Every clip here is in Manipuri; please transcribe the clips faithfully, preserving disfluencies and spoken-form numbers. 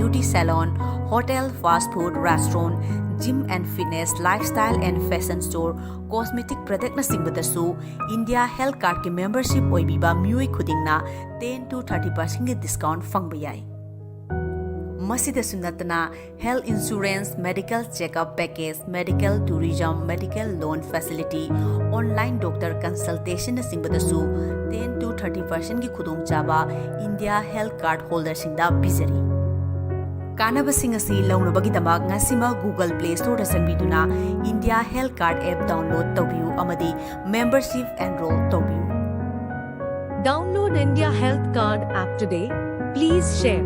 beauty salon, hotel, fast food, restaurant, gym and fitness, lifestyle and fashion store, cosmetic productꯅꯆꯤꯡꯕꯗꯁꯨ India Health Cardꯀꯤ membership ꯑꯣꯏꯕꯤꯕ ꯃꯤꯑꯣꯏ ꯈꯨꯗꯤꯡꯅ ten to thirty percentꯀꯤ discount ꯐꯪꯕ ꯌꯥꯏ꯫ ꯃꯁꯤꯗꯁꯨ ꯅꯠꯇꯅ health insurance, medical checkup package, medical tourism, medical loan facility, online doctor consultationꯅꯆꯤꯡꯕꯗꯁꯨ ten to thirty percentꯀꯤ ꯈꯨꯗꯣꯡꯆꯥꯕ India Health Card holderꯁꯤꯡꯗ ꯄꯤꯖꯔꯤ꯫ ꯀꯥꯟꯅꯕꯁꯤꯡ ꯑꯁꯤ ꯂꯧꯅꯕꯒꯤꯗꯃꯛ ꯉꯁꯤꯃꯛ Google Play Storeꯗ ꯆꯪꯕꯤꯗꯨꯅ India Health Card app download ꯇꯧꯕꯤꯌꯨ ꯑꯃꯗꯤ membership enroll ꯇꯧꯕꯤꯌꯨ꯫ Download India Health Card app today. Please share.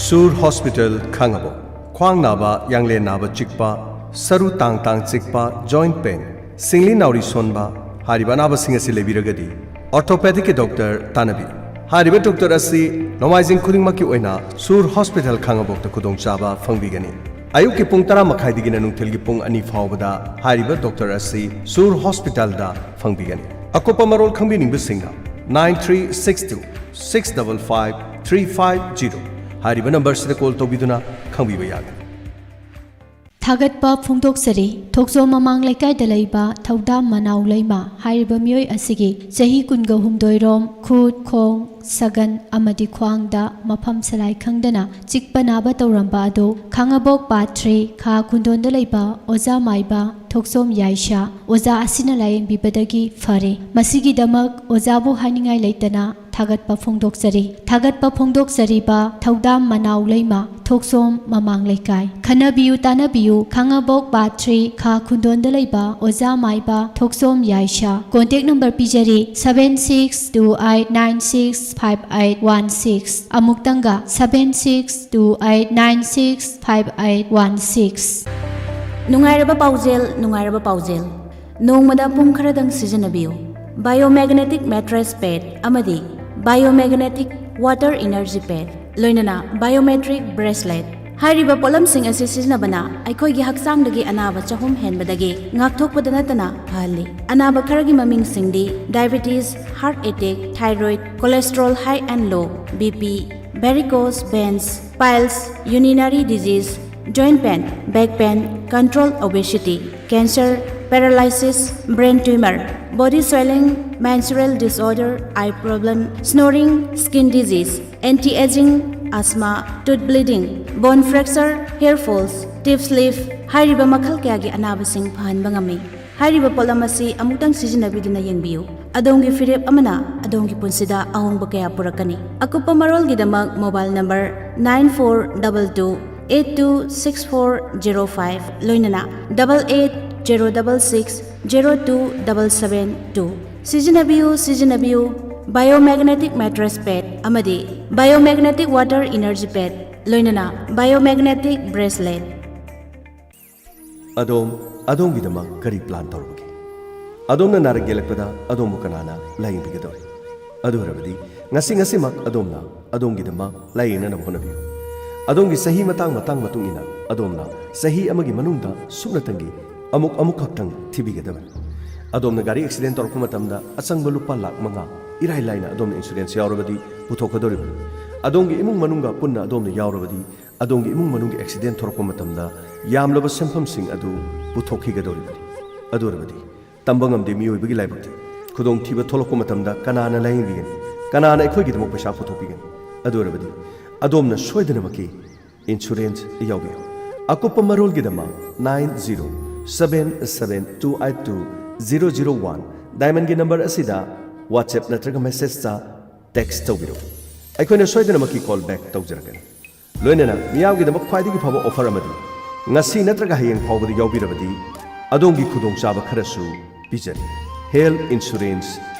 ꯁꯨꯔ ꯍꯣꯁꯄꯤꯇꯥꯜ, ꯈꯥꯡꯉꯕꯣꯛ꯫ ꯈ꯭ꯋꯥꯡ ꯅꯥꯕ, ꯌꯥꯡꯂꯦꯟ ꯅꯥꯕ ꯆꯤꯛꯄ, ꯁꯔꯨ ꯇꯥꯡ ꯇꯥꯡ ꯆꯤꯛꯄ, joint pain, ꯁꯤꯡꯂꯤ ꯅꯥꯎꯔꯤ ꯁꯣꯟꯕ, ꯍꯥꯏꯔꯤꯕ ꯑꯅꯥꯕꯁꯤꯡ ꯑꯁꯤ ꯂꯩꯕꯤꯔꯒꯗꯤ orthopedicꯀꯤ ꯗꯣꯛꯇꯔ ꯇꯥꯟꯅꯕꯤꯌꯨ꯫ ꯍꯥꯏꯔꯤꯕ ꯗꯣꯛꯇꯔ ꯑꯁꯤ ꯅꯣꯡꯃꯥꯏꯖꯤꯡ ꯈꯨꯗꯤꯡꯃꯛꯀꯤ ꯑꯣꯏꯅ ꯁꯨꯔ ꯍꯣꯁꯄꯤꯇꯥꯜ, ꯈꯥꯡꯉꯕꯣꯛꯇ ꯈꯨꯗꯣꯡꯆꯥꯕ ꯐꯪꯕꯤꯒꯅꯤ꯫ ꯑꯌꯨꯛꯀꯤ ꯄꯨꯡ ꯇꯔꯥ ꯃꯈꯥꯏꯗꯒꯤꯅ ꯅꯨꯡꯊꯤꯜꯒꯤ ꯄꯨꯡ ꯑꯅꯤ ꯐꯥꯎꯕꯗ ꯍꯥꯏꯔꯤꯕ ꯗꯣꯛꯇꯔ ꯑꯁꯤ ꯁꯨꯔ ꯍꯣꯁꯄꯤꯇꯥꯜꯗ ꯐꯪꯕꯤꯒꯅꯤ꯫ ꯑꯀꯨꯞꯄ ꯃꯔꯣꯜ ꯈꯪꯕꯤꯅꯤꯡꯕꯁꯤꯡꯅ nine three six two six double five three five zero ꯍꯥꯏꯔꯤꯕ ꯅꯝꯕꯔꯁꯤꯗ ꯀꯣꯜ ꯇꯧꯕꯤꯗꯨꯅ ꯈꯪꯕꯤꯕ ꯌꯥꯒꯅꯤ꯫ ꯊꯥꯒꯠꯄ ꯐꯣꯡꯗꯣꯛꯆꯔꯤ꯫ ꯊꯣꯛꯆꯣꯝ ꯃꯃꯥꯡ ꯂꯩꯀꯥꯏꯗ ꯂꯩꯕ ꯊꯧꯗꯥꯝ ꯃꯅꯥꯎ ꯂꯩꯃ ꯍꯥꯏꯔꯤꯕ ꯃꯤꯑꯣꯏ ꯑꯁꯤꯒꯤ ꯆꯍꯤ ꯀꯨꯟꯒ ꯍꯨꯝꯗꯣꯏꯔꯣꯝ ꯈꯨꯠ, ꯈꯣꯡ, ꯁꯒꯟ ꯑꯃꯗꯤ ꯈ꯭ꯋꯥꯡꯗ ꯃꯐꯝ ꯁꯂꯥꯏ ꯈꯪꯗꯅ ꯆꯤꯛꯄ ꯅꯥꯕ ꯇꯧꯔꯝꯕ ꯑꯗꯨ ꯈꯥꯡꯉꯕꯣꯛ ꯄꯥꯠ ꯊ꯭ꯔꯤ ꯈꯥ ꯈꯨꯟꯗꯣꯟꯗ ꯂꯩꯕ ꯑꯣꯖꯥ ꯃꯥꯏꯕ ꯊꯣꯛꯆꯣꯝ ꯌꯥꯏꯁꯥ ꯑꯣꯖꯥ ꯑꯁꯤꯅ ꯂꯥꯌꯦꯡꯕꯤꯕꯗꯒꯤ ꯐꯔꯦ꯫ ꯃꯁꯤꯒꯤꯗꯃꯛ ꯑꯣꯖꯥꯕꯨ ꯍꯥꯏꯅꯤꯡꯉꯥꯏ ꯂꯩꯇꯅ ꯊꯥꯒꯠꯄ ꯐꯣꯡꯗꯣꯛꯆꯔꯤ꯫ ꯊꯥꯒꯠꯄ ꯐꯣꯡꯗꯣꯛꯆꯔꯤꯕ ꯊꯧꯗꯥꯝ ꯃꯅꯥꯎ ꯂꯩꯃ, ꯊꯣꯛꯆꯣꯝ ꯃꯃꯥꯡ ꯂꯩꯀꯥꯏ꯫ ꯈꯟꯅꯕꯤꯌꯨ ꯇꯥꯟꯅꯕꯤꯌꯨ ꯈꯥꯡꯉꯕꯣꯛ ꯄꯥꯠ ꯊ꯭ꯔꯤ ꯈꯥ ꯈꯨꯟꯗꯣꯟꯗ ꯂꯩꯕ ꯑꯣꯖꯥ ꯃꯥꯏꯕ ꯊꯣꯛꯆꯣꯝ ꯌꯥꯏꯁꯥ꯫ Contact number ꯄꯤꯖꯔꯤ, seven six two eight nine six five eight one six꯫ ꯑꯃꯨꯛꯇꯪꯒ, seven six two eight nine six five eight one six꯫ ꯅꯨꯡꯉꯥꯏꯔꯕ ꯄꯥꯎꯖꯦꯜ, ꯅꯨꯡꯉꯥꯏꯔꯕ ꯄꯥꯎꯖꯦꯜ꯫ ꯅꯣꯡꯃꯗ ꯄꯨꯡ ꯈꯔꯗꯪ ꯁꯤꯖꯤꯟꯅꯕꯤꯌꯨ꯫ Biomagnetic mattress pad ꯑꯃꯗꯤ Biomagnetic water energy pad, ꯂꯣꯏꯅꯅ biometric bracelet꯫ ꯍꯥꯏꯔꯤꯕ ꯄꯣꯠꯂꯝꯁꯤꯡ ꯑꯁꯤ ꯁꯤꯖꯤꯟꯅꯕꯅ ꯑꯩꯈꯣꯏꯒꯤ ꯍꯛꯆꯥꯡꯗꯒꯤ ꯑꯅꯥꯕ ꯆꯍꯨꯝ ꯍꯦꯟꯕꯗꯒꯤ ꯉꯥꯛꯊꯣꯛꯄꯗ ꯅꯠꯇꯅ ꯐꯍꯜꯂꯤ꯫ ꯑꯅꯥꯕ ꯈꯔꯒꯤ ꯃꯃꯤꯡꯁꯤꯡꯗꯤ diabetes, heart attack, thyroid, cholesterol high and low, BP, varicose veins, piles, urinary disease, joint pain, back pain, control obesity, cancer, paralysis, brain tumor, body swelling, menstrual disorder, eye problem, snoring, skin disease, anti-aging, asthma, tooth bleeding, bone fracture, hair falls, tip slip, ꯍꯥꯏꯔꯤꯕ ꯃꯈꯜ ꯀꯌꯥꯒꯤ ꯑꯅꯥꯕꯁꯤꯡ ꯐꯍꯟꯕ ꯉꯝꯃꯤ꯫ ꯍꯥꯏꯔꯤꯕ ꯄꯣꯠꯂꯝ ꯑꯁꯤ ꯑꯃꯨꯛꯇꯪ ꯁꯤꯖꯤꯟꯅꯕꯤꯗꯨꯅ ꯌꯦꯡꯕꯤꯌꯨ꯫ ꯑꯗꯣꯝꯒꯤ ꯐꯤꯔꯦꯞ ꯑꯃꯅ ꯑꯗꯣꯝꯒꯤ ꯄꯨꯟꯁꯤꯗ ꯑꯍꯣꯡꯕ ꯀꯌꯥ ꯄꯨꯔꯛꯀꯅꯤ꯫ ꯑꯀꯨꯞꯄ ꯃꯔꯣꯜꯒꯤꯗꯃꯛ mobile number nine four double two eight two six four zero five ꯂꯣꯏꯅꯅ double eight zero double six zero two double seven two ꯁꯤꯖꯤꯟꯅꯕꯤꯌꯨ, ꯁꯤꯖꯤꯟꯅꯕꯤꯌꯨ꯫ Biomagnetic mattress pad ꯑꯃꯗꯤ biomagnetic water energy pad ꯂꯣꯏꯅꯅ biomagnetic bracelet꯫ ꯑꯗꯣꯝ, ꯑꯗꯣꯝꯒꯤꯗꯃꯛ ꯀꯔꯤ plan ꯇꯧꯔꯕꯒꯦ? ꯑꯗꯣꯝꯅ ꯅꯥꯔꯛ ꯌꯦꯛꯂꯛꯄꯗ ꯑꯗꯣꯝꯕꯨ ꯀꯅꯥꯅ ꯂꯥꯌꯦꯡꯕꯤꯒꯗꯧꯔꯤ? ꯑꯗꯨ ꯑꯣꯏꯔꯕꯗꯤ ꯉꯁꯤ, ꯉꯁꯤꯃꯛ ꯑꯗꯣꯝꯅ ꯑꯗꯣꯝꯒꯤꯗꯃꯛ ꯂꯥꯌꯦꯡꯅꯅꯕ ꯍꯣꯠꯅꯕꯤꯌꯨ꯫ ꯑꯗꯣꯝꯒꯤ ꯆꯍꯤ ꯃꯇꯥꯡ, ꯃꯇꯥꯡ ꯃꯇꯨꯡ ꯏꯟꯅ ꯑꯗꯣꯝꯅ ꯆꯍꯤ ꯑꯃꯒꯤ ꯃꯅꯨꯡꯗ ꯁꯨꯞꯅꯇꯪꯒꯤ ꯑꯃꯨꯛ, ꯑꯃꯨꯛꯈꯛꯇꯪ ꯊꯤꯕꯤꯒꯗꯕꯅꯤ꯫ ꯑꯗꯣꯝꯅ ꯒꯥꯔꯤ accident ꯇꯧꯔꯛꯄ ꯃꯇꯝꯗ ꯑꯆꯪꯕ ꯂꯨꯄꯥ ꯂꯥꯈ ꯃꯉꯥ ꯏꯔꯥꯏ ꯂꯥꯏꯅ ꯑꯗꯣꯝꯅ insurance ꯌꯥꯎꯔꯕꯗꯤ ꯄꯨꯊꯣꯛꯀꯗꯧꯔꯤꯕꯅꯤ꯫ ꯑꯗꯣꯝꯒꯤ ꯏꯃꯨꯡ ꯃꯅꯨꯡꯒ ꯄꯨꯟꯅ ꯑꯗꯣꯝꯅ ꯌꯥꯎꯔꯕꯗꯤ ꯑꯗꯣꯝꯒꯤ ꯏꯃꯨꯡ ꯃꯅꯨꯡꯒꯤ accident ꯊꯣꯔꯛꯄ ꯃꯇꯝꯗ ꯌꯥꯝꯂꯕ ꯁꯦꯟꯐꯝꯁꯤꯡ ꯑꯗꯨ ꯄꯨꯊꯣꯛꯈꯤꯒꯗꯧꯔꯤꯕꯅꯤ꯫ ꯑꯗꯨ ꯑꯣꯏꯔꯕꯗꯤ ꯇꯝꯕ ꯉꯝꯗꯦ ꯃꯤꯑꯣꯏꯕꯒꯤ ꯂꯥꯏꯕꯛꯇꯤ꯫ ꯈꯨꯗꯣꯡꯊꯤꯕ ꯊꯣꯛꯂꯛꯄ ꯃꯇꯝꯗ ꯀꯅꯥꯅ ꯂꯥꯌꯦꯡꯕꯤꯒꯅꯤ? ꯀꯅꯥꯅ ꯑꯩꯈꯣꯏꯒꯤꯗꯃꯛ ꯄꯩꯁꯥ ꯄꯨꯊꯣꯛꯄꯤꯒꯅꯤ? ꯑꯗꯨ ꯑꯣꯏꯔꯕꯗꯤ ꯑꯗꯣꯝꯅ ꯁꯣꯏꯗꯅꯃꯛꯀꯤ insurance ꯌꯥꯎꯕꯤꯌꯨ꯫ ꯑꯀꯨꯞꯄ ꯃꯔꯣꯜꯒꯤꯗꯃꯛ nine zero seven seven two eight two zero zero one Diamondꯒꯤ number ꯑꯁꯤꯗ WhatsApp ꯅꯠꯇ꯭ꯔꯒ messageꯇ text ꯇꯧꯕꯤꯔꯛꯎ꯫ ꯑꯩꯈꯣꯏꯅ ꯁꯣꯏꯗꯅꯃꯛꯀꯤ call back ꯇꯧꯖꯔꯛꯀꯅꯤ꯫ ꯂꯣꯏꯅꯅ ꯃꯤꯌꯥꯝꯒꯤꯗꯃꯛ ꯈ꯭ꯋꯥꯏꯗꯒꯤ ꯐꯕ offer ꯑꯃꯗꯤ ꯉꯁꯤ ꯅꯠꯇ꯭ꯔꯒ ꯍꯌꯦꯡ ꯐꯥꯎꯕꯗ ꯌꯥꯎꯕꯤꯔꯕꯗꯤ ꯑꯗꯣꯝꯒꯤ ꯈꯨꯗꯣꯡꯆꯥꯕ ꯈꯔꯁꯨ ꯄꯤꯖꯔꯤ꯫ Health insurance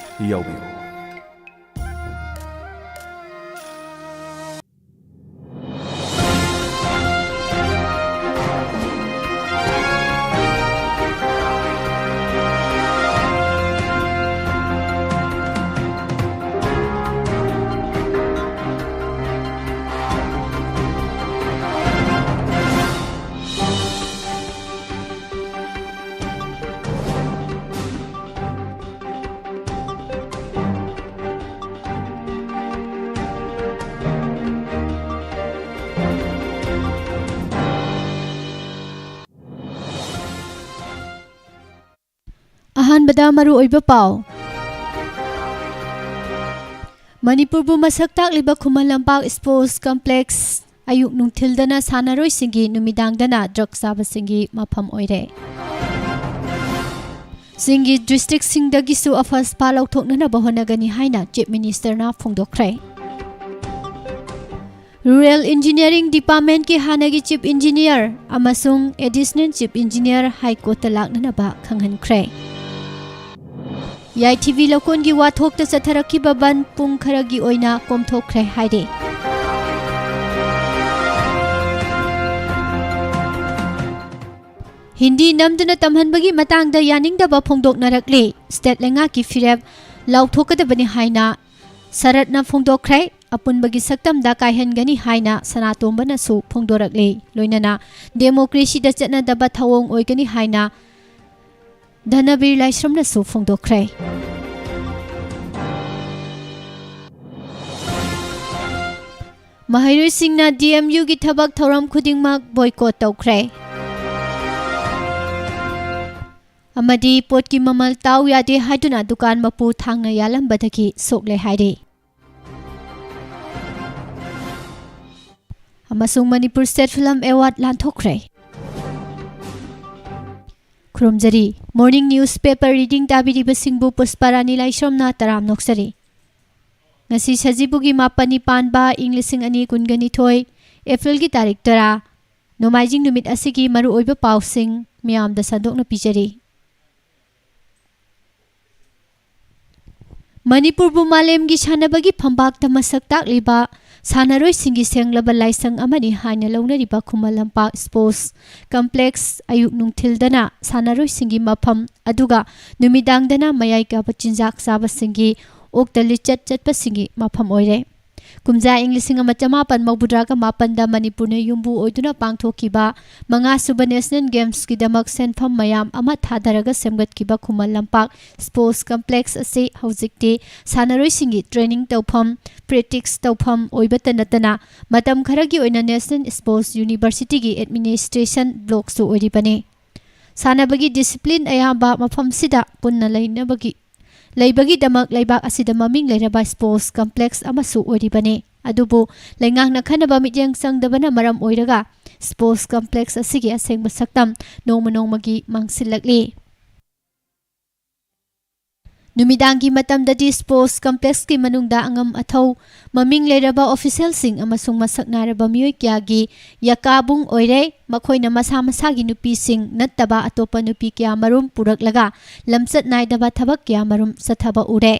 ꯌꯥꯎꯕꯤꯌꯨ꯫ ꯕꯗ ꯃꯔꯨꯑꯣꯏꯕ ꯄꯥꯎ꯫ ꯃꯅꯤꯄꯨꯔꯕꯨ ꯃꯁꯛ ꯇꯥꯛꯂꯤꯕ ꯈꯨꯃꯟ ꯂꯝꯄꯥꯛ ꯁ꯭ꯄꯣꯔꯠꯁ ꯀꯝꯄ꯭ꯂꯦꯛꯁ ꯑꯌꯨꯛ ꯅꯨꯡꯊꯤꯜꯗꯅ ꯁꯥꯟꯅꯔꯣꯏꯁꯤꯡꯒꯤ, ꯅꯨꯃꯤꯗꯥꯡꯗꯅ ꯗ꯭ꯔꯒ ꯆꯥꯕꯁꯤꯡꯒꯤ ꯃꯐꯝ ꯑꯣꯏꯔꯦ꯫ ꯆꯤꯡꯒꯤ ꯗꯤꯁꯇ꯭ꯔꯤꯛꯁꯤꯡꯗꯒꯤꯁꯨ ꯑꯐꯁꯄꯥ ꯂꯧꯊꯣꯛꯅꯅꯕ ꯍꯣꯠꯅꯒꯅꯤ ꯍꯥꯏꯅ ꯆꯤꯐ ꯃꯤꯅꯤꯁꯇꯔꯅ ꯐꯣꯡꯗꯣꯛꯈ꯭ꯔꯦ꯫ ꯔꯨꯔꯦꯜ ꯏꯟꯖꯤꯅꯤꯌꯥꯔꯤꯡ ꯗꯤꯄꯥꯔꯠꯃꯦꯟꯠꯀꯤ ꯍꯥꯟꯅꯒꯤ ꯆꯤꯐ ꯏꯟꯖꯤꯅꯤꯌꯥꯔ ꯑꯃꯁꯨꯡ ꯑꯦꯗꯤꯁꯅꯦꯜ ꯆꯤꯐ ꯏꯟꯖꯤꯅꯤꯌꯥꯔ ꯍꯥꯏ ꯀꯣꯔꯠꯇ ꯂꯥꯛꯅꯅꯕ ꯈꯪꯍꯟꯈ꯭ꯔꯦ꯫ ꯌꯥꯏꯊꯤꯕꯤ ꯂꯧꯀꯣꯟꯒꯤ ꯋꯥꯊꯣꯛꯇ ꯆꯠꯊꯔꯛꯈꯤꯕ ꯕꯟ ꯄꯨꯡ ꯈꯔꯒꯤ ꯑꯣꯏꯅ ꯀꯣꯝꯊꯣꯛꯈ꯭ꯔꯦ ꯍꯥꯏꯔꯤ꯫ ꯍꯤꯟꯗꯤ ꯅꯝꯗꯨꯅ ꯇꯝꯍꯟꯕꯒꯤ ꯃꯇꯥꯡꯗ ꯌꯥꯅꯤꯡꯗꯕ ꯐꯣꯡꯗꯣꯛꯅꯔꯛꯂꯤ꯫ ꯁ꯭ꯇꯦꯠ ꯂꯩꯉꯥꯛꯀꯤ ꯐꯤꯔꯦꯞ ꯂꯥꯎꯊꯣꯛꯀꯗꯕꯅꯤ ꯍꯥꯏꯅ ꯁꯔꯠꯅ ꯐꯣꯡꯗꯣꯛꯈ꯭ꯔꯦ꯫ ꯑꯄꯨꯟꯕꯒꯤ ꯁꯛꯇꯝꯗ ꯀꯥꯏꯍꯟꯒꯅꯤ ꯍꯥꯏꯅ ꯁꯅꯥꯇꯣꯝꯕꯅꯁꯨ ꯐꯣꯡꯗꯣꯔꯛꯂꯤ꯫ ꯂꯣꯏꯅꯅ ꯗꯦꯃꯣꯀ꯭ꯔꯦꯁꯤꯗ ꯆꯠꯅꯗꯕ ꯊꯧꯑꯣꯡ ꯑꯣꯏꯒꯅꯤ ꯍꯥꯏꯅ ꯙꯅꯕꯤꯔ ꯂꯥꯏꯁ꯭ꯔꯝꯅꯁꯨ ꯐꯣꯡꯗꯣꯛꯈ꯭ꯔꯦ꯫ ꯃꯍꯩꯔꯣꯏꯁꯤꯡꯅ ꯗꯤ ꯑꯦꯝ ꯌꯨꯒꯤ ꯊꯕꯛ ꯊꯧꯔꯝ ꯈꯨꯗꯤꯡꯃꯛ ꯕꯣꯏꯀꯣꯠ ꯇꯧꯈ꯭ꯔꯦ꯫ ꯑꯃꯗꯤ ꯄꯣꯠꯀꯤ ꯃꯃꯜ ꯇꯥꯎ ꯌꯥꯗꯦ ꯍꯥꯏꯗꯨꯅ ꯗꯨꯀꯥꯟ ꯃꯄꯨ ꯊꯥꯡꯅ ꯌꯥꯜꯂꯝꯕꯗꯒꯤ ꯁꯣꯛꯂꯦ ꯍꯥꯏꯔꯤ꯫ ꯑꯃꯁꯨꯡ ꯃꯅꯤꯄꯨꯔ ꯁ꯭ꯇꯦꯠ ꯐꯤꯂꯝ ꯑꯦꯋꯥꯔꯗ ꯂꯥꯟꯊꯣꯛꯈ꯭ꯔꯦ꯫ ꯈꯨꯔꯨꯝꯖꯔꯤ꯫ ꯃꯣꯔꯅꯤꯡ ꯅ꯭ꯌꯨꯁ ꯄꯦꯄꯔ ꯔꯤꯗꯤꯡ ꯇꯥꯕꯤꯔꯤꯕꯁꯤꯡꯕꯨ ꯄꯨꯁꯄꯥꯔꯥꯅꯤ ꯂꯥꯏꯁ꯭ꯔꯝꯅ ꯇꯔꯥꯝ ꯅꯣꯛꯆꯔꯤ꯫ ꯉꯁꯤ ꯁꯖꯤꯕꯨꯒꯤ ꯃꯥꯄꯟꯅꯤ ꯄꯥꯟꯕ ꯏꯪ ꯂꯤꯁꯤꯡ ꯑꯅꯤ ꯀꯨꯟꯒ ꯅꯤꯊꯣꯏ, ꯑꯦꯄ꯭ꯔꯤꯜꯒꯤ ꯇꯥꯔꯤꯛ ꯇꯔꯥ, ꯅꯣꯡꯃꯥꯏꯖꯤꯡ ꯅꯨꯃꯤꯠ ꯑꯁꯤꯒꯤ ꯃꯔꯨꯑꯣꯏꯕ ꯄꯥꯎꯁꯤꯡ ꯃꯤꯌꯥꯝꯗ ꯁꯟꯗꯣꯛꯅ ꯄꯤꯖꯔꯤ꯫ ꯃꯅꯤꯄꯨꯔꯕꯨ ꯃꯥꯂꯦꯝꯒꯤ ꯁꯥꯟꯅꯕꯒꯤ ꯐꯝꯕꯥꯛꯇ ꯃꯁꯛ ꯇꯥꯛꯂꯤꯕ ꯁꯥꯟꯅꯔꯣꯏꯁꯤꯡꯒꯤ ꯁꯦꯡꯂꯕ ꯂꯥꯏꯁꯪ ꯑꯃꯅꯤ ꯍꯥꯏꯅ ꯂꯧꯅꯔꯤꯕ ꯈꯨꯃꯟ ꯂꯝꯄꯥꯛ ꯁ꯭ꯄꯣꯔꯠꯁ ꯀꯝꯄ꯭ꯂꯦꯛꯁ ꯑꯌꯨꯛ ꯅꯨꯡꯊꯤꯜꯗꯅ ꯁꯥꯟꯅꯔꯣꯏꯁꯤꯡꯒꯤ ꯃꯐꯝ ꯑꯗꯨꯒ ꯅꯨꯃꯤꯗꯥꯡꯗꯅ ꯃꯌꯥꯏ ꯀꯥꯕ ꯆꯤꯟꯖꯥꯛ ꯆꯥꯕꯁꯤꯡꯒꯤ, ꯑꯣꯛꯇ ꯂꯤꯆꯠ ꯆꯠꯄꯁꯤꯡꯒꯤ ꯃꯐꯝ ꯑꯣꯏꯔꯦ꯫ ꯀꯨꯝꯖꯥ ꯏꯪ ꯂꯤꯁꯤꯡ ꯑꯃ ꯆꯃꯥꯄꯟ ꯃꯧꯗ꯭ꯔꯥꯒ ꯃꯥꯄꯟꯗ ꯃꯅꯤꯄꯨꯔꯅ ꯌꯨꯝꯕꯨ ꯑꯣꯏꯗꯨꯅ ꯄꯥꯡꯊꯣꯛꯈꯤꯕ ꯃꯉꯥꯁꯨꯕ ꯅꯦꯁꯅꯦꯜ ꯒꯦꯝꯁꯀꯤꯗꯃꯛ ꯁꯦꯟꯐꯝ ꯃꯌꯥꯝ ꯑꯃ ꯊꯥꯗꯔꯒ ꯁꯦꯝꯒꯠꯈꯤꯕ ꯈꯨꯃꯟ ꯂꯝꯄꯥꯛ ꯁ꯭ꯄꯣꯔꯠꯁ ꯀꯝꯄ꯭ꯂꯦꯛꯁ ꯑꯁꯤ ꯍꯧꯖꯤꯛꯇꯤ ꯁꯥꯟꯅꯔꯣꯏꯁꯤꯡꯒꯤ ꯇ꯭ꯔꯦꯅꯤꯡ ꯇꯧꯐꯝ, ꯄ꯭ꯔꯦꯛꯇꯤꯁ ꯇꯧꯐꯝ ꯑꯣꯏꯕꯇ ꯅꯠꯇꯅ ꯃꯇꯝ ꯈꯔꯒꯤ ꯑꯣꯏꯅ ꯅꯦꯁꯅꯦꯜ ꯁ꯭ꯄꯣꯔꯠꯁ ꯌꯨꯅꯤꯚꯔꯁꯤꯇꯤꯒꯤ ꯑꯦꯗꯃꯤꯅꯤꯁꯇ꯭ꯔꯦꯁꯟ ꯕ꯭ꯂꯣꯛꯁꯨ ꯑꯣꯏꯔꯤꯕꯅꯤ꯫ ꯁꯥꯟꯅꯕꯒꯤ discipline ꯑꯌꯥꯝꯕ ꯃꯐꯝꯁꯤꯗ ꯄꯨꯟꯅ ꯂꯩꯅꯕꯒꯤ, ꯂꯩꯕꯒꯤꯗꯃꯛ ꯂꯩꯕꯥꯛ ꯑꯁꯤꯗ ꯃꯃꯤꯡ ꯂꯩꯔꯕ sports complex ꯑꯃꯁꯨ ꯑꯣꯏꯔꯤꯕꯅꯤ꯫ ꯑꯗꯨꯕꯨ ꯂꯩꯉꯥꯛꯅ ꯈꯟꯅꯕ ꯃꯤꯠꯌꯦꯡ ꯆꯪꯗꯕꯅ ꯃꯔꯝ ꯑꯣꯏꯔꯒ sports complex ꯑꯁꯤꯒꯤ ꯑꯁꯦꯡꯕ ꯁꯛꯇꯝ ꯅꯣꯡꯃ ꯅꯣꯡꯃꯒꯤ ꯃꯥꯡꯁꯤꯜꯂꯛꯂꯤ꯫ ꯅꯨꯃꯤꯗꯥꯡꯒꯤ ꯃꯇꯝꯗꯗꯤ sports complexꯀꯤ ꯃꯅꯨꯡꯗ ꯑꯉꯝ ꯑꯊꯧ, ꯃꯃꯤꯡ ꯂꯩꯔꯕ officialꯁꯤꯡ ꯑꯃꯁꯨꯡ ꯃꯁꯛ ꯅꯥꯏꯔꯕ ꯃꯤꯑꯣꯏ ꯀꯌꯥꯒꯤ ꯌꯥꯀꯥꯕꯨꯡ ꯑꯣꯏꯔꯦ꯫ ꯃꯈꯣꯏꯅ ꯃꯁꯥ ꯃꯁꯥꯒꯤ ꯅꯨꯄꯤꯁꯤꯡ ꯅꯠꯇꯕ ꯑꯇꯣꯞꯄ ꯅꯨꯄꯤ ꯀꯌꯥ ꯃꯔꯨꯝ ꯄꯨꯔꯛꯂꯒ ꯂꯝꯆꯠ ꯅꯥꯏꯗꯕ ꯊꯕꯛ ꯀꯌꯥ ꯃꯔꯨꯝ ꯆꯠꯊꯕ ꯎꯔꯦ꯫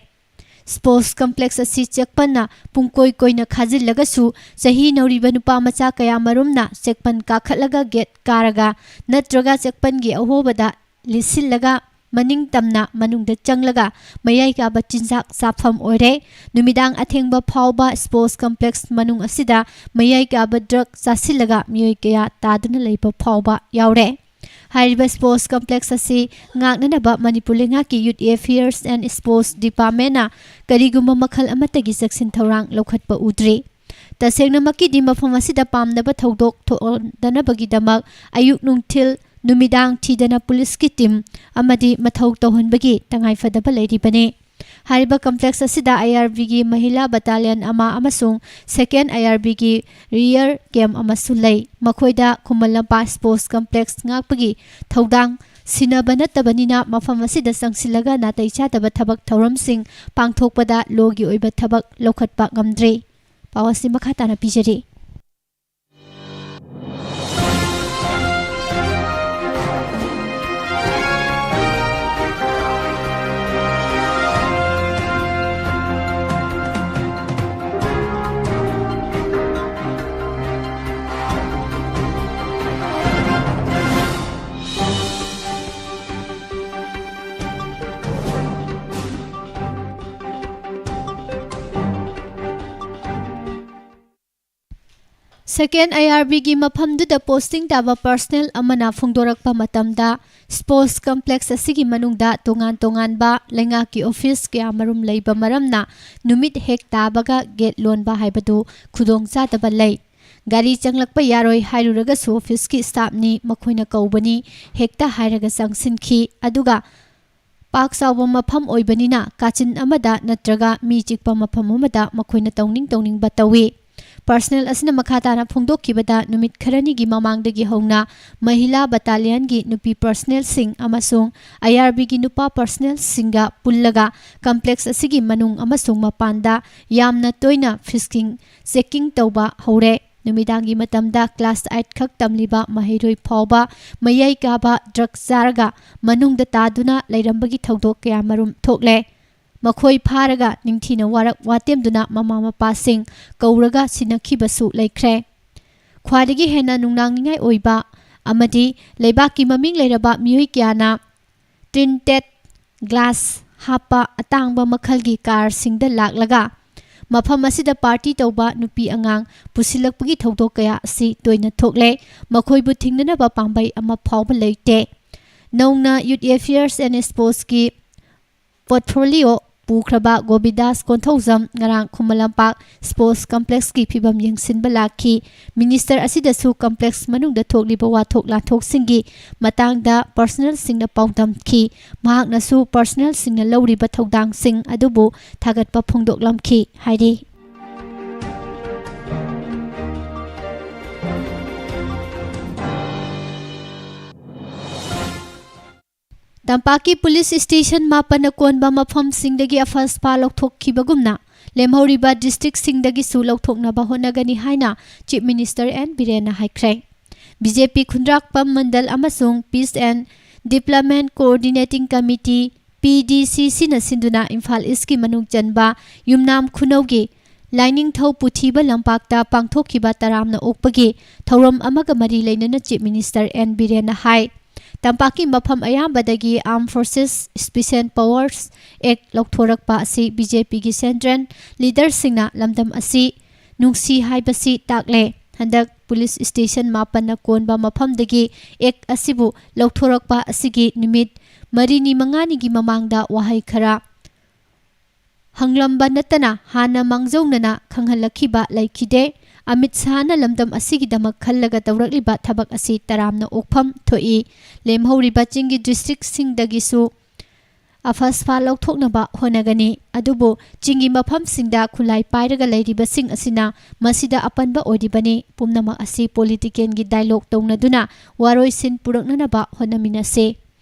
Sports complex ꯑꯁꯤ ꯆꯦꯛꯄꯟꯅ ꯄꯨꯡꯀꯣꯏ ꯀꯣꯏꯅ ꯈꯥꯖꯤꯜꯂꯒꯁꯨ ꯆꯍꯤ ꯅꯧꯔꯤꯕ ꯅꯨꯄꯥ ꯃꯆꯥ ꯀꯌꯥ ꯃꯔꯨꯝꯅ ꯆꯦꯛꯄꯟ ꯀꯥꯈꯠꯂꯒ gate ꯀꯥꯔꯒ ꯅꯠꯇ꯭ꯔꯒ ꯆꯦꯛꯄꯟꯒꯤ ꯑꯍꯣꯕꯗ ꯂꯤꯠꯁꯤꯜꯂꯒ ꯃꯅꯤꯡ ꯇꯝꯅ ꯃꯅꯨꯡꯗ ꯆꯪꯂꯒ ꯃꯌꯥꯏ ꯀꯥꯕ ꯆꯤꯟꯖꯥꯛ ꯆꯥꯐꯝ ꯑꯣꯏꯔꯦ꯫ ꯅꯨꯃꯤꯗꯥꯡ ꯑꯊꯦꯡꯕ ꯐꯥꯎꯕ sports complex ꯃꯅꯨꯡ ꯑꯁꯤꯗ ꯃꯌꯥꯏ ꯀꯥꯕ drug ꯆꯥꯁꯤꯜꯂꯒ ꯃꯤꯑꯣꯏ ꯀꯌꯥ ꯇꯥꯗꯨꯅ ꯂꯩꯕ ꯐꯥꯎꯕ ꯌꯥꯎꯔꯦ꯫ ꯍꯥꯏꯔꯤꯕ sports complex ꯑꯁꯤ ꯉꯥꯛꯅꯅꯕ ꯃꯅꯤꯄꯨꯔ ꯂꯩꯉꯥꯛꯀꯤ Youth Affairs and Sports Departmentꯅ ꯀꯔꯤꯒꯨꯝꯕ ꯃꯈꯜ ꯑꯃꯠꯇꯒꯤ ꯆꯦꯛꯁꯤꯟ ꯊꯧꯔꯥꯡ ꯂꯧꯈꯠꯄ ꯎꯗ꯭ꯔꯤ꯫ ꯇꯁꯦꯡꯅꯃꯛꯀꯤꯗꯤ ꯃꯐꯝ ꯑꯁꯤꯗ ꯄꯥꯝꯗꯕ ꯊꯧꯗꯣꯛ ꯊꯣꯛꯍꯟꯗꯅꯕꯒꯤꯗꯃꯛ ꯑꯌꯨꯛ ꯅꯨꯡꯊꯤꯜ ꯅꯨꯃꯤꯗꯥꯡ ꯊꯤꯗꯅ ꯄꯨꯂꯤꯁꯀꯤ team ꯑꯃꯗꯤ ꯃꯊꯧ ꯇꯧꯍꯟꯕꯒꯤ ꯇꯉꯥꯏꯐꯗꯕ ꯂꯩꯔꯤꯕꯅꯤ꯫ ꯍꯥꯏꯔꯤꯕ complex ꯑꯁꯤꯗ IRBꯒꯤ ꯃꯍꯤꯂꯥ battalion ꯑꯃ ꯑꯃꯁꯨꯡ second IRBꯒꯤ rear camp ꯑꯃꯁꯨ ꯂꯩ꯫ ꯃꯈꯣꯏꯗ ꯈꯨꯃꯟ ꯂꯝꯄꯥꯛ sports complex ꯉꯥꯛꯄꯒꯤ ꯊꯧꯗꯥꯡ ꯁꯤꯟꯅꯕ ꯅꯠꯇꯕꯅꯤꯅ ꯃꯐꯝ ꯑꯁꯤꯗ ꯆꯪꯁꯤꯜꯂꯒ ꯅꯥꯇꯩ ꯆꯥꯗꯕ ꯊꯕꯛ ꯊꯧꯔꯝꯁꯤꯡ ꯄꯥꯡꯊꯣꯛꯄꯗ lawꯒꯤ ꯑꯣꯏꯕ ꯊꯕꯛ ꯂꯧꯈꯠꯄ ꯉꯝꯗ꯭ꯔꯤ꯫ ꯄꯥꯎ ꯑꯁꯤ ꯃꯈꯥ ꯇꯥꯅ ꯄꯤꯖꯔꯤ꯫ Second IRBꯒꯤ ꯃꯐꯝꯗꯨꯗ posting ꯇꯥꯕ personnel ꯑꯃꯅ ꯐꯣꯡꯗꯣꯔꯛꯄ ꯃꯇꯝꯗ, sports complex ꯑꯁꯤꯒꯤ ꯃꯅꯨꯡꯗ ꯇꯣꯉꯥꯟ ꯇꯣꯉꯥꯟꯕ ꯂꯩꯉꯥꯛꯀꯤ office ꯀꯌꯥ ꯃꯔꯨꯝ ꯂꯩꯕ ꯃꯔꯝꯅ, ꯅꯨꯃꯤꯠ ꯍꯦꯛ ꯇꯥꯕꯒ gate ꯂꯣꯟꯕ ꯍꯥꯏꯕꯗꯨ ꯈꯨꯗꯣꯡꯆꯥꯗꯕ ꯂꯩ꯫ ꯒꯥꯔꯤ ꯆꯪꯂꯛꯄ ꯌꯥꯔꯣꯏ ꯍꯥꯏꯔꯨꯔꯒꯁꯨ ꯑꯣꯐꯤꯁꯀꯤ ꯁ꯭ꯇꯥꯐꯅꯤ, ꯃꯈꯣꯏꯅ ꯀꯧꯕꯅꯤ, ꯍꯦꯛꯇ ꯍꯥꯏꯔꯒ ꯆꯪꯁꯤꯟꯈꯤ꯫ ꯑꯗꯨꯒ ꯄꯥꯛ ꯆꯥꯎꯕ ꯃꯐꯝ ꯑꯣꯏꯕꯅꯤꯅ ꯀꯥꯆꯤꯟ ꯑꯃꯗ ꯅꯠꯇ꯭ꯔꯒ ꯃꯤ ꯆꯤꯛꯄ ꯃꯐꯝ ꯑꯃꯗ ꯃꯈꯣꯏꯅ ꯇꯧꯅꯤꯡ ꯇꯧꯅꯤꯡꯕ ꯇꯧꯏ꯫ ꯄꯔꯁꯅꯦꯜ ꯑꯁꯤꯅ ꯃꯈꯥ ꯇꯥꯅ ꯐꯣꯡꯗꯣꯛꯈꯤꯕꯗ, ꯅꯨꯃꯤꯠ ꯈꯔꯅꯤꯒꯤ ꯃꯃꯥꯡꯗꯒꯤ ꯍꯧꯅ ꯃꯍꯤꯂꯥ ꯕꯇꯥꯂꯤꯌꯟꯒꯤ ꯅꯨꯄꯤ ꯄꯔꯁꯅꯦꯜꯁꯤꯡ ꯑꯃꯁꯨꯡ ꯑꯥꯏ ꯑꯥꯔ ꯕꯤꯒꯤ ꯅꯨꯄꯥ ꯄꯔꯁꯅꯦꯜꯁꯤꯡꯒ ꯄꯨꯜꯂꯒ ꯀꯝꯄ꯭ꯂꯦꯛꯁ ꯑꯁꯤꯒꯤ ꯃꯅꯨꯡ ꯑꯃꯁꯨꯡ ꯃꯄꯥꯟꯗ ꯌꯥꯝꯅ ꯇꯣꯏꯅ ꯐꯤꯁꯀꯤꯡ, ꯆꯦꯀꯤꯡ ꯇꯧꯕ ꯍꯧꯔꯦ꯫ ꯅꯨꯃꯤꯗꯥꯡꯒꯤ ꯃꯇꯝꯗ ꯀ꯭ꯂꯥꯁ ꯑꯥꯏꯠ ꯈꯛ ꯇꯝꯂꯤꯕ ꯃꯍꯩꯔꯣꯏ ꯐꯥꯎꯕ ꯃꯌꯥꯏ ꯀꯥꯕ ꯗ꯭ꯔꯒ ꯆꯥꯔꯒ ꯃꯅꯨꯡꯗ ꯇꯥꯗꯨꯅ ꯂꯩꯔꯝꯕꯒꯤ ꯊꯧꯗꯣꯛ ꯀꯌꯥꯃꯔꯨꯝ ꯊꯣꯛꯂꯦ꯫ ꯃꯈꯣꯏ ꯐꯥꯔꯒ ꯅꯤꯡꯊꯤꯅ ꯋꯥꯔꯛ ꯋꯥꯇꯦꯝꯗꯨꯅ ꯃꯃꯥ ꯃꯄꯥꯁꯤꯡ ꯀꯧꯔꯒ ꯁꯤꯟꯅꯈꯤꯕꯁꯨ ꯂꯩꯈ꯭ꯔꯦ꯫ ꯈ꯭ꯋꯥꯏꯗꯒꯤ ꯍꯦꯟꯅ ꯅꯨꯡꯅꯥꯡꯅꯤꯡꯉꯥꯏ ꯑꯣꯏꯕ ꯑꯃꯗꯤ ꯂꯩꯕꯥꯛꯀꯤ ꯃꯃꯤꯡ ꯂꯩꯔꯕ ꯃꯤꯑꯣꯏ ꯀꯌꯥꯅ ꯇꯤꯟꯇꯦꯠ ꯒ꯭ꯂꯥꯁ ꯍꯥꯞꯄ ꯑꯇꯥꯡꯕ ꯃꯈꯜꯒꯤ ꯀꯥꯔꯁꯤꯡꯗ ꯂꯥꯛꯂꯒ ꯃꯐꯝ ꯑꯁꯤꯗ ꯄꯥꯔꯇꯤ ꯇꯧꯕ ꯅꯨꯄꯤ ꯑꯉꯥꯡ ꯄꯨꯁꯤꯜꯂꯛꯄꯒꯤ ꯊꯧꯗꯣꯛ ꯀꯌꯥ ꯑꯁꯤ ꯇꯣꯏꯅ ꯊꯣꯛꯂꯦ꯫ ꯃꯈꯣꯏꯕꯨ ꯊꯤꯡꯅꯅꯕ ꯄꯥꯝꯕꯩ ꯑꯃ ꯐꯥꯎꯕ ꯂꯩꯇꯦ꯫ ꯅꯧꯅ ꯌꯨꯠ ꯑꯦꯐꯤꯌꯔꯁ ꯑꯦꯟ ꯁ꯭ꯄꯣꯔꯠꯁꯀꯤ ꯄꯣꯔꯠꯐꯣꯂꯤꯑꯣ ꯄꯨꯈ꯭ꯔꯕ ꯒꯣꯕꯤꯟꯗꯥꯁ ꯀꯣꯟꯊꯧꯖꯝ ꯉꯔꯥꯡ ꯈꯨꯃꯟ ꯂꯝꯄꯥꯛ ꯁ꯭ꯄꯣꯔꯠꯁ ꯀꯝꯄ꯭ꯂꯦꯛꯁꯀꯤ ꯐꯤꯕꯝ ꯌꯦꯡꯁꯤꯟꯕ ꯂꯥꯛꯈꯤ꯫ ꯃꯤꯅꯤꯁꯇꯔ ꯑꯁꯤꯗꯁꯨ ꯀꯝꯄ꯭ꯂꯦꯛꯁ ꯃꯅꯨꯡꯗ ꯊꯣꯛꯂꯤꯕ ꯋꯥꯊꯣꯛ ꯂꯥꯟꯊꯣꯛꯁꯤꯡꯒꯤ ꯃꯇꯥꯡꯗ ꯄꯔꯁꯅꯦꯜꯁꯤꯡꯅ ꯄꯥꯎꯗꯝꯈꯤ꯫ ꯃꯍꯥꯛꯅꯁꯨ ꯄꯔꯁꯅꯦꯜꯁꯤꯡꯅ ꯂꯧꯔꯤꯕ ꯊꯧꯗꯥꯡꯁꯤꯡ ꯑꯗꯨꯕꯨ ꯊꯥꯒꯠꯄ ꯐꯣꯡꯗꯣꯛꯂꯝꯈꯤ ꯍꯥꯏꯔꯤ꯫ ꯇꯝꯄꯥꯛꯀꯤ ꯄꯨꯂꯤꯁ ꯁ꯭ꯇꯦꯁꯟ ꯃꯥꯄꯟꯅ ꯀꯣꯟꯕ ꯃꯐꯝꯁꯤꯡꯗꯒꯤ ꯑꯐꯁꯄꯥ ꯂꯧꯊꯣꯛꯈꯤꯕꯒꯨꯝꯅ ꯂꯦꯝꯍꯧꯔꯤꯕ ꯗꯤꯁꯇ꯭ꯔꯤꯛꯁꯤꯡꯗꯒꯤꯁꯨ ꯂꯧꯊꯣꯛꯅꯕ ꯍꯣꯠꯅꯒꯅꯤ ꯍꯥꯏꯅ ꯆꯤꯐ ꯃꯤꯅꯤꯁꯇꯔ ꯑꯦꯟ ꯕꯤꯔꯦꯟꯅ ꯍꯥꯏꯈ꯭ꯔꯦ꯫ ꯕꯤ ꯖꯦ ꯄꯤ ꯈꯨꯟꯗ꯭ꯔꯥꯛꯄꯝ ꯃꯟꯗꯜ ꯑꯃꯁꯨꯡ peace and development coordinating committee, P D C ꯁꯤꯅ ꯁꯤꯟꯗꯨꯅ ꯏꯝꯐꯥꯜ ꯏꯁꯀꯤ ꯃꯅꯨꯡ ꯆꯟꯕ ꯌꯨꯝꯅꯥꯝ ꯈꯨꯅꯧꯒꯤ ꯂꯥꯏꯅꯤꯡꯊꯧ ꯄꯨꯊꯤꯕ ꯂꯝꯄꯥꯛꯇ ꯄꯥꯡꯊꯣꯛꯈꯤꯕ ꯇꯔꯥꯝꯅ ꯑꯣꯛꯄꯒꯤ ꯊꯧꯔꯝ ꯑꯃꯒ ꯃꯔꯤ ꯂꯩꯅꯅ ꯆꯤꯐ ꯃꯤꯅꯤꯁꯇꯔ ꯑꯦꯟ ꯕꯤꯔꯦꯟꯅ ꯍꯥꯏ, ꯇꯝꯄꯥꯛꯀꯤ ꯃꯐꯝ ꯑꯌꯥꯝꯕꯗꯒꯤ ꯑꯥꯔꯝ ꯐꯣꯔꯁꯦꯁ ꯁ꯭ꯄꯤꯁꯦꯜ ꯄꯋꯔꯁ ꯑꯦꯛ ꯂꯧꯊꯣꯔꯛꯄ ꯑꯁꯤ ꯕꯤ ꯖꯦ ꯄꯤꯒꯤ ꯁꯦꯟꯇ꯭ꯔꯦꯜ ꯂꯤꯗꯔꯁꯤꯡꯅ ꯂꯝꯗꯝ ꯑꯁꯤ ꯅꯨꯡꯁꯤ ꯍꯥꯏꯕꯁꯤ ꯇꯥꯛꯂꯦ꯫ ꯍꯟꯗꯛ ꯄꯨꯂꯤꯁ ꯁ꯭ꯇꯦꯁꯟ ꯃꯥꯄꯟꯅ ꯀꯣꯟꯕ ꯃꯐꯝꯗꯒꯤ ꯑꯦꯛ ꯑꯁꯤꯕꯨ ꯂꯧꯊꯣꯔꯛꯄ ꯑꯁꯤꯒꯤ ꯅꯨꯃꯤꯠ ꯃꯔꯤꯅꯤ ꯃꯉꯥꯅꯤꯒꯤ ꯃꯃꯥꯡꯗ ꯋꯥꯍꯩ ꯈꯔ ꯍꯪꯂꯝꯕ ꯅꯠꯇꯅ ꯍꯥꯟꯅ ꯃꯥꯡꯖꯧꯅꯅ ꯈꯪꯍꯜꯂꯛꯈꯤꯕ ꯂꯩꯈꯤꯗꯦ꯫ ꯑꯃꯤꯠ ꯁꯥꯍꯅ ꯂꯝꯗꯝ ꯑꯁꯤꯒꯤꯗꯃꯛ ꯈꯜꯂꯒ ꯇꯧꯔꯛꯂꯤꯕ ꯊꯕꯛ ꯑꯁꯤ ꯇꯔꯥꯝꯅ ꯑꯣꯛꯐꯝ ꯊꯣꯛꯏ꯫ ꯂꯦꯝꯍꯧꯔꯤꯕ ꯆꯤꯡꯒꯤ ꯗꯤꯁꯇ꯭ꯔꯤꯛꯁꯤꯡꯗꯒꯤꯁꯨ ꯑꯐꯁꯐꯥ ꯂꯧꯊꯣꯛꯅꯕ ꯍꯣꯠꯅꯒꯅꯤ꯫ ꯑꯗꯨꯕꯨ ꯆꯤꯡꯒꯤ ꯃꯐꯝꯁꯤꯡꯗ ꯈꯨꯠꯂꯥꯏ ꯄꯥꯏꯔꯒ ꯂꯩꯔꯤꯕꯁꯤꯡ ꯑꯁꯤꯅ ꯃꯁꯤꯗ ꯑꯄꯟꯕ ꯑꯣꯏꯔꯤꯕꯅꯤ꯫ ꯄꯨꯝꯅꯃꯛ ꯑꯁꯤ ꯄꯣꯂꯤꯇꯤꯀꯦꯜꯒꯤ ꯗꯥꯏꯂꯣꯒ ꯇꯧꯅꯗꯨꯅ ꯋꯥꯔꯣꯏꯁꯤꯟ ꯄꯨꯔꯛꯅꯅꯕ ꯍꯣꯠꯅꯃꯤꯟꯅꯁꯤ꯫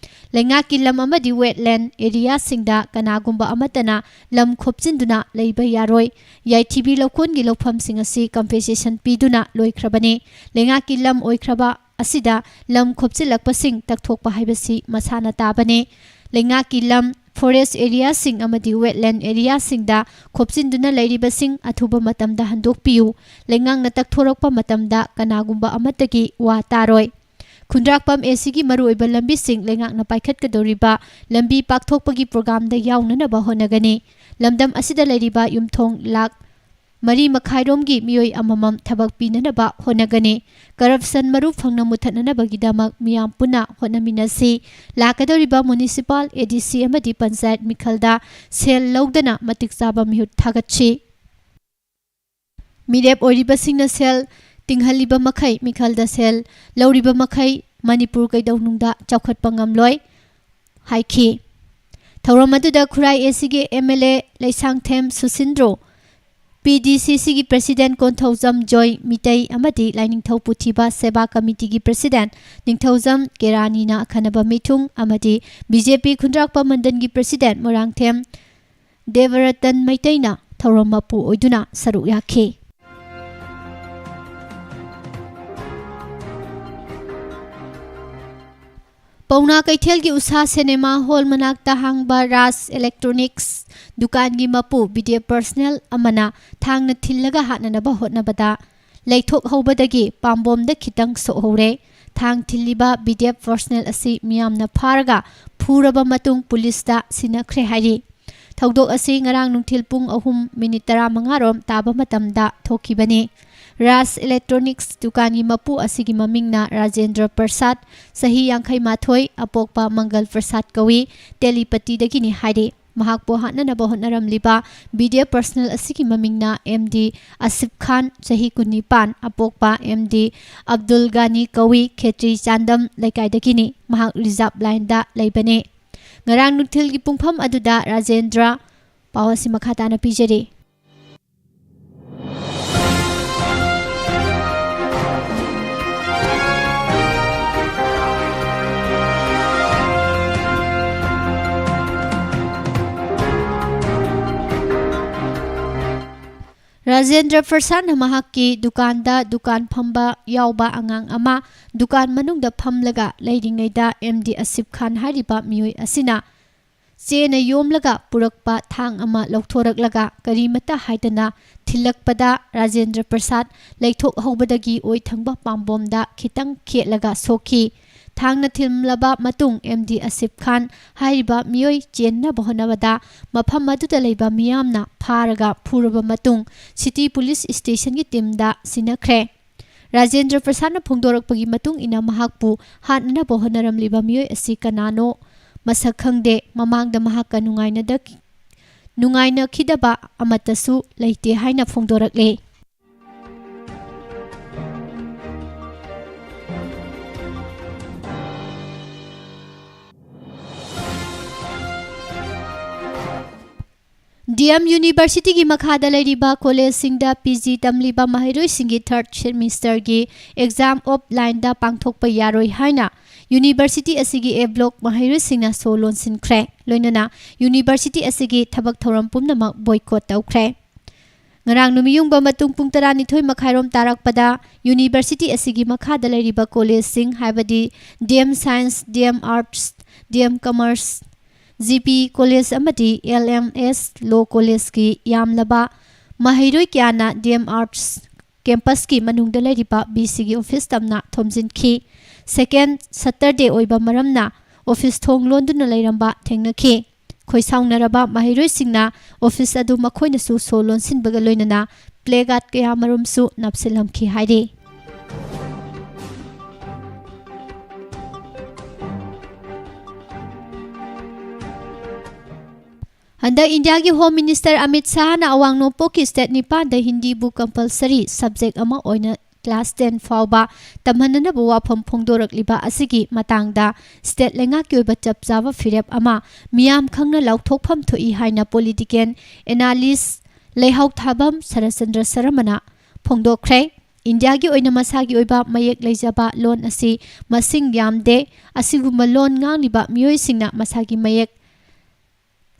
ꯂꯩꯉꯥꯛꯀꯤ ꯂꯝ ꯑꯃꯗꯤ ꯋꯦꯠꯂꯦꯟ ꯑꯦꯔꯤꯌꯥꯁꯤꯡꯗ ꯀꯅꯥꯒꯨꯝꯕ ꯑꯃꯠꯇꯅ ꯂꯝ ꯈꯣꯞꯆꯤꯟꯗꯨꯅ ꯂꯩꯕ ꯌꯥꯔꯣꯏ꯫ ꯌꯥꯏꯊꯤꯕꯤ ꯂꯧꯀꯣꯟꯒꯤ ꯂꯧꯐꯝꯁꯤꯡ ꯑꯁꯤ ꯀꯝꯄꯦꯟꯁꯦꯁꯟ ꯄꯤꯗꯨꯅ ꯂꯣꯏꯈ꯭ꯔꯕꯅꯤ꯫ ꯂꯩꯉꯥꯛꯀꯤ ꯂꯝ ꯑꯣꯏꯈ꯭ꯔꯕ ꯑꯁꯤꯗ ꯂꯝ ꯈꯣꯞꯆꯤꯜꯂꯛꯄꯁꯤꯡ ꯇꯛꯊꯣꯛꯄ ꯍꯥꯏꯕꯁꯤ ꯃꯁꯥꯅ ꯇꯥꯕꯅꯤ꯫ ꯂꯩꯉꯥꯛꯀꯤ ꯂꯝ, ꯐꯣꯔꯦꯁ꯭ꯠ ꯑꯦꯔꯤꯌꯥꯁꯤꯡ ꯑꯃꯗꯤ ꯋꯦꯠꯂꯦꯟ ꯑꯦꯔꯤꯌꯥꯁꯤꯡꯗ ꯈꯣꯞꯆꯤꯟꯗꯨꯅ ꯂꯩꯔꯤꯕꯁꯤꯡ ꯑꯊꯨꯕ ꯃꯇꯝꯗ ꯍꯟꯗꯣꯛꯄꯤꯌꯨ꯫ ꯂꯩꯉꯥꯛꯅ ꯇꯛꯊꯣꯔꯛꯄ ꯃꯇꯝꯗ ꯀꯅꯥꯒꯨꯝꯕ ꯑꯃꯠꯇꯒꯤ ꯋꯥ ꯇꯥꯔꯣꯏ꯫ ꯈꯨꯟꯗ꯭ꯔꯥꯛꯄꯝ ꯑꯦ ꯁꯤꯒꯤ ꯃꯔꯨꯑꯣꯏꯕ ꯂꯝꯕꯤꯁꯤꯡ ꯂꯩꯉꯥꯛꯅ ꯄꯥꯏꯈꯠꯀꯗꯧꯔꯤꯕ ꯂꯝꯕꯤ ꯄꯥꯛꯊꯣꯛꯄꯒꯤ ꯄ꯭ꯔꯣꯒ꯭ꯔꯥꯝꯗ ꯌꯥꯎꯅꯅꯕ ꯍꯣꯠꯅꯒꯅꯤ꯫ ꯂꯝꯗꯝ ꯑꯁꯤꯗ ꯂꯩꯔꯤꯕ ꯌꯨꯝꯊꯣꯡ ꯂꯥꯈ ꯃꯔꯤ ꯃꯈꯥꯏꯔꯣꯝꯒꯤ ꯃꯤꯑꯣꯏ ꯑꯃꯃꯝ ꯊꯕꯛ ꯄꯤꯅꯅꯕ ꯍꯣꯠꯅꯒꯅꯤ꯫ ꯀꯔꯞꯁꯟ ꯃꯔꯨ ꯐꯪꯅ ꯃꯨꯊꯠꯅꯅꯕꯒꯤꯗꯃꯛ ꯃꯤꯌꯥꯝ ꯄꯨꯟꯅ ꯍꯣꯠꯅꯃꯤꯟꯅꯁꯤ꯫ ꯂꯥꯛꯀꯗꯧꯔꯤꯕ ꯃ꯭ꯌꯨꯅꯤꯁꯤꯄꯥꯜ, ꯑꯦ ꯗꯤ ꯁꯤ ꯑꯃꯗꯤ ꯄꯟꯆꯥꯌꯠ ꯃꯤꯈꯜꯗ ꯁꯦꯜ ꯂꯧꯗꯅ ꯃꯇꯤꯛ ꯆꯥꯕ ꯃꯤꯍꯨꯠ ꯊꯥꯒꯠꯁꯤ꯫ ꯃꯤꯔꯦꯞ ꯑꯣꯏꯔꯤꯕꯁꯤꯡꯅ ꯁꯦꯜ ꯇꯤꯡꯍꯜꯂꯤꯕ ꯃꯈꯩ, ꯃꯤꯈꯜꯗ ꯁꯦꯜ ꯂꯧꯔꯤꯕ ꯃꯈꯩ ꯃꯅꯤꯄꯨꯔ ꯀꯩꯗꯧꯅꯨꯡꯗ ꯆꯥꯎꯈꯠꯄ ꯉꯝꯂꯣꯏ ꯍꯥꯏꯈꯤ꯫ ꯊꯧꯔꯝ ꯑꯗꯨꯗ ꯈꯨꯔꯥꯏ ꯑꯦ ꯁꯤꯒꯤ ꯑꯦꯝ ꯑꯦꯜ ꯑꯦ ꯂꯩꯁꯥꯡꯊꯦꯝ ꯁꯨꯁꯤꯟꯗ꯭ꯔꯣ, ꯄꯤ ꯗꯤ ꯁꯤ ꯁꯤꯒꯤ ꯄ꯭ꯔꯦꯁꯤꯗꯦꯟꯠ ꯀꯣꯟꯊꯧꯖꯝ ꯖꯣꯏ ꯃꯤꯇꯩ ꯑꯃꯗꯤ ꯂꯥꯏꯅꯤꯡꯊꯧ ꯄꯨꯊꯤꯕ ꯁꯦꯕꯥ ꯀꯃꯤꯇꯤꯒꯤ ꯄ꯭ꯔꯦꯁꯤꯗꯦꯟꯠ ꯅꯤꯡꯊꯧꯖꯝ ꯀꯦꯔꯥꯅꯤꯅ ꯑꯈꯟꯅꯕ ꯃꯤꯊꯨꯡ ꯑꯃꯗꯤ ꯕꯤ ꯖꯦ ꯄꯤ ꯈꯨꯟꯗ꯭ꯔꯥꯛꯄꯝ ꯃꯟꯗꯜꯒꯤ ꯄ꯭ꯔꯦꯁꯤꯗꯦꯟꯠ ꯃꯣꯏꯔꯥꯡꯊꯦꯝ ꯗꯦꯕꯔꯇꯟ ꯃꯩꯇꯩꯅ ꯊꯧꯔꯝ ꯃꯄꯨ ꯑꯣꯏꯗꯨꯅ ꯁꯔꯨꯛ ꯌꯥꯈꯤ꯫ ꯄꯥꯎꯅꯥ ꯀꯩꯊꯦꯜꯒꯤ ꯎꯁꯥ ꯁꯤꯅꯦꯃꯥ ꯍꯣꯜ ꯃꯅꯥꯛꯇ ꯍꯥꯡꯕ ꯔꯥꯖ ꯏꯂꯦꯛꯇ꯭ꯔꯣꯅꯤꯛꯁ ꯗꯨꯀꯥꯟꯒꯤ ꯃꯄꯨ ꯕꯤ ꯗꯤ ꯑꯦꯐ ꯄꯔꯁꯅꯦꯜ ꯑꯃꯅ ꯊꯥꯡꯅ ꯊꯤꯜꯂꯒ ꯍꯥꯠꯅꯅꯕ ꯍꯣꯠꯅꯕꯗ ꯂꯩꯊꯣꯛꯍꯧꯕꯗꯒꯤ ꯄꯥꯝꯕꯣꯝꯗ ꯈꯤꯇꯪ ꯁꯣꯛꯍꯧꯔꯦ꯫ ꯊꯥꯡ ꯊꯤꯜꯂꯤꯕ ꯕꯤ ꯗꯤ ꯑꯦꯐ ꯄꯔꯁꯅꯦꯜ ꯑꯁꯤ ꯃꯤꯌꯥꯝꯅ ꯐꯥꯔꯒ ꯐꯨꯔꯕ ꯃꯇꯨꯡ ꯄꯨꯂꯤꯁꯇ ꯁꯤꯟꯅꯈ꯭ꯔꯦ ꯍꯥꯏꯔꯤ꯫ ꯊꯧꯗꯣꯛ ꯑꯁꯤ ꯉꯔꯥꯡ ꯅꯨꯡꯊꯤꯜ ꯄꯨꯡ ꯑꯍꯨꯝ ꯃꯤꯅꯤꯠ ꯇꯔꯥꯃꯉꯥ ꯔꯣꯝ ꯇꯥꯕ ꯃꯇꯝꯗ ꯊꯣꯛꯈꯤꯕꯅꯤ꯫ ꯔꯥꯖ ꯏꯂꯦꯛꯇ꯭ꯔꯣꯅꯤꯛꯁ ꯗꯨꯀꯥꯟꯒꯤ ꯃꯄꯨ ꯑꯁꯤꯒꯤ ꯃꯃꯤꯡꯅ ꯔꯥꯖꯦꯟꯗ꯭ꯔ ꯄ꯭ꯔꯁꯥꯗ, ꯆꯍꯤ ꯌꯥꯡꯈꯩ ꯃꯥꯊꯣꯏ, ꯑꯄꯣꯛꯄ ꯃꯪꯒꯜ ꯄ꯭ꯔꯁꯥꯗ ꯀꯧꯏ, ꯇꯦꯂꯤꯄꯇꯤꯗꯒꯤꯅꯤ ꯍꯥꯏꯔꯤ꯫ ꯃꯍꯥꯛꯄꯨ ꯍꯥꯠꯅꯅꯕ ꯍꯣꯠꯅꯔꯝꯂꯤꯕ ꯕꯤ ꯗꯤ ꯑꯦꯐ ꯄꯔꯁꯅꯦꯜ ꯑꯁꯤꯒꯤ ꯃꯃꯤꯡꯅ ꯑꯦꯝ ꯗꯤ ꯑꯁꯤꯐ ꯈꯥꯟ, ꯆꯍꯤ ꯀꯨꯟꯅꯤꯄꯥꯟ, ꯑꯄꯣꯛꯄ ꯑꯦꯝ ꯗꯤ ꯑꯕꯗꯨꯜ ꯒꯥꯅꯤ ꯀꯧꯏ, ꯈꯦꯇ꯭ꯔꯤ ꯆꯥꯟꯗꯝ ꯂꯩꯀꯥꯏꯗꯒꯤꯅꯤ꯫ ꯃꯍꯥꯛ ꯔꯤꯖꯥꯔꯚ ꯂꯥꯏꯟꯗ ꯂꯩꯕꯅꯤ꯫ ꯉꯔꯥꯡ ꯅꯨꯡꯊꯤꯜꯒꯤ ꯄꯨꯡꯐꯝ ꯑꯗꯨꯗ ꯔꯥꯖꯦꯟꯗ꯭ꯔ꯫ ꯄꯥꯎ ꯑꯁꯤ ꯃꯈꯥ ꯇꯥꯅ ꯄꯤꯖꯔꯤ꯫ ꯔꯥꯖꯦꯟꯗ꯭ꯔ ꯄ꯭ꯔꯁꯥꯗꯅ ꯃꯍꯥꯛꯀꯤ ꯗꯨꯀꯥꯟꯗ ꯗꯨꯀꯥꯟ ꯐꯝꯕ ꯌꯥꯎꯕ ꯑꯉꯥꯡ ꯑꯃ ꯗꯨꯀꯥꯟ ꯃꯅꯨꯡꯗ ꯐꯝꯂꯒ ꯂꯩꯔꯤꯉꯩꯗ ꯑꯦꯝ ꯗꯤ ꯑꯁꯤꯐ ꯈꯥꯟ ꯍꯥꯏꯔꯤꯕ ꯃꯤꯑꯣꯏ ꯑꯁꯤꯅ ꯆꯦꯅ ꯌꯣꯝꯂꯒ ꯄꯨꯔꯛꯄ ꯊꯥꯡ ꯑꯃ ꯂꯧꯊꯣꯔꯛꯂꯒ ꯀꯔꯤꯃꯇ ꯍꯥꯏꯗꯅ ꯊꯤꯜꯂꯛꯄꯗ ꯔꯥꯖꯦꯟꯗ꯭ꯔ ꯄ꯭ꯔꯁꯥꯗ ꯂꯩꯊꯣꯛꯍꯧꯕꯗꯒꯤ ꯑꯣꯏ ꯊꯪꯕ ꯄꯥꯝꯕꯣꯝꯗ ꯈꯤꯇꯪ ꯈꯦꯠꯂꯒ ꯁꯣꯛꯈꯤ꯫ ꯊꯥꯡꯅ ꯊꯤꯜꯂꯕ ꯃꯇꯨꯡ ꯑꯦꯝ ꯗꯤ ꯑꯁꯤꯐ ꯈꯥꯟ ꯍꯥꯏꯔꯤꯕ ꯃꯤꯑꯣꯏ ꯆꯦꯟꯅꯕ ꯍꯣꯠꯅꯕꯗ ꯃꯐꯝ ꯑꯗꯨꯗ ꯂꯩꯕ ꯃꯤꯌꯥꯝꯅ ꯐꯥꯔꯒ ꯐꯨꯔꯕ ꯃꯇꯨꯡ ꯁꯤꯇꯤ ꯄꯨꯂꯤꯁ ꯁ꯭ꯇꯦꯁꯟꯒꯤ ꯇꯤꯝꯗ ꯁꯤꯟꯅꯈ꯭ꯔꯦ꯫ ꯔꯥꯖꯦꯟꯗ꯭ꯔ ꯄ꯭ꯔꯁꯥꯗꯅ ꯐꯣꯡꯗꯣꯔꯛꯄꯒꯤ ꯃꯇꯨꯡ ꯏꯟꯅ ꯃꯍꯥꯛꯄꯨ ꯍꯥꯠꯅꯅꯕ ꯍꯣꯠꯅꯔꯝꯂꯤꯕ ꯃꯤꯑꯣꯏ ꯑꯁꯤ ꯀꯅꯥꯅꯣ ꯃꯁꯛ ꯈꯪꯗꯦ꯫ ꯃꯃꯥꯡꯗ ꯃꯍꯥꯛꯀ ꯅꯨꯡꯉꯥꯏꯅꯗ-, ꯅꯨꯡꯉꯥꯏꯅꯈꯤꯗꯕ ꯑꯃꯠꯇꯁꯨ ꯂꯩꯇꯦ ꯍꯥꯏꯅ ꯐꯣꯡꯗꯣꯔꯛꯂꯦ꯫ ꯗꯤ ꯑꯦꯝ ꯌꯨꯅꯤꯚꯔꯁꯤꯇꯤꯒꯤ ꯃꯈꯥꯗ ꯂꯩꯔꯤꯕ ꯀꯣꯂꯦꯖꯁꯤꯡꯗ ꯄꯤ ꯖꯤ ꯇꯝꯂꯤꯕ ꯃꯍꯩꯔꯣꯏꯁꯤꯡꯒꯤ ꯊꯥꯔꯠ ꯁꯦꯃꯤꯁꯇꯔꯒꯤ ꯑꯦꯛꯖꯥꯝ ꯑꯣꯐꯂꯥꯏꯟꯗ ꯄꯥꯡꯊꯣꯛꯄ ꯌꯥꯔꯣꯏ ꯍꯥꯏꯅ ꯌꯨꯅꯤꯚꯔꯁꯤꯇꯤ ꯑꯁꯤꯒꯤ ꯑꯦ ꯕ꯭ꯂꯣꯛ ꯃꯍꯩꯔꯣꯏꯁꯤꯡꯅ ꯁꯣ ꯂꯣꯟꯁꯤꯟꯈ꯭ꯔꯦ꯫ ꯂꯣꯏꯅꯅ ꯌꯨꯅꯤꯚꯔꯁꯤꯇꯤ ꯑꯁꯤꯒꯤ ꯊꯕꯛ ꯊꯧꯔꯝ ꯄꯨꯝꯅꯃꯛ ꯕꯣꯏꯀꯣꯠ ꯇꯧꯈ꯭ꯔꯦ꯫ ꯉꯔꯥꯡ ꯅꯨꯃꯤꯠꯌꯨꯡꯕ ꯃꯇꯨꯡ ꯄꯨꯡ ꯇꯔꯥꯅꯤꯊꯣꯏ ꯃꯈꯥꯏꯔꯣꯝ ꯇꯥꯔꯛꯄꯗ ꯌꯨꯅꯤꯚꯔꯁꯤꯇꯤ ꯑꯁꯤꯒꯤ ꯃꯈꯥꯗ ꯂꯩꯔꯤꯕ ꯀꯣꯂꯦꯖꯁꯤꯡ, ꯍꯥꯏꯕꯗꯤ D M science, D M arts, D M commerce, G P college ꯑꯃꯗꯤ ꯑꯦꯜ ꯑꯦꯝ ꯑꯦꯁ ꯂꯣ ꯀꯣꯂꯦꯖꯀꯤ ꯌꯥꯝꯂꯕ ꯃꯍꯩꯔꯣꯏ ꯀꯌꯥꯅ ꯗꯤ ꯑꯦꯝ ꯑꯥꯔꯠꯁ ꯀꯦꯝꯄꯁꯀꯤ ꯃꯅꯨꯡꯗ ꯂꯩꯔꯤꯕ ꯚꯤ ꯁꯤꯒꯤ ꯑꯣꯐꯤꯁ ꯇꯝꯅ ꯊꯣꯝꯖꯤꯟꯈꯤ꯫ ꯁꯦꯀꯦꯟ ꯁꯇꯔꯗꯦ ꯑꯣꯏꯕ ꯃꯔꯝꯅ ꯑꯣꯐꯤꯁ ꯊꯣꯡ ꯂꯣꯟꯗꯨꯅ ꯂꯩꯔꯝꯕ ꯊꯦꯡꯅꯈꯤ꯫ ꯈꯣꯏꯁꯥꯎꯅꯔꯕ ꯃꯍꯩꯔꯣꯏꯁꯤꯡꯅ ꯑꯣꯐꯤꯁ ꯑꯗꯨ ꯃꯈꯣꯏꯅꯁꯨ ꯁꯣ ꯂꯣꯟꯁꯤꯟꯕꯒ ꯂꯣꯏꯅꯅ ꯄ꯭ꯂꯦꯀꯥꯔꯗ ꯀꯌꯥꯃꯔꯨꯝꯁꯨ ꯅꯞꯁꯤꯜꯂꯝꯈꯤ ꯍꯥꯏꯔꯤ꯫ ꯍꯟꯗꯛ ꯏꯟꯗꯤꯌꯥꯒꯤ ꯍꯣꯝ ꯃꯤꯅꯤꯁꯇꯔ ꯑꯃꯤꯠ ꯁꯥꯍꯅ ꯑꯋꯥꯡ ꯅꯣꯡꯄꯣꯛꯀꯤ ꯁ꯭ꯇꯦꯠ ꯅꯤꯄꯥꯟꯗ ꯍꯤꯟꯗꯤꯕꯨ ꯀꯝꯄꯜꯁꯔꯤ ꯁꯕꯖꯦꯛ ꯑꯃ ꯑꯣꯏꯅ ꯀ꯭ꯂꯥꯁ ꯇꯦꯟ ꯐꯥꯎꯕ ꯇꯝꯍꯟꯅꯅꯕ ꯋꯥꯐꯝ ꯐꯣꯡꯗꯣꯔꯛꯂꯤꯕ ꯑꯁꯤꯒꯤ ꯃꯇꯥꯡꯗ ꯁ꯭ꯇꯦꯠ ꯂꯩꯉꯥꯛꯀꯤ ꯑꯣꯏꯕ ꯆꯞ ꯆꯥꯕ ꯐꯤꯔꯦꯞ ꯑꯃ ꯃꯤꯌꯥꯝ ꯈꯪꯅ ꯂꯥꯎꯊꯣꯛꯐꯝ ꯊꯣꯛꯏ ꯍꯥꯏꯅ ꯄꯣꯂꯤꯇꯤꯀꯦꯜ ꯑꯦꯅꯥꯂꯤꯁ ꯂꯩꯍꯥꯎ ꯊꯥꯕꯝ ꯁꯔꯠꯆꯟꯗ꯭ꯔ ꯁꯔꯃꯅ ꯐꯣꯡꯗꯣꯛꯈ꯭ꯔꯦ꯫ ꯏꯟꯗꯤꯌꯥꯒꯤ ꯑꯣꯏꯅ ꯃꯁꯥꯒꯤ ꯑꯣꯏꯕ ꯃꯌꯦꯛ ꯂꯩꯖꯕ ꯂꯣꯟ ꯑꯁꯤ ꯃꯁꯤꯡ ꯌꯥꯝꯗꯦ꯫ ꯑꯁꯤꯒꯨꯝꯕ ꯂꯣꯟ ꯉꯥꯡꯂꯤꯕ ꯃꯤꯑꯣꯏꯁꯤꯡꯅ ꯃꯁꯥꯒꯤ ꯃꯌꯦꯛ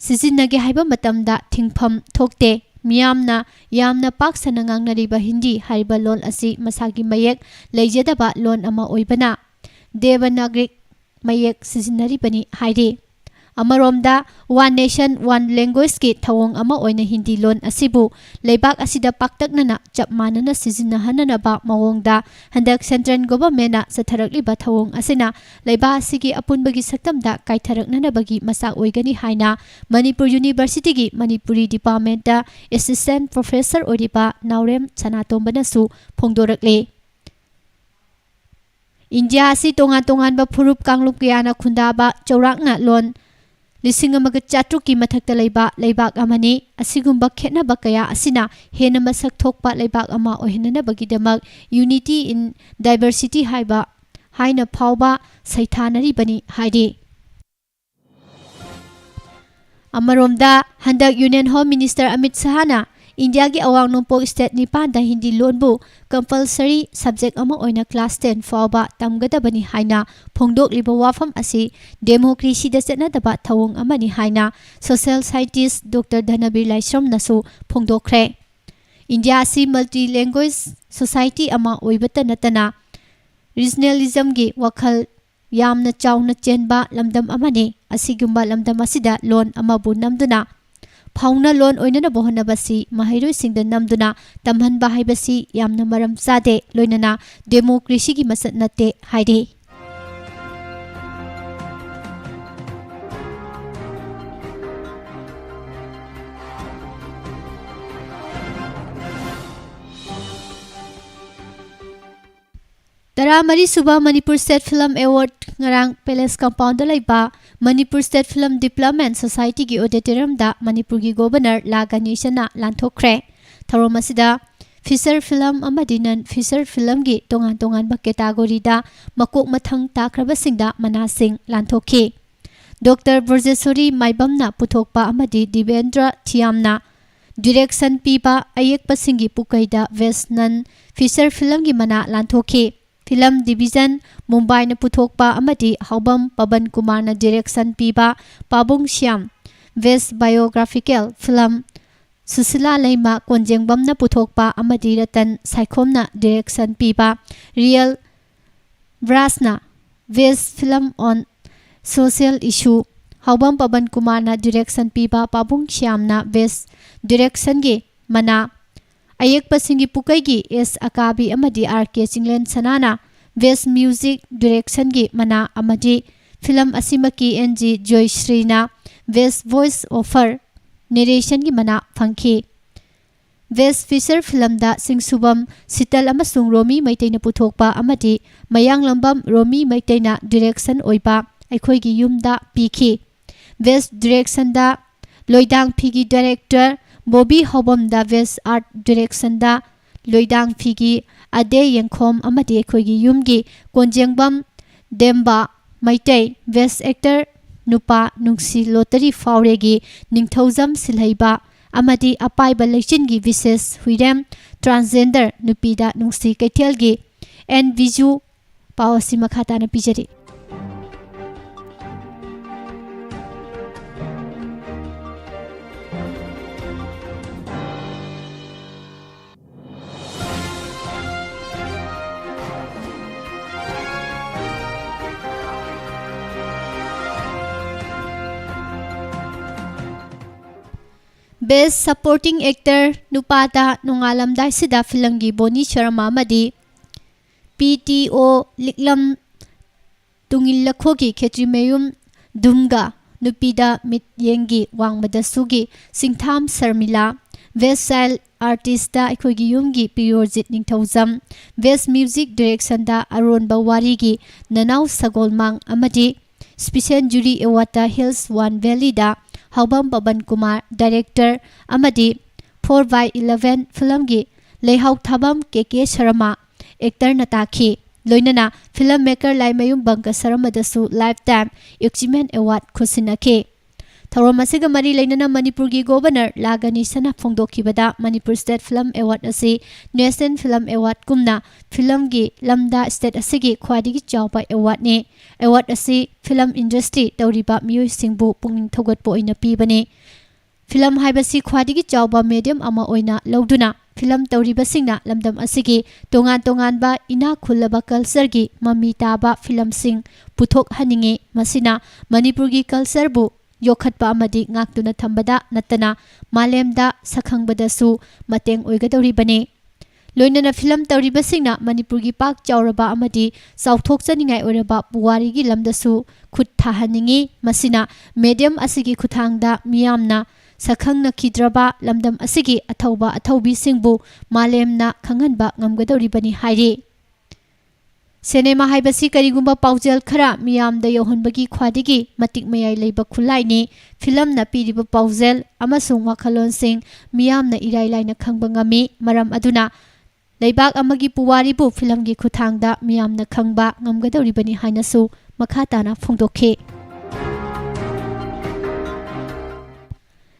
ꯁꯤꯖꯤꯟꯅꯒꯦ ꯍꯥꯏꯕ ꯃꯇꯝꯗ ꯊꯤꯡꯐꯝ ꯊꯣꯛꯇꯦ꯫ ꯃꯤꯌꯥꯝꯅ ꯌꯥꯝꯅ ꯄꯥꯛ ꯁꯟꯅ ꯉꯥꯡꯅꯔꯤꯕ ꯍꯤꯟꯗꯤ ꯍꯥꯏꯔꯤꯕ ꯂꯣꯟ ꯑꯁꯤ ꯃꯁꯥꯒꯤ ꯃꯌꯦꯛ ꯂꯩꯖꯗꯕ ꯂꯣꯟ ꯑꯃ ꯑꯣꯏꯕꯅ ꯗꯦꯕꯅꯥꯒ꯭ꯔꯤꯛ ꯃꯌꯦꯛ ꯁꯤꯖꯤꯟꯅꯔꯤꯕꯅꯤ ꯍꯥꯏꯔꯤ꯫ ꯑꯃꯔꯣꯝꯗ, ꯋꯥꯟ ꯅꯦꯁꯟ, ꯋꯥꯟ ꯂꯦꯡꯒ꯭ꯋꯦꯖꯀꯤ ꯊꯧꯑꯣꯡ ꯑꯃ ꯑꯣꯏꯅ ꯍꯤꯟꯗꯤ ꯂꯣꯟ ꯑꯁꯤꯕꯨ ꯂꯩꯕꯥꯛ ꯑꯁꯤꯗ ꯄꯥꯛꯇꯛꯅꯅ ꯆꯞ ꯃꯥꯟꯅꯅ ꯁꯤꯖꯤꯟꯅꯍꯟꯅꯅꯕ ꯃꯑꯣꯡꯗ ꯍꯟꯗꯛ ꯁꯦꯟꯇ꯭ꯔꯦꯜ ꯒꯣꯚꯔꯟꯃꯦꯟꯠꯅ ꯆꯠꯊꯔꯛꯂꯤꯕ ꯊꯧꯑꯣꯡ ꯑꯁꯤꯅ ꯂꯩꯕꯥꯛ ꯑꯁꯤꯒꯤ ꯑꯄꯨꯟꯕꯒꯤ ꯁꯛꯇꯝꯗ ꯀꯥꯏꯊꯔꯛꯅꯅꯕꯒꯤ ꯃꯆꯥꯛ ꯑꯣꯏꯒꯅꯤ ꯍꯥꯏꯅ ꯃꯅꯤꯄꯨꯔ ꯌꯨꯅꯤꯚꯔꯁꯤꯇꯤꯒꯤ ꯃꯅꯤꯄꯨꯔꯤ ꯗꯤꯄꯥꯔꯠꯃꯦꯟꯠꯇ ꯑꯦꯁꯤꯁꯇꯦꯟꯠ ꯄ꯭ꯔꯣꯐꯦꯁꯔ ꯑꯣꯏꯔꯤꯕ ꯅꯥꯎꯔꯦꯝ ꯁꯅꯥꯇꯣꯝꯕꯅꯁꯨ ꯐꯣꯡꯗꯣꯔꯛꯂꯤ꯫ ꯏꯟꯗꯤꯌꯥ ꯑꯁꯤ ꯇꯣꯉꯥꯟ ꯇꯣꯉꯥꯟꯕ ꯐꯨꯔꯨꯞ ꯀꯥꯡꯂꯨꯞ ꯀꯌꯥꯅ ꯈꯨꯟꯗꯥꯕ ꯆꯥꯎꯔꯥꯛꯅ ꯂꯣꯟ ꯂꯤꯁꯤꯡ ꯑꯃꯒ ꯆꯥꯇ꯭ꯔꯨꯛꯀꯤ ꯃꯊꯛꯇ ꯂꯩꯕ ꯂꯩꯕꯥꯛ ꯑꯃꯅꯤ꯫ ꯑꯁꯤꯒꯨꯝꯕ ꯈꯦꯠꯅꯕ ꯀꯌꯥ ꯑꯁꯤꯅ ꯍꯦꯟꯅ ꯃꯁꯛ ꯊꯣꯛꯄ ꯂꯩꯕꯥꯛ ꯑꯃ ꯑꯣꯏꯍꯟꯅꯅꯕꯒꯤꯗꯃꯛ Unity in Diversity ꯍꯥꯏꯕ, ꯍꯥꯏꯅ ꯐꯥꯎꯕ ꯁꯩꯊꯥꯅꯔꯤꯕꯅꯤ ꯍꯥꯏꯔꯤ꯫ ꯑꯃꯔꯣꯝꯗ, ꯍꯟꯗꯛ ꯌꯨꯅꯤꯌꯟ ꯍꯣꯝ ꯃꯤꯅꯤꯁꯇꯔ ꯑꯃꯤꯠ ꯁꯍꯥꯅ ꯏꯟꯗꯤꯌꯥꯒꯤ ꯑꯋꯥꯡ ꯅꯣꯡꯄꯣꯛ ꯁ꯭ꯇꯦꯠ ꯅꯤꯄꯥꯟꯗ ꯍꯤꯟꯗꯤ ꯂꯣꯟꯕꯨ ꯀꯝꯄꯜꯁꯔꯤ ꯁꯕꯖꯦꯛ ꯑꯃ ꯑꯣꯏꯅ ꯀ꯭ꯂꯥꯁ ꯇꯦꯟ ꯐꯥꯎꯕ ꯇꯝꯒꯗꯕꯅꯤ ꯍꯥꯏꯅ ꯐꯣꯡꯗꯣꯛꯂꯤꯕ ꯋꯥꯐꯝ ꯑꯁꯤ ꯗꯦꯃꯣꯀ꯭ꯔꯦꯁꯤꯗ ꯆꯠꯅꯗꯕ ꯊꯧꯑꯣꯡ ꯑꯃꯅꯤ ꯍꯥꯏꯅ ꯁꯣꯁꯤꯌꯦꯜ ꯁꯥꯏꯟꯇꯤꯁ ꯗꯣꯛꯇꯔ ꯙꯅꯕꯤꯔ ꯂꯥꯏꯁ꯭ꯔꯝꯅꯁꯨ ꯐꯣꯡꯗꯣꯛꯈ꯭ꯔꯦ꯫ ꯏꯟꯗꯤꯌꯥ ꯑꯁꯤ ꯃꯜꯇꯤ ꯂꯦꯡꯒ꯭ꯋꯦꯖ ꯁꯣꯁꯥꯏꯇꯤ ꯑꯃ ꯑꯣꯏꯕꯇ ꯅꯠꯇꯅ, ꯔꯤꯖꯅꯦꯂꯤꯖꯝꯒꯤ ꯋꯥꯈꯜ ꯌꯥꯝꯅ ꯆꯥꯎꯅ ꯆꯦꯟꯕ ꯂꯝꯗꯝ ꯑꯃꯅꯤ꯫ ꯑꯁꯤꯒꯨꯝꯕ ꯂꯝꯗꯝ ꯑꯁꯤꯗ ꯂꯣꯟ ꯑꯃꯕꯨ ꯅꯝꯗꯨꯅ ꯐꯥꯎꯅ ꯂꯣꯟ ꯑꯣꯏꯅꯅꯕ ꯍꯣꯠꯅꯕꯁꯤ ꯃꯍꯩꯔꯣꯏꯁꯤꯡꯗ ꯅꯝꯗꯨꯅ ꯇꯝꯍꯟꯕ ꯍꯥꯏꯕꯁꯤ ꯌꯥꯝꯅ ꯃꯔꯝ ꯆꯥꯗꯦ, ꯂꯣꯏꯅꯅ ꯗꯦꯃꯣꯀ꯭ꯔꯦꯁꯤꯒꯤ ꯃꯁꯛ ꯅꯠꯇꯦ ꯍꯥꯏꯔꯤ꯫ ꯇꯔꯥꯃꯔꯤꯁꯨꯕ ꯃꯅꯤꯄꯨꯔ ꯁ꯭ꯇꯦꯠ ꯐꯤꯂꯝ ꯑꯦꯋꯥꯔꯗ ꯉꯔꯥꯡ ꯄꯦꯂꯦꯁ ꯀꯝꯄꯥꯎꯟꯗ ꯂꯩꯕ ꯃꯅꯤꯄꯨꯔ ꯁ꯭ꯇꯦꯠ ꯐꯤꯂꯝ ꯗꯤꯕ꯭ꯂꯞꯃꯦꯟ ꯁꯣꯁꯥꯏꯇꯤꯒꯤ ꯑꯣꯗꯤꯇꯣꯔꯤꯌꯝꯗ ꯃꯅꯤꯄꯨꯔꯒꯤ ꯒꯣꯕꯔꯅꯔ ꯂꯥ ꯒꯅꯦꯁꯟꯅ ꯂꯥꯟꯊꯣꯛꯈ꯭ꯔꯦ꯫ ꯊꯧꯔꯝ ꯑꯁꯤꯗ ꯐꯤꯆꯔ ꯐꯤꯂꯝ ꯑꯃꯗꯤ ꯅꯟ ꯐꯤꯆꯔ ꯐꯤꯂꯝꯒꯤ ꯇꯣꯉꯥꯟ ꯇꯣꯉꯥꯟꯕ ꯀꯦꯇꯥꯒꯣꯔꯤꯗ ꯃꯀꯣꯛ ꯃꯊꯪ ꯇꯥꯈ꯭ꯔꯕꯁꯤꯡꯗ ꯃꯅꯥꯁꯤꯡ ꯂꯥꯟꯊꯣꯛꯈꯤ꯫ ꯗꯣꯛꯇꯔ ꯕ꯭ꯔꯖꯦꯁꯣꯔꯤ ꯃꯥꯏꯕꯝꯅ ꯄꯨꯊꯣꯛꯄ ꯑꯃꯗꯤ ꯗꯤꯕꯦꯟꯗ꯭ꯔ ꯊꯤꯌꯥꯝꯅ ꯗꯤꯔꯦꯛꯁꯟ ꯄꯤꯕ ꯑꯌꯦꯛꯄꯁꯤꯡꯒꯤ ꯄꯨꯀꯩꯗ ꯕꯦꯁ꯭ꯠ ꯅꯟ ꯐꯤꯆꯔ ꯐꯤꯂꯝꯒꯤ ꯃꯅꯥ ꯂꯥꯟꯊꯣꯛꯈꯤ꯫ ꯐꯤꯂꯝ ꯗꯤꯕꯤꯖꯟ ꯃꯨꯝꯕꯥꯏꯅ ꯄꯨꯊꯣꯛꯄ ꯑꯃꯗꯤ ꯍꯥꯎꯕꯝ ꯄꯕꯟ ꯀꯨꯃꯥꯔꯅ ꯗꯤꯔꯦꯛꯁꯟ ꯄꯤꯕ ꯄꯥꯕꯨꯡ ꯁ꯭ꯌꯥꯝ ꯕꯦꯁ꯭ꯠ ꯕꯥꯏꯑꯣꯒ꯭ꯔꯥꯐꯤꯀꯦꯜ ꯐꯤꯂꯝ, ꯁꯨꯁꯤꯂꯥ ꯂꯩꯃ ꯀꯣꯟꯖꯦꯡꯕꯝꯅ ꯄꯨꯊꯣꯛꯄ ꯑꯃꯗꯤ ꯔꯇꯟ ꯁꯥꯏꯈꯣꯝꯅ ꯗꯤꯔꯦꯛꯁꯟ ꯄꯤꯕ ꯔꯤꯌꯦꯜ ꯕ꯭ꯔꯥꯁꯅ ꯕꯦꯁ꯭ꯠ ꯐꯤꯂꯝ ꯑꯣꯟ ꯁꯣꯁꯤꯌꯦꯜ ꯏꯁꯨ, ꯍꯥꯎꯕꯝ ꯄꯕꯟ ꯀꯨꯃꯥꯔꯅ ꯗꯤꯔꯦꯛꯁꯟ ꯄꯤꯕ ꯄꯥꯕꯨꯡ ꯁ꯭ꯌꯥꯝꯅ ꯕꯦꯁ꯭ꯠ ꯗꯤꯔꯦꯛꯁꯟꯒꯤ ꯃꯅꯥ, ꯑꯌꯦꯛꯄꯁꯤꯡꯒꯤ ꯄꯨꯀꯩꯒꯤ ꯑꯦꯁ ꯑꯀꯥꯕꯤ ꯑꯃꯗꯤ ꯑꯥꯔ ꯀꯦ ꯆꯤꯡꯂꯦꯟ ꯁꯅꯥꯅ ꯕꯦꯁ꯭ꯠ ꯃ꯭ꯌꯨꯖꯤꯛ ꯗꯤꯔꯦꯛꯁꯟꯒꯤ ꯃꯅꯥ ꯑꯃꯗꯤ ꯐꯤꯂꯝ ꯑꯁꯤꯃꯛꯀꯤ ꯑꯦꯟ ꯖꯤ ꯖꯣꯏꯁ꯭ꯔꯤꯅ ꯕꯦꯁ꯭ꯠ ꯚꯣꯏꯁ ꯑꯣꯐꯔ ꯅꯦꯔꯦꯁꯟꯒꯤ ꯃꯅꯥ ꯐꯪꯈꯤ꯫ ꯕꯦꯁ꯭ꯠ ꯐꯤꯆꯔ ꯐꯤꯂꯝꯗ ꯁꯤꯡꯁꯨꯕꯝ ꯁꯤꯇꯜ ꯑꯃꯁꯨꯡ ꯔꯣꯃꯤ ꯃꯩꯇꯩꯅ ꯄꯨꯊꯣꯛꯄ ꯑꯃꯗꯤ ꯃꯌꯥꯡꯂꯝꯕꯝ ꯔꯣꯃꯤ ꯃꯩꯇꯩꯅ ꯗꯤꯔꯦꯛꯁꯟ ꯑꯣꯏꯕ ꯑꯩꯈꯣꯏꯒꯤ ꯌꯨꯝꯗ ꯄꯤꯈꯤ꯫ ꯕꯦꯁ꯭ꯠ ꯗꯤꯔꯦꯛꯁꯟꯗ ꯂꯣꯏꯗꯥꯡ ꯐꯤꯒꯤ ꯗꯥꯏꯔꯦꯛꯇꯔ ꯕꯣꯕꯤ ꯍꯥꯎꯕꯝꯗ, ꯕꯦꯁ꯭ꯠ ꯑꯥꯔꯠ ꯗꯤꯔꯦꯛꯁꯟꯗ ꯂꯣꯏꯗꯥꯡ ꯐꯤꯒꯤ ꯑꯗꯦ ꯌꯦꯡꯈꯣꯝ ꯑꯃꯗꯤ ꯑꯩꯈꯣꯏꯒꯤ ꯌꯨꯝꯒꯤ ꯀꯣꯟꯖꯦꯡꯕꯝ ꯗꯦꯝꯕ ꯃꯩꯇꯩ, ꯕꯦꯁ꯭ꯠ ꯑꯦꯛꯇꯔ ꯅꯨꯄꯥ ꯅꯨꯡꯁꯤ ꯂꯣꯇꯔꯤ ꯐꯥꯎꯔꯦꯒꯤ ꯅꯤꯡꯊꯧꯖꯝ ꯁꯤꯜꯍꯩꯕ ꯑꯃꯗꯤ ꯑꯄꯥꯏꯕ ꯂꯩꯆꯤꯟꯒꯤ ꯕꯤꯁꯦꯁ ꯍꯨꯏꯔꯦꯝ, ꯇ꯭ꯔꯥꯟꯁꯖꯦꯟꯗꯔ ꯅꯨꯄꯤꯗ ꯅꯨꯡꯁꯤ ꯀꯩꯊꯦꯜꯒꯤ ꯑꯦꯟ ꯕꯤꯖꯨ꯫ ꯄꯥꯎ ꯑꯁꯤ ꯃꯈꯥ ꯇꯥꯅ ꯄꯤꯖꯔꯤ꯫ ꯕꯦꯁ꯭ꯠ ꯁꯄꯣꯔꯇꯤꯡ ꯑꯦꯛꯇꯔ ꯅꯨꯄꯥꯗ ꯅꯣꯡꯉꯥꯜꯂꯝꯗꯥꯏꯁꯤꯗ ꯐꯤꯂꯝꯒꯤ ꯕꯣꯅꯤ ꯁꯔꯃ ꯑꯃꯗꯤ ꯄꯤ ꯇꯤ ꯑꯣ ꯂꯤꯛꯂꯝ ꯇꯨꯡꯏꯜꯂꯈꯣꯒꯤ ꯈꯦꯇ꯭ꯔꯤꯃꯌꯨꯝ ꯙꯨꯝꯒ, ꯅꯨꯄꯤꯗ ꯃꯤꯠꯌꯦꯡꯒꯤ ꯋꯥꯡꯃꯗꯁꯨꯒꯤ ꯁꯤꯡꯊꯥꯝ ꯁꯔꯃꯤꯂꯥ, Best Child Artistꯇ ꯑꯩꯈꯣꯏꯒꯤ ꯌꯨꯝꯒꯤ ꯄ꯭ꯔꯤꯌꯣꯔꯖꯤꯠ ꯅꯤꯡꯊꯧꯖꯝ, Best Music Directionꯗ ꯑꯔꯣꯟꯕ ꯋꯥꯔꯤꯒꯤ ꯅꯅꯥꯎ ꯁꯒꯣꯜꯃꯥꯡ ꯑꯃꯗꯤ Special Jury Awardꯇ Hills One Valleyꯗ ꯍꯥꯎꯕꯝ Paban Kumar, Director, ꯑꯃꯗꯤ Four by Eleven ꯐꯤꯂꯝꯒꯤ ꯂꯩꯍꯥꯎ ꯊꯥꯕꯝ ꯀꯦ ꯀꯦ ꯁꯔꯃ, Actorꯅ ꯇꯥꯈꯤ꯫ ꯂꯣꯏꯅꯅ ꯐꯤꯂꯝ ꯃꯦꯀꯔ ꯂꯥꯏꯃꯌꯨꯝ ꯕꯪꯀ ꯁꯔꯃꯗꯁꯨ Lifetime Achievement Award ꯈꯨꯠꯁꯤꯟꯅꯈꯤ꯫ ꯊꯧꯔꯝ ꯑꯁꯤꯒ ꯃꯔꯤ ꯂꯩꯅꯅ ꯃꯅꯤꯄꯨꯔꯒꯤ ꯒꯣꯚꯔꯅꯔ ꯂꯥ ꯒꯅꯦꯁꯟꯅ ꯐꯣꯡꯗꯣꯛꯈꯤꯕꯗ, ꯃꯅꯤꯄꯨꯔ ꯁ꯭ꯇꯦꯠ ꯐꯤꯂꯝ ꯑꯦꯋꯥꯔꯗ ꯑꯁꯤ ꯅꯦꯁꯅꯦꯜ ꯐꯤꯂꯝ ꯑꯦꯋꯥꯔꯗ ꯀꯨꯝꯅ ꯐꯤꯂꯝꯒꯤ ꯂꯝꯗ ꯁ꯭ꯇꯦꯠ ꯑꯁꯤꯒꯤ ꯈ꯭ꯋꯥꯏꯗꯒꯤ ꯆꯥꯎꯕ ꯑꯦꯋꯥꯔꯗꯅꯤ꯫ ꯑꯦꯋꯥꯔꯗ ꯑꯁꯤ ꯐꯤꯂꯝ ꯏꯟꯗꯁꯇ꯭ꯔꯤ ꯇꯧꯔꯤꯕ ꯃꯤꯑꯣꯏꯁꯤꯡꯕꯨ ꯄꯨꯛꯅꯤꯡ ꯊꯧꯒꯠꯄ ꯑꯣꯏꯅ ꯄꯤꯕꯅꯤ꯫ ꯐꯤꯂꯝ ꯍꯥꯏꯕꯁꯤ ꯈ꯭ꯋꯥꯏꯗꯒꯤ ꯆꯥꯎꯕ ꯃꯦꯗꯤꯌꯝ ꯑꯃ ꯑꯣꯏꯅ ꯂꯧꯗꯨꯅ, ꯐꯤꯂꯝ ꯇꯧꯔꯤꯕꯁꯤꯡꯅ ꯂꯝꯗꯝ ꯑꯁꯤꯒꯤ ꯇꯣꯉꯥꯟ ꯇꯣꯉꯥꯟꯕ ꯏꯅꯥꯛ ꯈꯨꯜꯂꯕ ꯀꯜꯆꯔꯒꯤ ꯃꯃꯤ ꯇꯥꯕ ꯐꯤꯂꯝꯁꯤꯡ ꯄꯨꯊꯣꯛꯍꯟꯅꯤꯡꯏ꯫ ꯃꯁꯤꯅ ꯃꯅꯤꯄꯨꯔꯒꯤ ꯀꯜꯆꯔꯕꯨ ꯌꯣꯛꯈꯠꯄ ꯑꯃꯗꯤ ꯉꯥꯛꯇꯨꯅ ꯊꯝꯕꯗ ꯅꯠꯇꯅ, ꯃꯥꯂꯦꯝꯗ ꯁꯛꯈꯪꯕꯗꯁꯨ ꯃꯇꯦꯡ ꯑꯣꯏꯒꯗꯧꯔꯤꯕꯅꯤ꯫ ꯂꯣꯏꯅꯅ ꯐꯤꯂꯝ ꯇꯧꯔꯤꯕꯁꯤꯡꯅ ꯃꯅꯤꯄꯨꯔꯒꯤ ꯄꯥꯛ ꯆꯥꯎꯔꯕ ꯑꯃꯗꯤ ꯆꯥꯎꯊꯣꯛꯆꯅꯤꯡꯉꯥꯏ ꯑꯣꯏꯔꯕ ꯄꯨꯋꯥꯔꯤꯒꯤ ꯂꯝꯗꯁꯨ ꯈꯨꯠ ꯊꯥꯍꯟꯅꯤꯡꯏ꯫ ꯃꯁꯤꯅ ꯃꯦꯗꯤꯌꯝ ꯑꯁꯤꯒꯤ ꯈꯨꯠꯊꯥꯡꯗ ꯃꯤꯌꯥꯝꯅ ꯁꯛꯈꯪꯅꯈꯤꯗ꯭ꯔꯕ ꯂꯝꯗꯝ ꯑꯁꯤꯒꯤ ꯑꯊꯧꯕ ꯑꯊꯧꯕꯤꯁꯤꯡꯕꯨ ꯃꯥꯂꯦꯝꯅ ꯈꯪꯍꯟꯕ ꯉꯝꯒꯗꯧꯔꯤꯕꯅꯤ ꯍꯥꯏꯔꯤ꯫ ꯁꯤꯅꯦꯃꯥ ꯍꯥꯏꯕꯁꯤ ꯀꯔꯤꯒꯨꯝꯕ ꯄꯥꯎꯖꯦꯜ ꯈꯔ ꯃꯤꯌꯥꯝꯗ ꯌꯧꯍꯟꯕꯒꯤ ꯈ꯭ꯋꯥꯏꯗꯒꯤ ꯃꯇꯤꯛ ꯃꯌꯥꯏ ꯂꯩꯕ ꯈꯨꯠꯂꯥꯏꯅꯤ꯫ ꯐꯤꯂꯝꯅ ꯄꯤꯔꯤꯕ ꯄꯥꯎꯖꯦꯜ ꯑꯃꯁꯨꯡ ꯋꯥꯈꯜꯂꯣꯟꯁꯤꯡ ꯃꯤꯌꯥꯝꯅ ꯏꯔꯥꯏ ꯂꯥꯏꯅ ꯈꯪꯕ ꯉꯝꯃꯤ꯫ ꯃꯔꯝ ꯑꯗꯨꯅ ꯂꯩꯕꯥꯛ ꯑꯃꯒꯤ ꯄꯨꯋꯥꯔꯤꯕꯨ ꯐꯤꯂꯝꯒꯤ ꯈꯨꯠꯊꯥꯡꯗ ꯃꯤꯌꯥꯝꯅ ꯈꯪꯕ ꯉꯝꯒꯗꯧꯔꯤꯕꯅꯤ ꯍꯥꯏꯅꯁꯨ ꯃꯈꯥ ꯇꯥꯅ ꯐꯣꯡꯗꯣꯛꯈꯤ꯫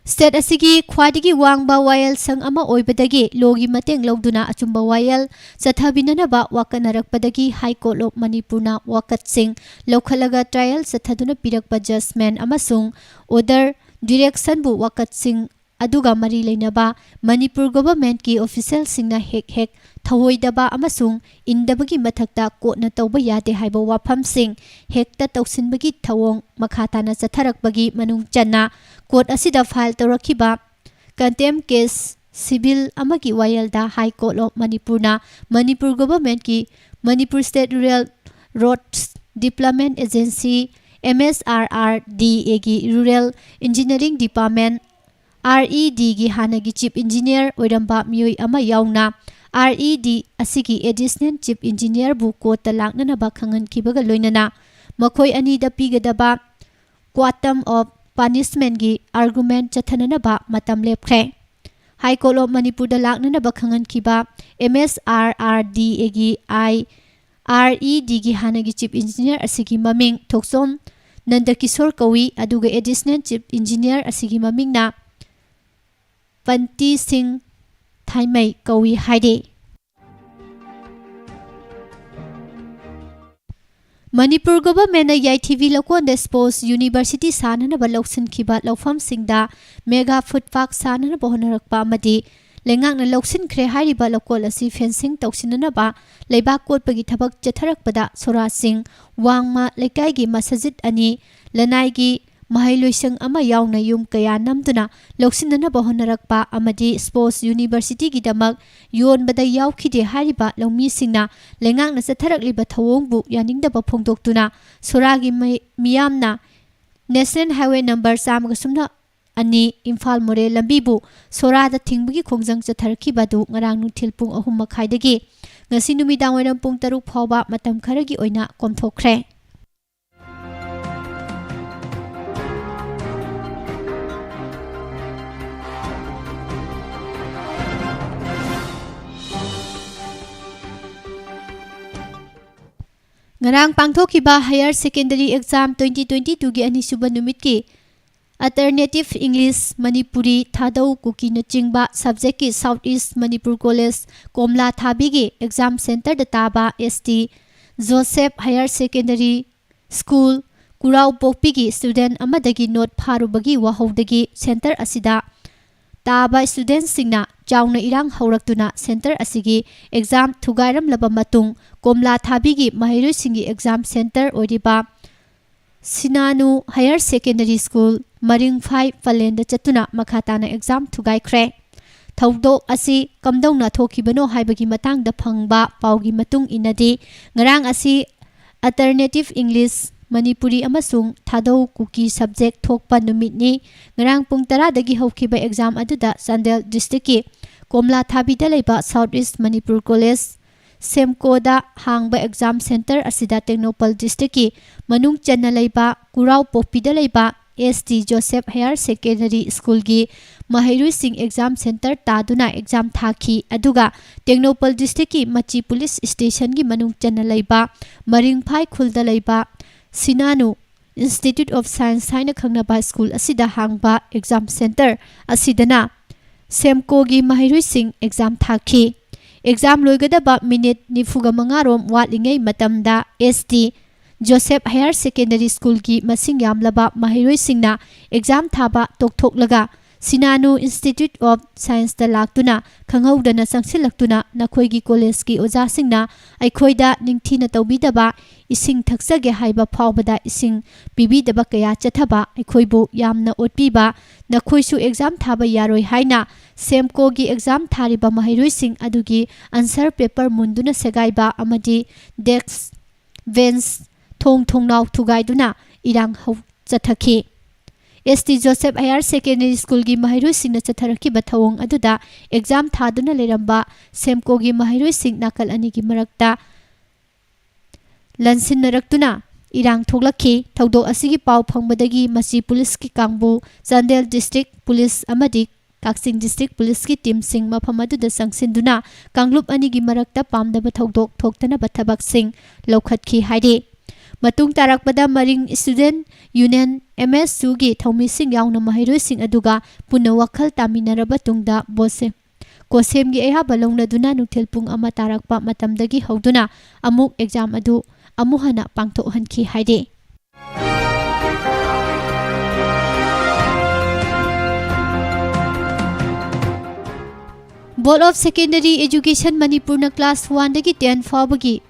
ꯁ꯭ꯇꯦꯠ ꯑꯁꯤꯒꯤ ꯈ꯭ꯋꯥꯏꯗꯒꯤ ꯋꯥꯡꯕ ꯋꯥꯌꯦꯜ ꯁꯪ ꯑꯃ ꯑꯣꯏꯕꯗꯒꯤ ꯂꯣꯒꯤ ꯃꯇꯦꯡ ꯂꯧꯗꯨꯅ ꯑꯆꯨꯝꯕ ꯋꯥꯌꯦꯜ ꯆꯠꯊꯕꯤꯅꯅꯕ ꯋꯥꯀꯠꯅꯔꯛꯄꯗꯒꯤ High Court of ꯃꯅꯤꯄꯨꯔꯅ ꯋꯥꯀꯠꯁꯤꯡ ꯂꯧꯈꯠꯂꯒ ꯇ꯭ꯔꯥꯌꯦꯜ ꯆꯠꯊꯗꯨꯅ ꯄꯤꯔꯛꯄ ꯖꯖꯃꯦꯟ ꯑꯃꯁꯨꯡ ꯑꯣꯔꯗꯔ ꯗꯤꯔꯦꯛꯁꯟꯕꯨ ꯋꯥꯀꯠꯁꯤꯡ ꯑꯗꯨꯒ ꯃꯔꯤ ꯂꯩꯅꯕ ꯃꯅꯤꯄꯨꯔ ꯒꯣꯚꯔꯟꯃꯦꯟꯠꯀꯤ ꯑꯣꯐꯤꯁꯤꯌꯦꯜꯁꯤꯡꯅ ꯍꯦꯛ ꯍꯦꯛ ꯊꯧꯑꯣꯏꯗꯕ ꯑꯃꯁꯨꯡ ꯏꯟꯗꯕꯒꯤ ꯃꯊꯛꯇ ꯀꯣꯔꯠꯅ ꯇꯧꯕ ꯌꯥꯗꯦ ꯍꯥꯏꯕ ꯋꯥꯐꯝꯁꯤꯡ ꯍꯦꯛꯇ ꯇꯧꯁꯤꯟꯕꯒꯤ ꯊꯧꯑꯣꯡ ꯃꯈꯥ ꯇꯥꯅ ꯆꯠꯊꯔꯛꯄꯒꯤ ꯃꯅꯨꯡ ꯆꯟꯅ ꯀꯣꯔꯠ ꯑꯁꯤꯗ ꯐꯥꯏꯜ ꯇꯧꯔꯛꯈꯤꯕ ꯀꯟꯇꯦꯝ ꯀꯦꯁ ꯁꯤꯚꯤꯜ ꯑꯃꯒꯤ ꯋꯥꯌꯦꯜꯗ High Court of ꯃꯅꯤꯄꯨꯔꯅ ꯃꯅꯤꯄꯨꯔ ꯒꯣꯚꯔꯟꯃꯦꯟꯠꯀꯤ Manipur state rural roads development agency, M S R R D A ꯒꯤ ꯔꯨꯔꯦꯜ ꯏꯟꯖꯤꯅꯤꯌꯔꯤꯡ ꯗꯤꯄꯥꯔꯠꯃꯦꯟꯠ, REDꯒꯤ ꯍꯥꯟꯅꯒꯤ Chief Engineer ꯑꯣꯏꯔꯝꯕ ꯃꯤꯑꯣꯏ ꯑꯃ ꯌꯥꯎꯅ RED ꯑꯁꯤꯒꯤ Additional Chief Engineerꯕꯨ courtꯇ ꯂꯥꯛꯅꯅꯕ ꯈꯪꯍꯟꯈꯤꯕꯒ ꯂꯣꯏꯅꯅ ꯃꯈꯣꯏ ꯑꯅꯤꯗ ꯄꯤꯒꯗꯕ quantum of punishmentꯀꯤ argument ꯆꯠꯊꯅꯅꯕ ꯃꯇꯝ ꯂꯦꯞꯈ꯭ꯔꯦ꯫ High Court of ꯃꯅꯤꯄꯨꯔꯗ ꯂꯥꯛꯅꯅꯕ ꯈꯪꯍꯟꯈꯤꯕ MSRRDAꯒꯤ I REDꯒꯤ ꯍꯥꯟꯅꯒꯤ Chief Engineer ꯑꯁꯤꯒꯤ ꯃꯃꯤꯡ ꯊꯣꯛꯆꯣꯝ ꯅꯟꯗꯀꯤꯁꯣꯔ ꯀꯧꯏ, ꯑꯗꯨꯒ Additional Chief Engineer ꯑꯁꯤꯒꯤ ꯃꯃꯤꯡꯅ ꯄꯟꯇꯤ ꯁꯤꯡ ꯊꯥꯏꯃꯩ ꯀꯧꯏ ꯍꯥꯏꯔꯤ꯫ Manipur Governmentꯅ ꯌꯥꯏꯊꯤꯕꯤ ꯂꯧꯀꯣꯟꯗ Sports University ꯁꯥꯅꯅꯕ ꯂꯧꯁꯤꯟꯈꯤꯕ ꯂꯧꯐꯝꯁꯤꯡꯗ mega food park ꯁꯥꯅꯅꯕ ꯍꯣꯠꯅꯔꯛꯄ ꯑꯃꯗꯤ ꯂꯩꯉꯥꯛꯅ ꯂꯧꯁꯤꯟꯈ꯭ꯔꯦ ꯍꯥꯏꯔꯤꯕ ꯂꯧꯀꯣꯜ ꯑꯁꯤ fencing ꯇꯧꯁꯤꯟꯅꯅꯕ ꯂꯩꯕꯥꯛ ꯀꯣꯠꯄꯒꯤ ꯊꯕꯛ ꯆꯠꯊꯔꯛꯄꯗ ꯁꯣꯔꯥꯁꯤꯡ, ꯋꯥꯡꯃ ꯂꯩꯀꯥꯏꯒꯤ ꯃꯁꯖꯤꯗ ꯑꯅꯤ, ꯂꯅꯥꯏꯒꯤ ꯃꯍꯩꯂꯣꯏꯁꯪ ꯑꯃ ꯌꯥꯎꯅ ꯌꯨꯝ ꯀꯌꯥ ꯅꯝꯗꯨꯅ ꯂꯧꯁꯤꯟꯅꯅꯕ ꯍꯣꯠꯅꯔꯛꯄ ꯑꯃꯗꯤ Sports Universityꯒꯤꯗꯃꯛ ꯌꯣꯟꯕꯗ ꯌꯥꯎꯈꯤꯗꯦ ꯍꯥꯏꯔꯤꯕ ꯂꯧꯃꯤꯁꯤꯡꯅ ꯂꯩꯉꯥꯛꯅ ꯆꯠꯊꯔꯛꯂꯤꯕ ꯊꯧꯑꯣꯡꯕꯨ ꯌꯥꯅꯤꯡꯗꯕ ꯐꯣꯡꯗꯣꯛꯇꯨꯅ ꯁꯣꯔꯥꯒꯤ ꯃꯩ-, ꯃꯤꯌꯥꯝꯅ National Highway number ꯆꯥꯝꯃꯒ ꯁꯨꯞꯅ ꯑꯅꯤ ꯏꯝꯐꯥꯜ ꯃꯣꯔꯦ ꯂꯝꯕꯤꯕꯨ ꯁꯣꯔꯥꯗ ꯊꯤꯡꯕꯒꯤ ꯈꯣꯡꯖꯪ ꯆꯠꯊꯔꯛꯈꯤꯕ ꯑꯗꯨ ꯉꯔꯥꯡ ꯅꯨꯡꯊꯤꯜ ꯄꯨꯡ ꯑꯍꯨꯝ ꯃꯈꯥꯏꯗꯒꯤ ꯉꯁꯤ ꯅꯨꯃꯤꯗꯥꯡ ꯋꯥꯏꯔꯝ ꯄꯨꯡ ꯇꯔꯨꯛ ꯐꯥꯎꯕ ꯃꯇꯝ ꯈꯔꯒꯤ ꯑꯣꯏꯅ ꯀꯣꯝꯊꯣꯛꯈ꯭ꯔꯦ꯫ ꯉꯔꯥꯡ ꯄꯥꯡꯊꯣꯛꯈꯤꯕ Higher Secondary Exam twenty twenty twoꯒꯤ ꯑꯅꯤꯁꯨꯕ ꯅꯨꯃꯤꯠꯀꯤ Alternative English, ꯃꯅꯤꯄꯨꯔꯤ, ꯊꯥꯗꯧ ꯀꯨꯀꯤꯅꯆꯤꯡꯕ subjectꯀꯤ South East Manipur College ꯀꯣꯝꯂꯥ ꯊꯥꯕꯤꯒꯤ exam centreꯗ ꯇꯥꯕ ST Joseph Higher Secondary School ꯀꯨꯔꯥꯎꯄꯣꯛꯄꯤꯒꯤ student ꯑꯃꯗꯒꯤ note ꯐꯥꯔꯨꯕꯒꯤ ꯋꯥꯍꯧꯗꯒꯤ centre ꯑꯁꯤꯗ ꯇꯥꯕ studentꯁꯤꯡꯅ ꯆꯥꯎꯅ ꯏꯔꯥꯡ ꯍꯧꯔꯛꯇꯨꯅ centre ꯑꯁꯤꯒꯤ exam ꯊꯨꯒꯥꯏꯔꯝꯂꯕ ꯃꯇꯨꯡ, ꯀꯣꯝꯂꯥ ꯊꯥꯕꯤꯒꯤ ꯃꯍꯩꯔꯣꯏꯁꯤꯡꯒꯤ exam centre ꯑꯣꯏꯔꯤꯕ ꯁꯤꯅꯥꯅꯨ Higher Secondary School, ꯃꯔꯤꯡꯐꯥꯏ ꯄꯂꯦꯟꯗ ꯆꯠꯇꯨꯅ ꯃꯈꯥ ꯇꯥꯅ exam ꯊꯨꯒꯥꯏꯈ꯭ꯔꯦ꯫ ꯊꯧꯗꯣꯛ ꯑꯁꯤ ꯀꯝꯗꯧꯅ ꯊꯣꯛꯈꯤꯕꯅꯣ ꯍꯥꯏꯕꯒꯤ ꯃꯇꯥꯡꯗ ꯐꯪꯕ ꯄꯥꯎꯒꯤ ꯃꯇꯨꯡ ꯏꯟꯅꯗꯤ, ꯉꯔꯥꯡ ꯑꯁꯤ Alternative English, ꯃꯅꯤꯄꯨꯔꯤ ꯑꯃꯁꯨꯡ ꯊꯥꯗꯧ ꯀꯨꯀꯤ subject ꯊꯣꯛꯄ ꯅꯨꯃꯤꯠꯅꯤ꯫ ꯉꯔꯥꯡ ꯄꯨꯡ ꯇꯔꯥꯗꯒꯤ ꯍꯧꯈꯤꯕ exam ꯑꯗꯨꯗ ꯆꯥꯟꯗꯦꯜ districtꯀꯤ ꯀꯣꯝꯂꯥ ꯊꯥꯕꯤꯗ ꯂꯩꯕ South East Manipur College, SEMCOꯗ ꯍꯥꯡꯕ exam centre ꯑꯁꯤꯗ ꯇꯦꯡꯅꯧꯄꯜ districtꯀꯤ ꯃꯅꯨꯡ ꯆꯟꯅ ꯂꯩꯕ ꯀꯨꯔꯥꯎ ꯄꯣꯛꯄꯤꯗ ꯂꯩꯕ S T Joseph Higher Secondary Schoolꯒꯤ ꯃꯍꯩꯔꯣꯏꯁꯤꯡ exam centre ꯇꯥꯗꯨꯅ exam ꯊꯥꯈꯤ꯫ ꯑꯗꯨꯒ ꯇꯦꯡꯅꯧꯄꯜ districtꯀꯤ ꯃꯆꯤ police stationꯒꯤ ꯃꯅꯨꯡ ꯆꯟꯅ ꯂꯩꯕ ꯃꯔꯤꯡꯐꯥꯏ ꯈꯨꯜꯗ ꯂꯩꯕ ꯁꯤꯅꯥꯅꯨ Institute of Science ꯍꯥꯏꯅ ꯈꯪꯅꯕ school ꯑꯁꯤꯗ ꯍꯥꯡꯕ exam centre ꯑꯁꯤꯗꯅ SEMCOꯒꯤ ꯃꯍꯩꯔꯣꯏꯁꯤꯡ exam ꯊꯥꯈꯤ꯫ Exam ꯂꯣꯏꯒꯗꯕ minute ꯅꯤꯐꯨꯒ ꯃꯉꯥ ꯔꯣꯝ ꯋꯥꯠꯂꯤꯉꯩ ꯃꯇꯝꯗ S T Joseph Higher Secondary Schoolꯒꯤ ꯃꯁꯤꯡ ꯌꯥꯝꯂꯕ ꯃꯍꯩꯔꯣꯏꯁꯤꯡꯅ exam ꯊꯥꯕ ꯇꯣꯛꯊꯣꯛꯂꯒ ꯁꯤꯅꯥꯅꯨ Institute of Scienceꯇ ꯂꯥꯛꯇꯨꯅ ꯈꯪꯍꯧꯗꯅ ꯆꯪꯁꯤꯜꯂꯛꯇꯨꯅ ꯅꯈꯣꯏꯒꯤ collegeꯀꯤ ꯑꯣꯖꯥꯁꯤꯡꯅ ꯑꯩꯈꯣꯏꯗ ꯅꯤꯡꯊꯤꯅ ꯇꯧꯕꯤꯗꯕ, ꯏꯁꯤꯡ ꯊꯛꯆꯒꯦ ꯍꯥꯏꯕ ꯐꯥꯎꯕꯗ ꯏꯁꯤꯡ ꯄꯤꯕꯤꯗꯕ ꯀꯌꯥ ꯆꯠꯊꯕ, ꯑꯩꯈꯣꯏꯕꯨ ꯌꯥꯝꯅ ꯑꯣꯠꯄꯤꯕ, ꯅꯈꯣꯏꯁꯨ exam ꯊꯥꯕ ꯌꯥꯔꯣꯏ ꯍꯥꯏꯅ SEMCOꯒꯤ exam ꯊꯥꯔꯤꯕ ꯃꯍꯩꯔꯣꯏꯁꯤꯡ ꯑꯗꯨꯒꯤ answer paper ꯃꯨꯟꯗꯨꯅ ꯁꯦꯒꯥꯏꯕ ꯑꯃꯗꯤ desk, bench, ꯊꯣꯡ ꯊꯣꯡꯅꯥꯎ ꯊꯨꯒꯥꯏꯗꯨꯅ ꯏꯔꯥꯡ ꯍꯧ-, ꯆꯠꯊꯈꯤ꯫ S T Joseph Higher Secondary Schoolꯒꯤ ꯃꯍꯩꯔꯣꯏꯁꯤꯡꯅ ꯆꯠꯊꯔꯛꯈꯤꯕ ꯊꯧꯑꯣꯡ ꯑꯗꯨꯗ exam ꯊꯥꯗꯨꯅ ꯂꯩꯔꯝꯕ SEMCOꯒꯤ ꯃꯍꯩꯔꯣꯏꯁꯤꯡ ꯅꯥꯀꯜ ꯑꯅꯤꯒꯤ ꯃꯔꯛꯇ ꯂꯟꯁꯤꯟꯅꯔꯛꯇꯨꯅ ꯏꯔꯥꯡ ꯊꯣꯛꯂꯛꯈꯤ꯫ ꯊꯧꯗꯣꯛ ꯑꯁꯤꯒꯤ ꯄꯥꯎ ꯐꯪꯕꯗꯒꯤ ꯃꯆꯤ policeꯀꯤ ꯀꯥꯡꯕꯨ, ꯆꯥꯟꯗꯦꯜ district police ꯑꯃꯗꯤ ꯀꯛꯆꯤꯡ district policeꯀꯤ teamꯁꯤꯡ ꯃꯐꯝ ꯑꯗꯨꯗ ꯆꯪꯁꯤꯟꯗꯨꯅ ꯀꯥꯡꯂꯨꯞ ꯑꯅꯤꯒꯤ ꯃꯔꯛꯇ ꯄꯥꯝꯗꯕ ꯊꯧꯗꯣꯛ ꯊꯣꯛꯇꯅꯕ ꯊꯕꯛꯁꯤꯡ ꯂꯧꯈꯠꯈꯤ ꯍꯥꯏꯔꯤ꯫ ꯃꯇꯨꯡ ꯇꯥꯔꯛꯄꯗ ꯃꯔꯤꯡ Student Union, M S Uꯒꯤ ꯊꯧꯃꯤꯁꯤꯡ ꯌꯥꯎꯅ ꯃꯍꯩꯔꯣꯏꯁꯤꯡ ꯑꯗꯨꯒ ꯄꯨꯟꯅ ꯋꯥꯈꯜ ꯇꯥꯃꯤꯟꯅꯔꯕ ꯇꯨꯡꯗ ꯕꯣꯁꯦ-, ꯀꯣꯁꯦꯝꯒꯤ ꯑꯌꯥꯕ ꯂꯧꯅꯗꯨꯅ ꯅꯨꯡꯊꯤꯜ ꯄꯨꯡ ꯑꯃ ꯇꯥꯔꯛꯄ ꯃꯇꯝꯗꯒꯤ ꯍꯧꯗꯨꯅ ꯑꯃꯨꯛ exam ꯑꯗꯨ ꯑꯃꯨꯛ ꯍꯟꯅ ꯄꯥꯡꯊꯣꯛꯍꯟꯈꯤ ꯍꯥꯏꯔꯤ꯫ Board of Secondary Education ꯃꯅꯤꯄꯨꯔꯅ class oneꯗꯒꯤ ten ꯐꯥꯎꯕꯒꯤ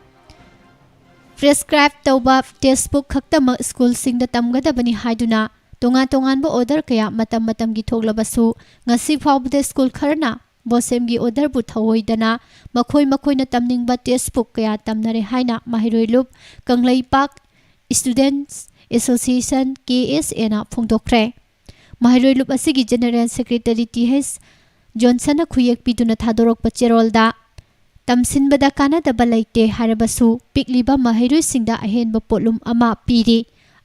prescribe ꯇꯧꯕ textbook ꯈꯛꯇꯃꯛ schoolꯁꯤꯡꯗ ꯇꯝꯒꯗꯕꯅꯤ ꯍꯥꯏꯗꯨꯅ ꯇꯣꯉꯥꯟ ꯇꯣꯉꯥꯟꯕ order ꯀꯌꯥ ꯃꯇꯝ ꯃꯇꯝꯒꯤ ꯊꯣꯛꯂꯕꯁꯨ, ꯉꯁꯤ ꯐꯥꯎꯕꯗ school ꯈꯔꯅ ꯕꯣꯁꯦꯝꯒꯤ orderꯕꯨ ꯊꯧꯑꯣꯏꯗꯅ ꯃꯈꯣꯏ ꯃꯈꯣꯏꯅ ꯇꯝꯅꯤꯡꯕ textbook ꯀꯌꯥ ꯇꯝꯅꯔꯦ ꯍꯥꯏꯅ ꯃꯍꯩꯔꯣꯏ ꯂꯨꯞ Kangleipak Students Association, K S A ꯅ ꯐꯣꯡꯗꯣꯛꯈ꯭ꯔꯦ꯫ ꯃꯍꯩꯔꯣꯏ ꯂꯨꯞ ꯑꯁꯤꯒꯤ General Secretary T H ꯖꯣꯟꯁꯟꯅ ꯈꯨꯌꯦꯛ ꯄꯤꯗꯨꯅ ꯊꯥꯗꯣꯔꯛꯄ ꯆꯦꯔꯣꯜꯗ, ꯇꯝꯁꯤꯟꯕꯗ ꯀꯥꯟꯅꯗꯕ ꯂꯩꯇꯦ ꯍꯥꯏꯔꯕꯁꯨ, ꯄꯤꯛꯂꯤꯕ ꯃꯍꯩꯔꯣꯏꯁꯤꯡꯗ ꯑꯍꯦꯟꯕ ꯄꯣꯠꯂꯨꯝ ꯑꯃ ꯄꯤꯔꯤ꯫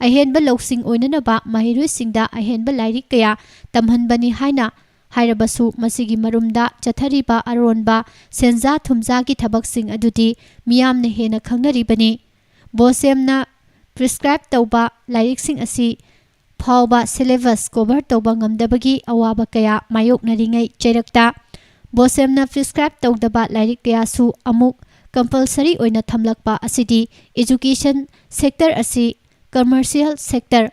ꯑꯍꯦꯟꯕ ꯂꯧꯁꯤꯡ ꯑꯣꯏꯅꯅꯕ ꯃꯍꯩꯔꯣꯏꯁꯤꯡꯗ ꯑꯍꯦꯟꯕ ꯂꯥꯏꯔꯤꯛ ꯀꯌꯥ ꯇꯝꯍꯟꯕꯅꯤ ꯍꯥꯏꯅ ꯍꯥꯏꯔꯕꯁꯨ, ꯃꯁꯤꯒꯤ ꯃꯔꯨꯝꯗ ꯆꯠꯊꯔꯤꯕ ꯑꯔꯣꯟꯕ ꯁꯦꯟꯖꯥ ꯊꯨꯝꯖꯥꯒꯤ ꯊꯕꯛꯁꯤꯡ ꯑꯗꯨꯗꯤ ꯃꯤꯌꯥꯝꯅ ꯍꯦꯟꯅ ꯈꯪꯅꯔꯤꯕꯅꯤ꯫ ꯕꯣꯁꯦꯝꯅ prescribe ꯇꯧꯕ ꯂꯥꯏꯔꯤꯛꯁꯤꯡ ꯑꯁꯤ ꯐꯥꯎꯕ syllabus cover ꯇꯧꯕ ꯉꯝꯗꯕꯒꯤ ꯑꯋꯥꯕ ꯀꯌꯥ ꯃꯥꯌꯣꯛꯅꯔꯤꯉꯩ ꯆꯩꯔꯛꯇ, ꯕꯣꯁꯦꯝꯅ prescribe ꯇꯧꯗꯕ ꯂꯥꯏꯔꯤꯛ ꯀꯌꯥꯁꯨ ꯑꯃꯨꯛ compulsory ꯑꯣꯏꯅ ꯊꯝꯂꯛꯄ ꯑꯁꯤꯗꯤ education sector ꯑꯁꯤ commercial sector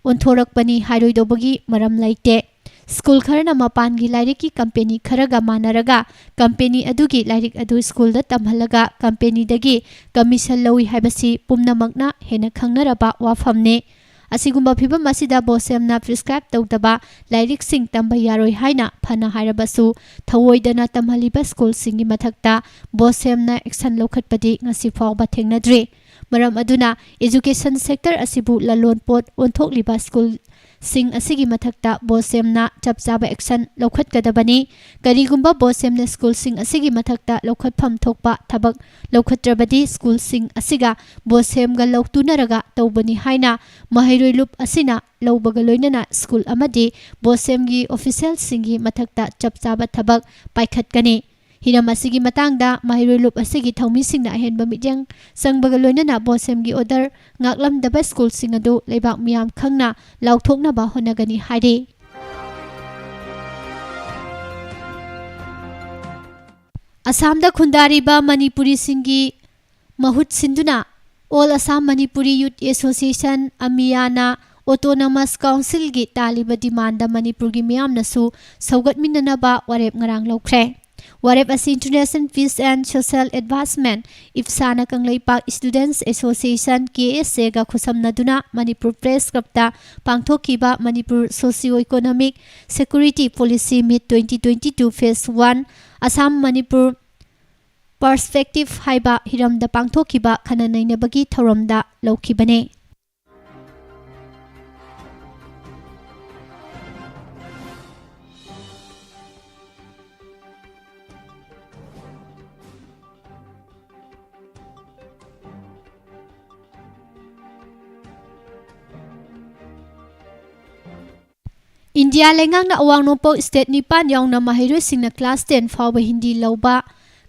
ꯑꯣꯟꯊꯣꯔꯛꯄꯅꯤ ꯍꯥꯏꯔꯣꯏꯗꯧꯕꯒꯤ ꯃꯔꯝ ꯂꯩꯇꯦ꯫ ꯁ꯭ꯀꯨꯜ ꯈꯔꯅ ꯃꯄꯥꯟꯒꯤ ꯂꯥꯏꯔꯤꯛꯀꯤ ꯀꯝꯄꯦꯅꯤ ꯈꯔꯒ ꯃꯥꯟꯅꯔꯒ, ꯀꯝꯄꯦꯅꯤ ꯑꯗꯨꯒꯤ ꯂꯥꯏꯔꯤꯛ ꯑꯗꯨ ꯁ꯭ꯀꯨꯜꯗ ꯇꯝꯍꯜꯂꯒ ꯀꯝꯄꯦꯅꯤꯗꯒꯤ commission ꯂꯧꯏ ꯍꯥꯏꯕꯁꯤ ꯄꯨꯝꯅꯃꯛꯅ ꯍꯦꯟꯅ ꯈꯪꯅꯔꯕ ꯋꯥꯐꯝꯅꯤ꯫ ꯑꯁꯤꯒꯨꯝꯕ ꯐꯤꯚꯝ ꯑꯁꯤꯗ ꯕꯣꯁꯦꯝꯅ prescribe ꯇꯧꯗꯕ ꯂꯥꯏꯔꯤꯛꯁꯤꯡ ꯇꯝꯕ ꯌꯥꯔꯣꯏ ꯍꯥꯏꯅ ꯐꯅ ꯍꯥꯏꯔꯕꯁꯨ, ꯊꯑꯣꯏꯗꯅ ꯇꯝꯍꯜꯂꯤꯕ ꯁ꯭ꯀꯨꯜꯁꯤꯡꯒꯤ ꯃꯊꯛꯇ ꯕꯣꯁꯦꯝꯅ action ꯂꯧꯈꯠꯄꯗꯤ ꯉꯁꯤ ꯐꯥꯎꯕ ꯊꯦꯡꯅꯗ꯭ꯔꯤ꯫ ꯃꯔꯝ ꯑꯗꯨꯅ education sector ꯑꯁꯤꯕꯨ ꯂꯂꯣꯟꯄꯣꯠ ꯑꯣꯟꯊꯣꯛꯂꯤꯕ ꯁ꯭ꯀꯨꯜꯁꯤꯡ ꯑꯁꯤꯒꯤ ꯃꯊꯛꯇ ꯕꯣꯁꯦꯝꯅ ꯆꯞ ꯆꯥꯕ action ꯂꯧꯈꯠꯀꯗꯕꯅꯤ꯫ ꯀꯔꯤꯒꯨꯝꯕ ꯕꯣꯁꯦꯝꯅ ꯁ꯭ꯀꯨꯜꯁꯤꯡ ꯑꯁꯤꯒꯤ ꯃꯊꯛꯇ ꯂꯧꯈꯠꯐꯝ ꯊꯣꯛꯄ ꯊꯕꯛ ꯂꯧꯈꯠꯇ꯭ꯔꯕꯗꯤ, ꯁ꯭ꯀꯨꯜꯁꯤꯡ ꯑꯁꯤꯒ ꯕꯣꯁꯦꯝꯒ ꯂꯧꯇꯨꯅꯔꯒ ꯇꯧꯕꯅꯤ ꯍꯥꯏꯅ ꯃꯍꯩꯔꯣꯏ ꯂꯨꯞ ꯑꯁꯤꯅ ꯂꯧꯕꯒ ꯂꯣꯏꯅꯅ ꯁ꯭ꯀꯨꯜ ꯑꯃꯗꯤ ꯕꯣꯁꯦꯝꯒꯤ officialꯁꯤꯡꯒꯤ ꯃꯊꯛꯇ ꯆꯞ ꯆꯥꯕ ꯊꯕꯛ ꯄꯥꯏꯈꯠꯀꯅꯤ꯫ ꯍꯤꯔꯝ ꯑꯁꯤꯒꯤ ꯃꯇꯥꯡꯗ ꯃꯍꯩꯔꯣꯏ ꯂꯨꯞ ꯑꯁꯤꯒꯤ ꯊꯧꯃꯤꯁꯤꯡꯅ ꯑꯍꯦꯟꯕ ꯃꯤꯠꯌꯦꯡ ꯆꯪꯕꯒ ꯂꯣꯏꯅꯅ ꯕꯣꯁꯦꯝꯒꯤ order ꯉꯥꯛꯂꯝꯗꯕ ꯁ꯭ꯀꯨꯜꯁꯤꯡ ꯑꯗꯨ ꯂꯩꯕꯥꯛ ꯃꯤꯌꯥꯝ ꯈꯪꯅ ꯂꯥꯎꯊꯣꯛꯅꯕ ꯍꯣꯠꯅꯒꯅꯤ ꯍꯥꯏꯔꯤ꯫ ꯑꯁꯥꯝꯗ ꯈꯨꯟꯗꯥꯔꯤꯕ ꯃꯅꯤꯄꯨꯔꯤꯁꯤꯡꯒꯤ ꯃꯍꯨꯠ ꯁꯤꯟꯗꯨꯅ All Assam Manipuri Youth Association, ꯑꯃꯤꯌꯥꯅ autonomous councilꯒꯤ ꯇꯥꯜꯂꯤꯕ demandꯗ ꯃꯅꯤꯄꯨꯔꯒꯤ ꯃꯤꯌꯥꯝꯅꯁꯨ ꯁꯧꯒꯠꯃꯤꯟꯅꯅꯕ ꯋꯥꯔꯦꯞ ꯉꯔꯥꯡ ꯂꯧꯈ꯭ꯔꯦ꯫ ꯋꯥꯔꯦꯞ ꯑꯁꯤ International Peace and Social Advancement, IPSAꯅ Kangleipak Students Association, KSAꯒ ꯈꯨꯠꯁꯝꯅꯗꯨꯅ Manipur Press Clubꯇ ꯄꯥꯡꯊꯣꯛꯈꯤꯕ Manipur Socio Economic Security Policy Meet twenty twenty-two Phase one, Assam Manipur Perspective ꯍꯥꯏꯕ ꯍꯤꯔꯝꯗ ꯄꯥꯡꯊꯣꯛꯈꯤꯕ ꯈꯟꯅ ꯅꯩꯅꯕꯒꯤ ꯊꯧꯔꯝꯗ ꯂꯧꯈꯤꯕꯅꯤ꯫ ꯏꯟꯗꯤꯌꯥ ꯂꯩꯉꯥꯛꯅ ꯑꯋꯥꯡ ꯅꯣꯡꯄꯣꯛ state ꯅꯤꯄꯥꯟ ꯌꯥꯎꯅ ꯃꯍꯩꯔꯣꯏꯁꯤꯡꯅ class ten ꯐꯥꯎꯕ ꯍꯤꯟꯗꯤ ꯂꯧꯕ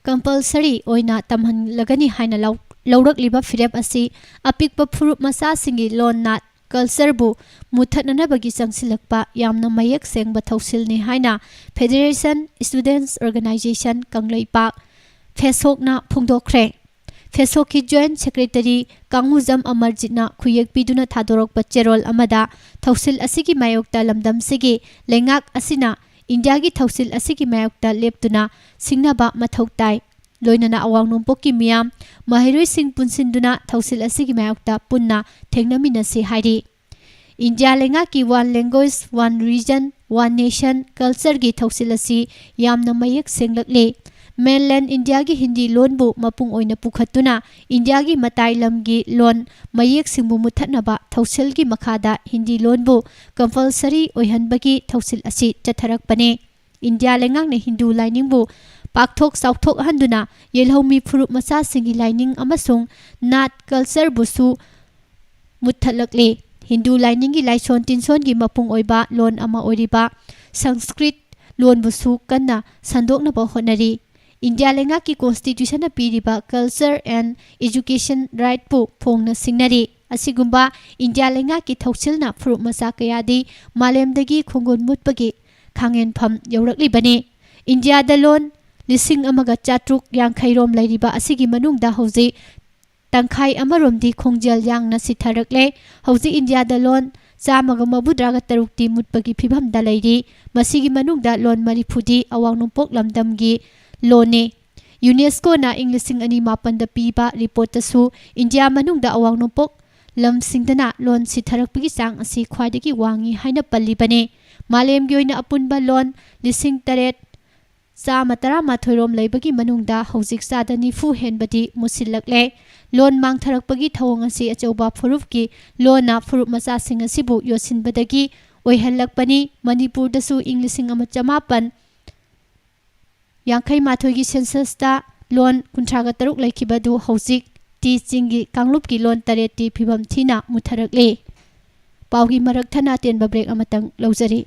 compulsory ꯑꯣꯏꯅ ꯇꯝꯍꯜꯂꯒꯅꯤ ꯍꯥꯏꯅ ꯂꯧ-, ꯂꯧꯔꯛꯂꯤꯕ ꯐꯤꯔꯦꯞ ꯑꯁꯤ ꯑꯄꯤꯛꯄ ꯐꯨꯔꯨꯞ ꯃꯆꯥꯁꯤꯡꯒꯤ ꯂꯣꯟ, ꯅꯥꯠ, culture ꯕꯨ ꯃꯨꯠꯊꯠꯅꯅꯕꯒꯤ ꯆꯪꯁꯤꯜꯂꯛꯄ ꯌꯥꯝꯅ ꯃꯌꯦꯛ ꯁꯦꯡꯕ ꯊꯧꯁꯤꯜꯅꯤ ꯍꯥꯏꯅ Federation Students Organisation Kangleipak, ꯐꯦꯁꯣꯛꯅ ꯐꯣꯡꯗꯣꯛꯈ꯭ꯔꯦ꯫ ꯐꯦꯁꯣꯛꯀꯤ Joint Secretary ꯀꯥꯡꯉꯨꯖꯝ ꯑꯃꯔꯖꯤꯠꯅ ꯈꯨꯌꯦꯛ ꯄꯤꯗꯨꯅ ꯊꯥꯗꯣꯔꯛꯄ ꯆꯦꯔꯣꯜ ꯑꯃꯗ, ꯊꯧꯁꯤꯜ ꯑꯁꯤꯒꯤ ꯃꯥꯌꯣꯛꯇ ꯂꯝꯗꯝꯁꯤꯒꯤ ꯂꯩꯉꯥꯛ ꯑꯁꯤꯅ ꯏꯟꯗꯤꯌꯥꯒꯤ ꯊꯧꯁꯤꯜ ꯑꯁꯤꯒꯤ ꯃꯥꯌꯣꯛꯇ ꯂꯦꯞꯇꯨꯅ ꯁꯤꯡꯅꯕ ꯃꯊꯧ ꯇꯥꯏ꯫ ꯂꯣꯏꯅꯅ ꯑꯋꯥꯡ ꯅꯣꯡꯄꯣꯛꯀꯤ ꯃꯤꯌꯥꯝ, ꯃꯍꯩꯔꯣꯏꯁꯤꯡ ꯄꯨꯟꯁꯤꯟꯗꯨꯅ ꯊꯧꯁꯤꯜ ꯑꯁꯤꯒꯤ ꯃꯥꯌꯣꯛꯇ ꯄꯨꯟꯅ ꯊꯦꯡꯅꯃꯤꯟꯅꯁꯤ ꯍꯥꯏꯔꯤ꯫ ꯏꯟꯗꯤꯌꯥ ꯂꯩꯉꯥꯛꯀꯤ One Language, One Region, One Nation Culture ꯒꯤ ꯊꯧꯁꯤꯜ ꯑꯁꯤ ꯌꯥꯝꯅ ꯃꯌꯦꯛ ꯁꯦꯡꯂꯛꯂꯦ꯫ Mainland ꯏꯟꯗꯤꯌꯥꯒꯤ ꯍꯤꯟꯗꯤ ꯂꯣꯟꯕꯨ ꯃꯄꯨꯡ ꯑꯣꯏꯅ ꯄꯨꯈꯠꯇꯨꯅ ꯏꯟꯗꯤꯌꯥꯒꯤ ꯃꯇꯥꯏ ꯂꯝꯒꯤ ꯂꯣꯟ ꯃꯌꯦꯛꯁꯤꯡꯕꯨ ꯃꯨꯠꯊꯠꯅꯕ ꯊꯧꯁꯤꯜꯒꯤ ꯃꯈꯥꯗ ꯍꯤꯟꯗꯤ ꯂꯣꯟꯕꯨ compulsory ꯑꯣꯏꯍꯟꯕꯒꯤ ꯊꯧꯁꯤꯜ ꯑꯁꯤ ꯆꯠꯊꯔꯛꯄꯅꯤ꯫ ꯏꯟꯗꯤꯌꯥ ꯂꯩꯉꯥꯛꯅ ꯍꯤꯟꯗꯨ ꯂꯥꯏꯅꯤꯡꯕꯨ ꯄꯥꯛꯊꯣꯛ ꯆꯥꯎꯊꯣꯛꯍꯟꯗꯨꯅ ꯌꯦꯜꯍꯧꯃꯤ ꯐꯨꯔꯨꯞ ꯃꯆꯥꯁꯤꯡꯒꯤ ꯂꯥꯏꯅꯤꯡ ꯑꯃꯁꯨꯡ ꯅꯥꯠ culture ꯕꯨꯁꯨ ꯃꯨꯠꯊꯠꯂꯛꯂꯦ꯫ ꯍꯤꯟꯗꯨ ꯂꯥꯏꯅꯤꯡꯒꯤ ꯂꯥꯏꯁꯣꯟ ꯇꯤꯟꯁꯣꯟꯒꯤ ꯃꯄꯨꯡ ꯑꯣꯏꯕ ꯂꯣꯟ ꯑꯃ ꯑꯣꯏꯔꯤꯕ ꯁꯪꯁꯀ꯭ꯔꯤꯠ ꯂꯣꯟꯕꯨꯁꯨ ꯀꯟꯅ ꯁꯟꯗꯣꯛꯅꯕ ꯍꯣꯠꯅꯔꯤ꯫ ꯏꯟꯗꯤꯌꯥ ꯂꯩꯉꯥꯛꯀꯤ Constitution ꯅ ꯄꯤꯔꯤꯕ culture and education right ꯄꯨ ꯐꯣꯡꯅ ꯁꯤꯡꯅꯔꯤ꯫ ꯑꯁꯤꯒꯨꯝꯕ ꯏꯟꯗꯤꯌꯥ ꯂꯩꯉꯥꯛꯀꯤ ꯊꯧꯁꯤꯜꯅ ꯐꯨꯔꯨꯞ ꯃꯆꯥ ꯀꯌꯥꯗꯤ ꯃꯥꯂꯦꯝꯗꯒꯤ ꯈꯣꯡꯒꯨꯟ ꯃꯨꯠꯄꯒꯤ ꯈꯥꯡꯉꯦꯟꯐꯝ ꯌꯧꯔꯛꯂꯤꯕꯅꯤ꯫ ꯏꯟꯗꯤꯌꯥꯗ ꯂꯣꯟ ꯂꯤꯁꯤꯡ ꯑꯃꯒ ꯆꯥꯇ꯭ꯔꯨꯛ ꯌꯥꯡꯈꯩ ꯔꯣꯝ ꯂꯩꯔꯤꯕ ꯑꯁꯤꯒꯤ ꯃꯅꯨꯡꯗ ꯍꯧꯖꯤꯛ ꯇꯪꯈꯥꯏ ꯑꯃꯔꯣꯝꯗꯤ ꯈꯣꯡꯖꯦꯜ ꯌꯥꯡꯅ ꯁꯤꯊꯔꯛꯂꯦ꯫ ꯍꯧꯖꯤꯛ ꯏꯟꯗꯤꯌꯥꯗ ꯂꯣꯟ ꯆꯥꯝꯃꯒ ꯃꯧꯗ꯭ꯔꯥꯒ ꯇꯔꯨꯛꯇꯤ ꯃꯨꯠꯄꯒꯤ ꯐꯤꯕꯝꯗ ꯂꯩꯔꯤ꯫ ꯃꯁꯤꯒꯤ ꯃꯅꯨꯡꯗ ꯂꯣꯟ ꯃꯔꯤꯐꯨꯗꯤ ꯑꯋꯥꯡ ꯅꯣꯡꯄꯣꯛ ꯂꯝꯗꯝꯒꯤ ꯂꯣꯟꯅꯤ꯫ UNESCO ꯅ ꯏꯪ ꯂꯤꯁꯤꯡ ꯑꯅꯤ ꯃꯥꯄꯟꯗ ꯄꯤꯕ report ꯇꯁꯨ ꯏꯟꯗꯤꯌꯥ ꯃꯅꯨꯡꯗ ꯑꯋꯥꯡ ꯅꯣꯡꯄꯣꯛ ꯂꯝꯁꯤꯡꯗꯅ ꯂꯣꯟ ꯁꯤꯊꯔꯛꯄꯒꯤ ꯆꯥꯡ ꯑꯁꯤ ꯈ꯭ꯋꯥꯏꯗꯒꯤ ꯋꯥꯡꯉꯤ ꯍꯥꯏꯅ ꯄꯜꯂꯤꯕꯅꯤ꯫ ꯃꯥꯂꯦꯝꯒꯤ ꯑꯣꯏꯅ ꯑꯄꯨꯟꯕ ꯂꯣꯟ ꯂꯤꯁꯤꯡ ꯇꯔꯦꯠ ꯆꯥꯝꯃ ꯇꯔꯥꯃꯥꯊꯣꯏ ꯔꯣꯝ ꯂꯩꯕꯒꯤ ꯃꯅꯨꯡꯗ ꯍꯧꯖꯤꯛ ꯆꯥꯗ ꯅꯤꯐꯨ ꯍꯦꯟꯕꯗꯤ ꯃꯨꯁꯤꯜꯂꯛꯂꯦ꯫ ꯂꯣꯟ ꯃꯥꯡꯊꯔꯛꯄꯒꯤ ꯊꯧꯑꯣꯡ ꯑꯁꯤ ꯑꯆꯧꯕ ꯐꯨꯔꯨꯞꯀꯤ ꯂꯣꯟꯅ ꯐꯨꯔꯨꯞ ꯃꯆꯥꯁꯤꯡ ꯑꯁꯤꯕꯨ ꯌꯣꯠꯁꯤꯟꯕꯗꯒꯤ ꯑꯣꯏꯍꯜꯂꯛꯄꯅꯤ꯫ ꯃꯅꯤꯄꯨꯔꯗꯁꯨ ꯏꯪ ꯂꯤꯁꯤꯡ ꯑꯃ ꯆꯃꯥꯄꯟ ꯌꯥꯡꯈꯩ ꯃꯥꯊꯣꯏꯒꯤ ꯁꯦꯟꯁꯁꯇ ꯂꯣꯟ ꯀꯨꯟꯊ꯭ꯔꯥꯒ ꯇꯔꯨꯛ ꯂꯩꯈꯤꯕꯗꯨ ꯍꯧꯖꯤꯛ ꯇꯤ ꯆꯤꯡꯒꯤ ꯀꯥꯡꯂꯨꯞꯀꯤ ꯂꯣꯟ ꯇꯔꯦꯠꯇꯤ ꯐꯤꯕꯝ ꯊꯤꯅ ꯃꯨꯠꯊꯔꯛꯂꯤ꯫ ꯄꯥꯎꯒꯤ ꯃꯔꯛ ꯊꯠꯅ ꯑꯇꯦꯟꯕ ꯕ꯭ꯔꯦꯛ ꯑꯃꯇꯪ ꯂꯧꯖꯔꯤ꯫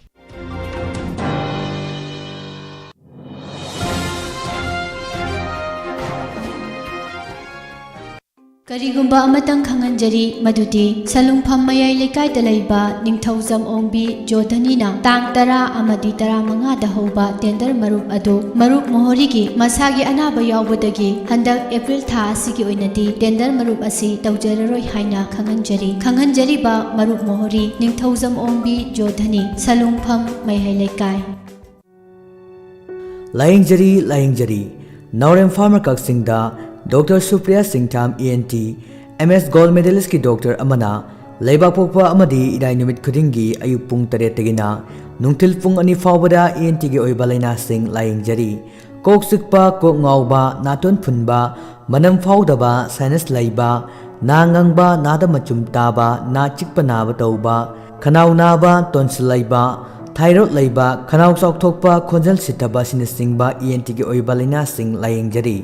ꯀꯔꯤꯒꯨꯝꯕ ꯑꯃꯇꯪ ꯈꯪꯍꯟꯖꯔꯤ, ꯃꯗꯨꯗꯤ ꯁꯂꯨꯡꯐꯝ ꯃꯌꯥꯏ ꯂꯩꯀꯥꯏꯗ ꯂꯩꯕ ꯅꯤꯡꯊꯧꯖꯝ ꯑꯣꯡꯕꯤ ꯖꯣꯙꯅꯤꯅ ꯇꯥꯡ ꯇꯔꯥ ꯑꯃꯗꯤ ꯇꯔꯥꯃꯉꯥꯗ ꯍꯧꯕ ꯇꯦꯟꯗꯔ ꯃꯔꯨꯞ ꯑꯗꯨ ꯃꯔꯨꯞ ꯃꯣꯍꯣꯔꯤꯒꯤ ꯃꯁꯥꯒꯤ ꯑꯅꯥꯕ ꯌꯥꯎꯕꯗꯒꯤ ꯍꯟꯗꯛ ꯑꯦꯄ꯭ꯔꯤꯜ ꯊꯥ ꯑꯁꯤꯒꯤ ꯑꯣꯏꯅꯗꯤ ꯇꯦꯟꯗꯔ ꯃꯔꯨꯞ ꯑꯁꯤ ꯇꯧꯖꯔꯔꯣꯏ ꯍꯥꯏꯅ ꯈꯪꯍꯟꯖꯔꯤ꯫ ꯈꯪꯍꯟꯖꯔꯤꯕ ꯃꯔꯨꯞ ꯃꯣꯍꯣꯔꯤ ꯅꯤꯡꯊꯧꯖꯝ ꯑꯣꯡꯕꯤ ꯖꯣꯙꯅꯤ, ꯁꯂꯨꯡꯐꯝ ꯃꯌꯥꯏ ꯂꯩꯀꯥꯏ꯫ ꯂꯥꯌꯦꯡꯖꯔꯤ, ꯂꯥꯌꯦꯡꯖꯔꯤ꯫ ꯅꯥꯎꯔꯦꯝ ꯐꯥꯔꯃꯥ ꯀꯛꯆꯤꯡꯗ doctor Supriya Singtham, E N T, M S gold ꯃꯦꯗꯥꯂꯤꯁꯀꯤ ꯗꯣꯛꯇꯔ ꯑꯃꯅ ꯂꯩꯕꯥꯛꯄꯣꯛꯄ ꯑꯃꯗꯤ ꯏꯔꯥꯏ ꯅꯨꯃꯤꯠ ꯈꯨꯗꯤꯡꯒꯤ ꯑꯌꯨꯛ ꯄꯨꯡ ꯇꯔꯦꯠꯇꯒꯤꯅ ꯅꯨꯡꯊꯤꯜ ꯄꯨꯡ ꯑꯅꯤ ꯐꯥꯎꯕꯗ ꯏ ꯑꯦꯟ ꯇꯤꯒꯤ ꯑꯣꯏꯕ ꯂꯥꯏꯅꯥꯁꯤꯡ ꯂꯥꯌꯦꯡꯖꯔꯤ꯫ ꯀꯣꯛ ꯆꯤꯛꯄ, ꯀꯣꯛ ꯉꯥꯎꯕ, ꯅꯥꯇꯣꯟ ꯐꯨꯟꯕ, ꯃꯅꯝ ꯐꯥꯎꯗꯕ, ꯁꯥꯏꯅꯁ ꯂꯩꯕ, ꯅꯥ ꯉꯪꯕ, ꯅꯥꯗ ꯃꯆꯨꯝ ꯇꯥꯕ, ꯅꯥ ꯆꯤꯛꯄ ꯅꯥꯕ ꯇꯧꯕ, ꯈꯅꯥꯎ ꯅꯥꯕ, ꯇꯣꯟꯁꯤꯜ ꯂꯩꯕ, ꯊꯥꯏꯔꯣꯏꯗ ꯂꯩꯕ, ꯈꯅꯥꯎ ꯆꯥꯎꯊꯣꯛꯄ, ꯈꯣꯟꯖꯦꯜ ꯁꯤꯊꯕ ꯑꯁꯤꯅꯆꯤꯡꯕ ꯏ ꯑꯦꯟ ꯇꯤꯒꯤ ꯑꯣꯏꯕ ꯂꯥꯏꯅꯥꯁꯤꯡ ꯂꯥꯌꯦꯡꯖꯔꯤ꯫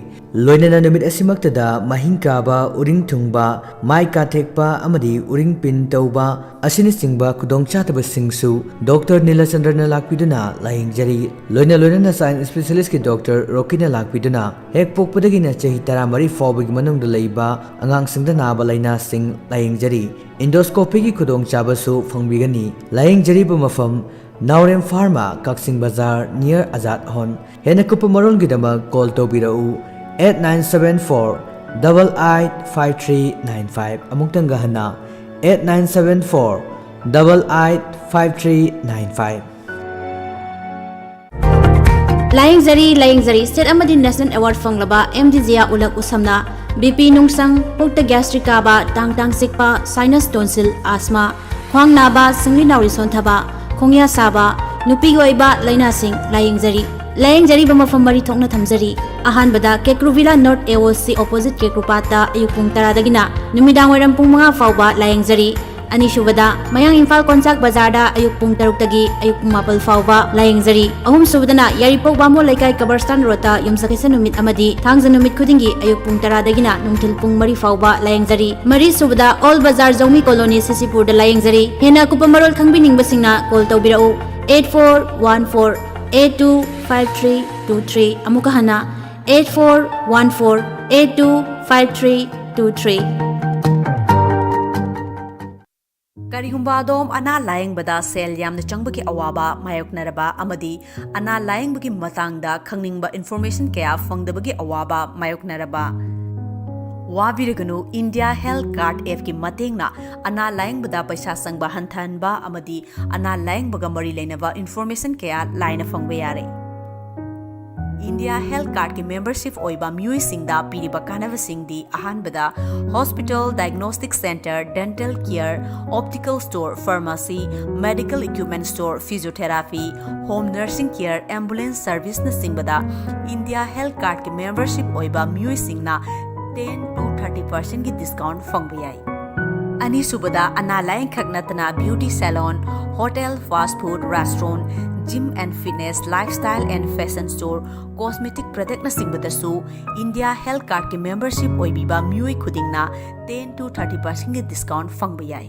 ꯂꯣꯏꯅꯅ ꯅꯨꯃꯤꯠ ꯑꯁꯤꯃꯛꯇꯗ ꯃꯍꯤꯡ ꯀꯥꯕ, ꯎꯔꯤꯡ ꯊꯨꯡꯕ, ꯃꯥꯏ ꯀꯥꯊꯦꯛꯄ ꯑꯃꯗꯤ ꯎꯔꯤꯡ ꯄꯤꯟ ꯇꯧꯕ ꯑꯁꯤꯅꯆꯤꯡꯕ ꯈꯨꯗꯣꯡꯆꯥꯗꯕꯁꯤꯡꯁꯨ ꯗꯣꯛꯇꯔ ꯅꯤꯂꯆꯟꯗ꯭ꯔꯅ ꯂꯥꯛꯄꯤꯗꯨꯅ ꯂꯥꯌꯦꯡꯖꯔꯤ꯫ ꯂꯣꯏꯅ ꯂꯣꯏꯅꯅ ꯆꯥꯏꯜ ꯏꯁꯄꯦꯁꯤꯌꯦꯂꯤꯁ꯭ꯠꯀꯤ ꯗꯣꯛꯇꯔ ꯔꯣꯀꯤꯅ ꯂꯥꯛꯄꯤꯗꯨꯅ ꯍꯦꯛ ꯄꯣꯛꯄꯗꯒꯤꯅ ꯆꯍꯤ ꯇꯔꯥꯃꯔꯤ ꯐꯥꯎꯕꯒꯤ ꯃꯅꯨꯡꯗ ꯂꯩꯕ ꯑꯉꯥꯡꯁꯤꯡꯗ ꯅꯥꯕ ꯂꯥꯏꯅꯥꯁꯤꯡ ꯂꯥꯌꯦꯡꯖꯔꯤ꯫ ꯏꯟꯗꯣꯁꯀꯣꯄꯤꯒꯤ ꯈꯨꯗꯣꯡꯆꯥꯕꯁꯨ ꯐꯪꯕꯤꯒꯅꯤ꯫ ꯂꯥꯌꯦꯡꯖꯔꯤꯕ ꯃꯐꯝ ꯅꯥꯎꯔꯦꯝ ꯐꯥꯔꯃꯥ, ꯀꯛꯆꯤꯡ ꯕꯖꯥꯔ, near ꯑꯖꯥꯗ ꯍꯣꯟ꯫ ꯍꯦꯟꯅ ꯀꯨꯞꯄ ꯃꯔꯣꯜꯒꯤꯗꯃꯛ ꯀꯣꯜ ꯇꯧꯕꯤꯔꯛꯎ, eight nine seven four double eight five three nine five꯫ ꯑꯃꯨꯛꯇꯪꯒ ꯍꯟꯅ, eight nine seven four double eight five three nine five꯫ ꯂꯥꯌꯦꯡꯖꯔꯤ, ꯂꯥꯌꯦꯡꯖꯔꯤ꯫ ꯁ꯭ꯇꯦꯠ ꯑꯃꯗꯤ ꯅꯦꯁꯅꯦꯜ ꯑꯦꯋꯥꯔꯗ ꯐꯪꯂꯕ ꯑꯦꯝ ꯗꯤ ꯖꯤꯌꯥ ꯎꯂꯛ ꯎꯁꯝꯅ ꯕꯤ ꯄꯤ ꯅꯨꯡꯁꯪ, ꯄꯨꯛꯇ ꯒ꯭ꯌꯥꯁꯇ꯭ꯔꯤꯛ ꯀꯥꯕ, ꯇꯥꯡ ꯇꯥꯡ ꯆꯤꯛꯄ, ꯁꯥꯏꯅꯁ, ꯇꯣꯟꯁꯤꯜ, ꯑꯥꯁꯃꯥ, ꯈ꯭ꯋꯥꯡ ꯅꯥꯕ, ꯁꯤꯡꯂꯤ ꯅꯥꯎꯔꯤ ꯁꯣꯟꯊꯕ, ꯈꯣꯡꯌꯥ ꯁꯥꯕ, ꯅꯨꯄꯤꯒꯤ ꯑꯣꯏꯕ ꯂꯥꯏꯅꯥꯁꯤꯡ ꯂꯥꯌꯦꯡꯖꯔꯤ꯫ ꯂꯥꯌꯦꯡꯖꯔꯤꯕ ꯃꯐꯝ ꯃꯔꯤ ꯊꯣꯛꯅ ꯊꯝꯖꯔꯤ꯫ ꯑꯍꯥꯟꯕꯗ ꯀꯦꯀ꯭ꯔꯨ ꯚꯤꯂꯥ ꯅꯣꯔꯠ ꯑꯦ ꯑꯣ ꯁꯤ ꯑꯣꯄꯣꯖꯤꯠ ꯀꯦꯀ꯭ꯔꯨꯄꯥꯠꯇ ꯑꯌꯨꯛ ꯄꯨꯡ ꯇꯔꯥꯗꯒꯤꯅ ꯅꯨꯃꯤꯗꯥꯡ ꯋꯥꯏꯔꯝ ꯄꯨꯡ ꯃꯉꯥ ꯐꯥꯎꯕ ꯂꯥꯌꯦꯡꯖꯔꯤ꯫ ꯑꯅꯤꯁꯨꯕꯗ ꯃꯌꯥꯡ ꯏꯝꯐꯥꯜ ꯀꯣꯟꯆꯥꯛ ꯕꯖꯥꯔꯗ ꯑꯌꯨꯛ ꯄꯨꯡ ꯇꯔꯨꯛꯇꯒꯤ ꯑꯌꯨꯛ ꯄꯨꯡ ꯃꯥꯄꯜ ꯐꯥꯎꯕ ꯂꯥꯌꯦꯡꯖꯔꯤ꯫ ꯑꯍꯨꯝꯁꯨꯕꯗꯅ ꯌꯥꯏꯔꯤꯄꯣꯛ ꯕꯥꯃꯣꯟ ꯂꯩꯀꯥꯏ ꯀꯕꯔꯁꯇꯥꯟ ꯔꯣꯗꯇ ꯌꯨꯝꯁꯀꯩꯁ ꯅꯨꯃꯤꯠ ꯑꯃꯗꯤ ꯊꯥꯡꯖ ꯅꯨꯃꯤꯠ ꯈꯨꯗꯤꯡꯒꯤ ꯑꯌꯨꯛ ꯄꯨꯡ ꯇꯔꯥꯗꯒꯤꯅ ꯅꯨꯡꯊꯤꯜ ꯄꯨꯡ ꯃꯔꯤ ꯐꯥꯎꯕ ꯂꯥꯌꯦꯡꯖꯔꯤ꯫ ꯃꯔꯤꯁꯨꯕꯗ ꯑꯣꯜ ꯕꯖꯥꯔ ꯖꯧꯃꯤ ꯀꯣꯂꯣꯅꯤ ꯁꯤ ꯁꯤ ꯄꯨꯔꯗ ꯂꯥꯌꯦꯡꯖꯔꯤ꯫ ꯍꯦꯟꯅ ꯑꯀꯨꯞꯄ ꯃꯔꯣꯜ ꯈꯪꯕꯤꯅꯤꯡꯕꯁꯤꯡꯅ ꯀꯣꯜ ꯇꯧꯕꯤꯔꯛꯎ, eight four one four eight two five three two three꯫ ꯑꯃꯨꯛꯀ ꯍꯟꯅ, eight four one four eight two five three two three꯫ ꯀꯔꯤꯒꯨꯝꯕ ꯑꯗꯣꯝ ꯑꯅꯥ ꯂꯥꯌꯦꯡꯕꯗ ꯁꯦꯜ ꯌꯥꯝꯅ ꯆꯪꯕꯒꯤ ꯑꯋꯥꯕ ꯃꯥꯌꯣꯛꯅꯔꯕ ꯑꯃꯗꯤ ꯑꯅꯥ ꯂꯥꯌꯦꯡꯕꯒꯤ ꯃꯇꯥꯡꯗ ꯈꯪꯅꯤꯡꯕ ꯏꯟꯐꯣꯔꯃꯦꯁꯟ ꯀꯌꯥ ꯐꯪꯗꯕꯒꯤ ꯑꯋꯥꯕ ꯃꯥꯌꯣꯛꯅꯔꯕ, ꯋꯥꯕꯤꯔꯒꯅꯨ, ꯏꯟꯗꯤꯌꯥ ꯍꯦꯜꯊ ꯀꯥꯔꯗ ꯑꯦꯞꯀꯤ ꯃꯇꯦꯡꯅ ꯑꯅꯥ ꯂꯥꯌꯦꯡꯕꯗ ꯄꯩꯁꯥ ꯆꯪꯕ ꯍꯟꯊꯍꯟꯕ ꯑꯃꯗꯤ ꯑꯅꯥ ꯂꯥꯌꯦꯡꯕꯒ ꯃꯔꯤ ꯂꯩꯅꯕ ꯏꯟꯐꯣꯔꯃꯦꯁꯟ ꯀꯌꯥ ꯂꯥꯏꯅ ꯐꯪꯕ ꯌꯥꯔꯦ꯫ ꯏꯟꯗꯤꯌꯥ ꯍꯦꯜꯊ ꯀꯥꯔꯗꯀꯤ ꯃꯦꯝꯕꯔꯁꯤꯞ ꯑꯣꯏꯕ ꯃꯤꯑꯣꯏꯁꯤꯡꯗ ꯄꯤꯔꯤꯕ ꯀꯥꯟꯅꯕꯁꯤꯡꯗꯤ: ꯑꯍꯥꯟꯕꯗ, hospital, diagnostic centre, dental care, optical store, pharmacy, medical equipment store, physiotherapy, home nursing care, ambulance ꯁꯔꯚꯤꯁꯅꯆꯤꯡꯕꯗ ꯏꯟꯗꯤꯌꯥ ꯍꯦꯜꯊ ꯀꯥꯔꯗꯀꯤ ꯃꯦꯝꯕꯔꯁꯤꯞ ꯑꯣꯏꯕ ꯃꯤꯑꯣꯏꯁꯤꯡꯅ ten to thirty percentꯀꯤ ꯗꯤꯁꯀꯥꯎꯟꯠ ꯐꯪꯕ ꯌꯥꯏ꯫ ꯑꯅꯤꯁꯨꯕꯗ, ꯑꯅꯥ ꯂꯥꯌꯦꯡꯈꯛ ꯅꯠꯇꯅ beauty salon, hotel, fast food, restaurant, gym and fitness, lifestyle and fashion store, cosmetic ꯄ꯭ꯔꯗꯛꯅꯆꯤꯡꯕꯗꯁꯨ ꯏꯟꯗꯤꯌꯥ ꯍꯦꯜꯊ ꯀꯥꯔꯗꯀꯤ ꯃꯦꯝꯕꯔꯁꯤꯞ ꯑꯣꯏꯕꯤꯕ ꯃꯤꯑꯣꯏ ꯈꯨꯗꯤꯡꯅ ten to thirty percentꯀꯤ ꯗꯤꯁꯀꯥꯎꯟꯠ ꯐꯪꯕ ꯌꯥꯏ꯫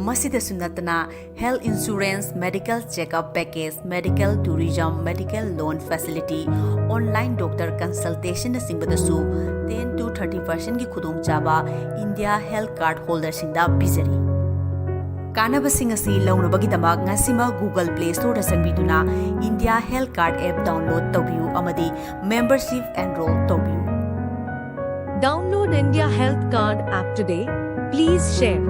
ꯃꯁꯤꯗꯁꯨ ꯅꯠꯇꯅ, health insurance, medical checkup package, medical tourism, medical loan facility, online doctor ꯀꯟꯁꯜꯇꯦꯁꯟꯅꯆꯤꯡꯕꯗꯁꯨ ten to thirty percentꯀꯤ ꯈꯨꯗꯣꯡꯆꯥꯕ ꯏꯟꯗꯤꯌꯥ ꯍꯦꯜꯊ ꯀꯥꯔꯗ ꯍꯣꯜꯗꯔꯁꯤꯡꯗ ꯄꯤꯖꯔꯤ꯫ ꯀꯥꯟꯅꯕꯁꯤꯡ ꯑꯁꯤ ꯂꯧꯅꯕꯒꯤꯗꯃꯛ ꯉꯁꯤꯃꯛ ꯒꯨꯒꯜ ꯄ꯭ꯂꯦ ꯁ꯭ꯇꯣꯔꯗ ꯆꯪꯕꯤꯗꯨꯅ India health card app download ꯇꯧꯕꯤꯌꯨ ꯑꯃꯗꯤ ꯃꯦꯝꯕꯔꯁꯤꯞ ꯑꯦꯟꯔꯣꯜ ꯇꯧꯕꯤꯌꯨ꯫ Download India Health Card app today. Please share.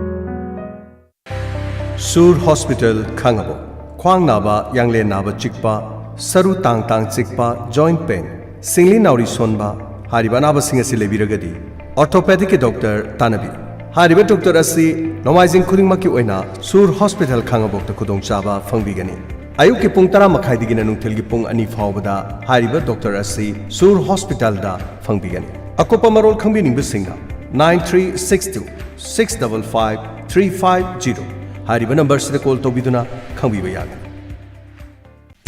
ꯁꯨꯔ ꯍꯣꯁꯄꯤꯇꯥꯜ, ꯈꯥꯡꯉꯕꯣꯛ꯫ ꯈ꯭ꯋꯥꯡ ꯅꯥꯕ, ꯌꯥꯡꯂꯦꯟ ꯅꯥꯕ ꯆꯤꯛꯄ, ꯁꯔꯨ ꯇꯥꯡ ꯇꯥꯡ ꯆꯤꯛꯄ, joint pain, ꯁꯤꯡꯂꯤ ꯅꯥꯎꯔꯤ ꯁꯣꯟꯕ ꯍꯥꯏꯔꯤꯕ ꯑꯅꯥꯕꯁꯤꯡ ꯑꯁꯤ ꯂꯩꯕꯤꯔꯒꯗꯤ, ꯑꯣꯔꯊꯣꯄꯦꯗꯤꯛꯀꯤ ꯗꯣꯛꯇꯔ ꯇꯥꯟꯅꯕꯤꯌꯨ꯫ ꯍꯥꯏꯔꯤꯕ ꯗꯣꯛꯇꯔ ꯑꯁꯤ ꯅꯣꯡꯃꯥꯏꯖꯤꯡ ꯈꯨꯗꯤꯡꯃꯛꯀꯤ ꯑꯣꯏꯅ ꯁꯨꯔ ꯍꯣꯁꯄꯤꯇꯥꯜ, ꯈꯥꯡꯉꯕꯣꯛꯇ ꯈꯨꯗꯣꯡꯆꯥꯕ ꯐꯪꯕꯤꯒꯅꯤ꯫ ꯑꯌꯨꯛꯀꯤ ꯄꯨꯡ ꯇꯔꯥ ꯃꯈꯥꯏꯗꯒꯤꯅ ꯅꯨꯡꯊꯤꯜꯒꯤ ꯄꯨꯡ ꯑꯅꯤ ꯐꯥꯎꯕꯗ ꯍꯥꯏꯔꯤꯕ ꯗꯣꯛꯇꯔ ꯑꯁꯤ ꯁꯨꯔ ꯍꯣꯁꯄꯤꯇꯥꯜꯗ ꯐꯪꯕꯤꯒꯅꯤ꯫ ꯑꯀꯨꯞꯄ ꯃꯔꯣꯜ ꯈꯪꯕꯤꯅꯤꯡꯕꯁꯤꯡꯅ nine three six two six double five three five zero ꯍꯥꯏꯔꯤꯕ ꯅꯝꯕꯔꯁꯤꯗ ꯀꯣꯜ ꯇꯧꯕꯤꯗꯨꯅ ꯈꯪꯕꯤꯕ ꯌꯥꯒꯅꯤ꯫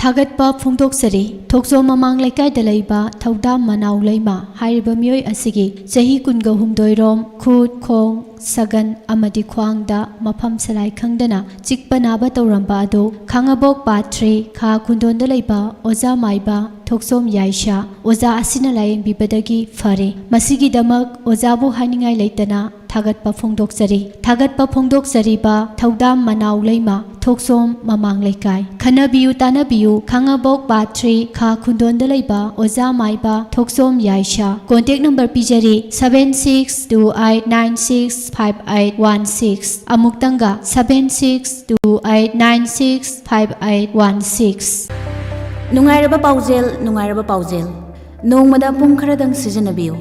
ꯊꯥꯒꯠꯄ ꯐꯣꯡꯗꯣꯛꯆꯔꯤ꯫ ꯊꯣꯛꯆꯣꯝ ꯃꯃꯥꯡ ꯂꯩꯀꯥꯏꯗ ꯂꯩꯕ ꯊꯧꯗꯥꯝ ꯃꯅꯥꯎ ꯂꯩꯃ ꯍꯥꯏꯔꯤꯕ ꯃꯤꯑꯣꯏ ꯑꯁꯤꯒꯤ ꯆꯍꯤ ꯀꯨꯟꯒ ꯍꯨꯝꯗꯣꯏ ꯔꯣꯝ ꯈꯨꯠ, ꯈꯣꯡ, ꯁꯒꯟ ꯑꯃꯗꯤ ꯈ꯭ꯋꯥꯡꯗ ꯃꯐꯝ ꯁꯂꯥꯏ ꯈꯪꯗꯅ ꯆꯤꯛꯄ ꯅꯥꯕ ꯇꯧꯔꯝꯕ ꯑꯗꯨ ꯈꯥꯉꯕꯣꯛ ꯄꯥꯠ ꯊ꯭ꯔꯤ ꯈꯥ ꯈꯨꯟꯗꯣꯟꯗ ꯂꯩꯕ ꯑꯣꯖꯥ ꯃꯥꯏꯕ ꯊꯣꯛꯆꯣꯝ ꯌꯥꯏꯁꯥ ꯑꯣꯖꯥ ꯑꯁꯤꯅ ꯂꯥꯌꯦꯡꯕꯤꯕꯗꯒꯤ ꯐꯔꯦ꯫ ꯃꯁꯤꯒꯤꯗꯃꯛ ꯑꯣꯖꯥꯕꯨ ꯍꯥꯏꯅꯤꯡꯉꯥꯏ ꯂꯩꯇꯅ ꯊꯥꯒꯠꯄ ꯐꯣꯡꯗꯣꯛꯆꯔꯤ꯫ ꯊꯥꯒꯠꯄ ꯐꯣꯡꯗꯣꯛꯆꯔꯤꯕ ꯊꯧꯗꯥꯝ ꯃꯅꯥꯎ ꯂꯩꯃ ꯊꯣꯛꯆꯣꯝ ꯃꯃꯥꯡ ꯂꯩꯀꯥꯏ꯫ ꯈꯟꯅꯕꯤꯌꯨ ꯇꯥꯅꯕꯤꯌꯨ ꯈꯥꯉꯕꯣꯛ ꯄꯥꯠ ꯊ꯭ꯔꯤ ꯈꯥ ꯈꯨꯟꯗꯣꯟꯗ ꯂꯩꯕ ꯑꯣꯖꯥ ꯃꯥꯏꯕ ꯊꯣꯛꯆꯣꯝ ꯌꯥꯏꯁꯥ꯫ ꯀꯣꯟꯇꯦꯛ ꯅꯝꯕꯔ ꯄꯤꯖꯔꯤ seven six two eight nine six five eight one six꯫ ꯑꯃꯨꯛꯇꯪꯒ seven six two eight nine six five eight one six꯫ ꯅꯨꯡꯉꯥꯏꯔꯕ ꯄꯥꯎꯖꯦꯜ, ꯅꯨꯡꯉꯥꯏꯔꯕ ꯄꯥꯎꯖꯦꯜ꯫ ꯅꯣꯡꯃꯗ ꯄꯨꯡ ꯈꯔꯗꯪ ꯁꯤꯖꯤꯟꯅꯕꯤꯌꯨ꯫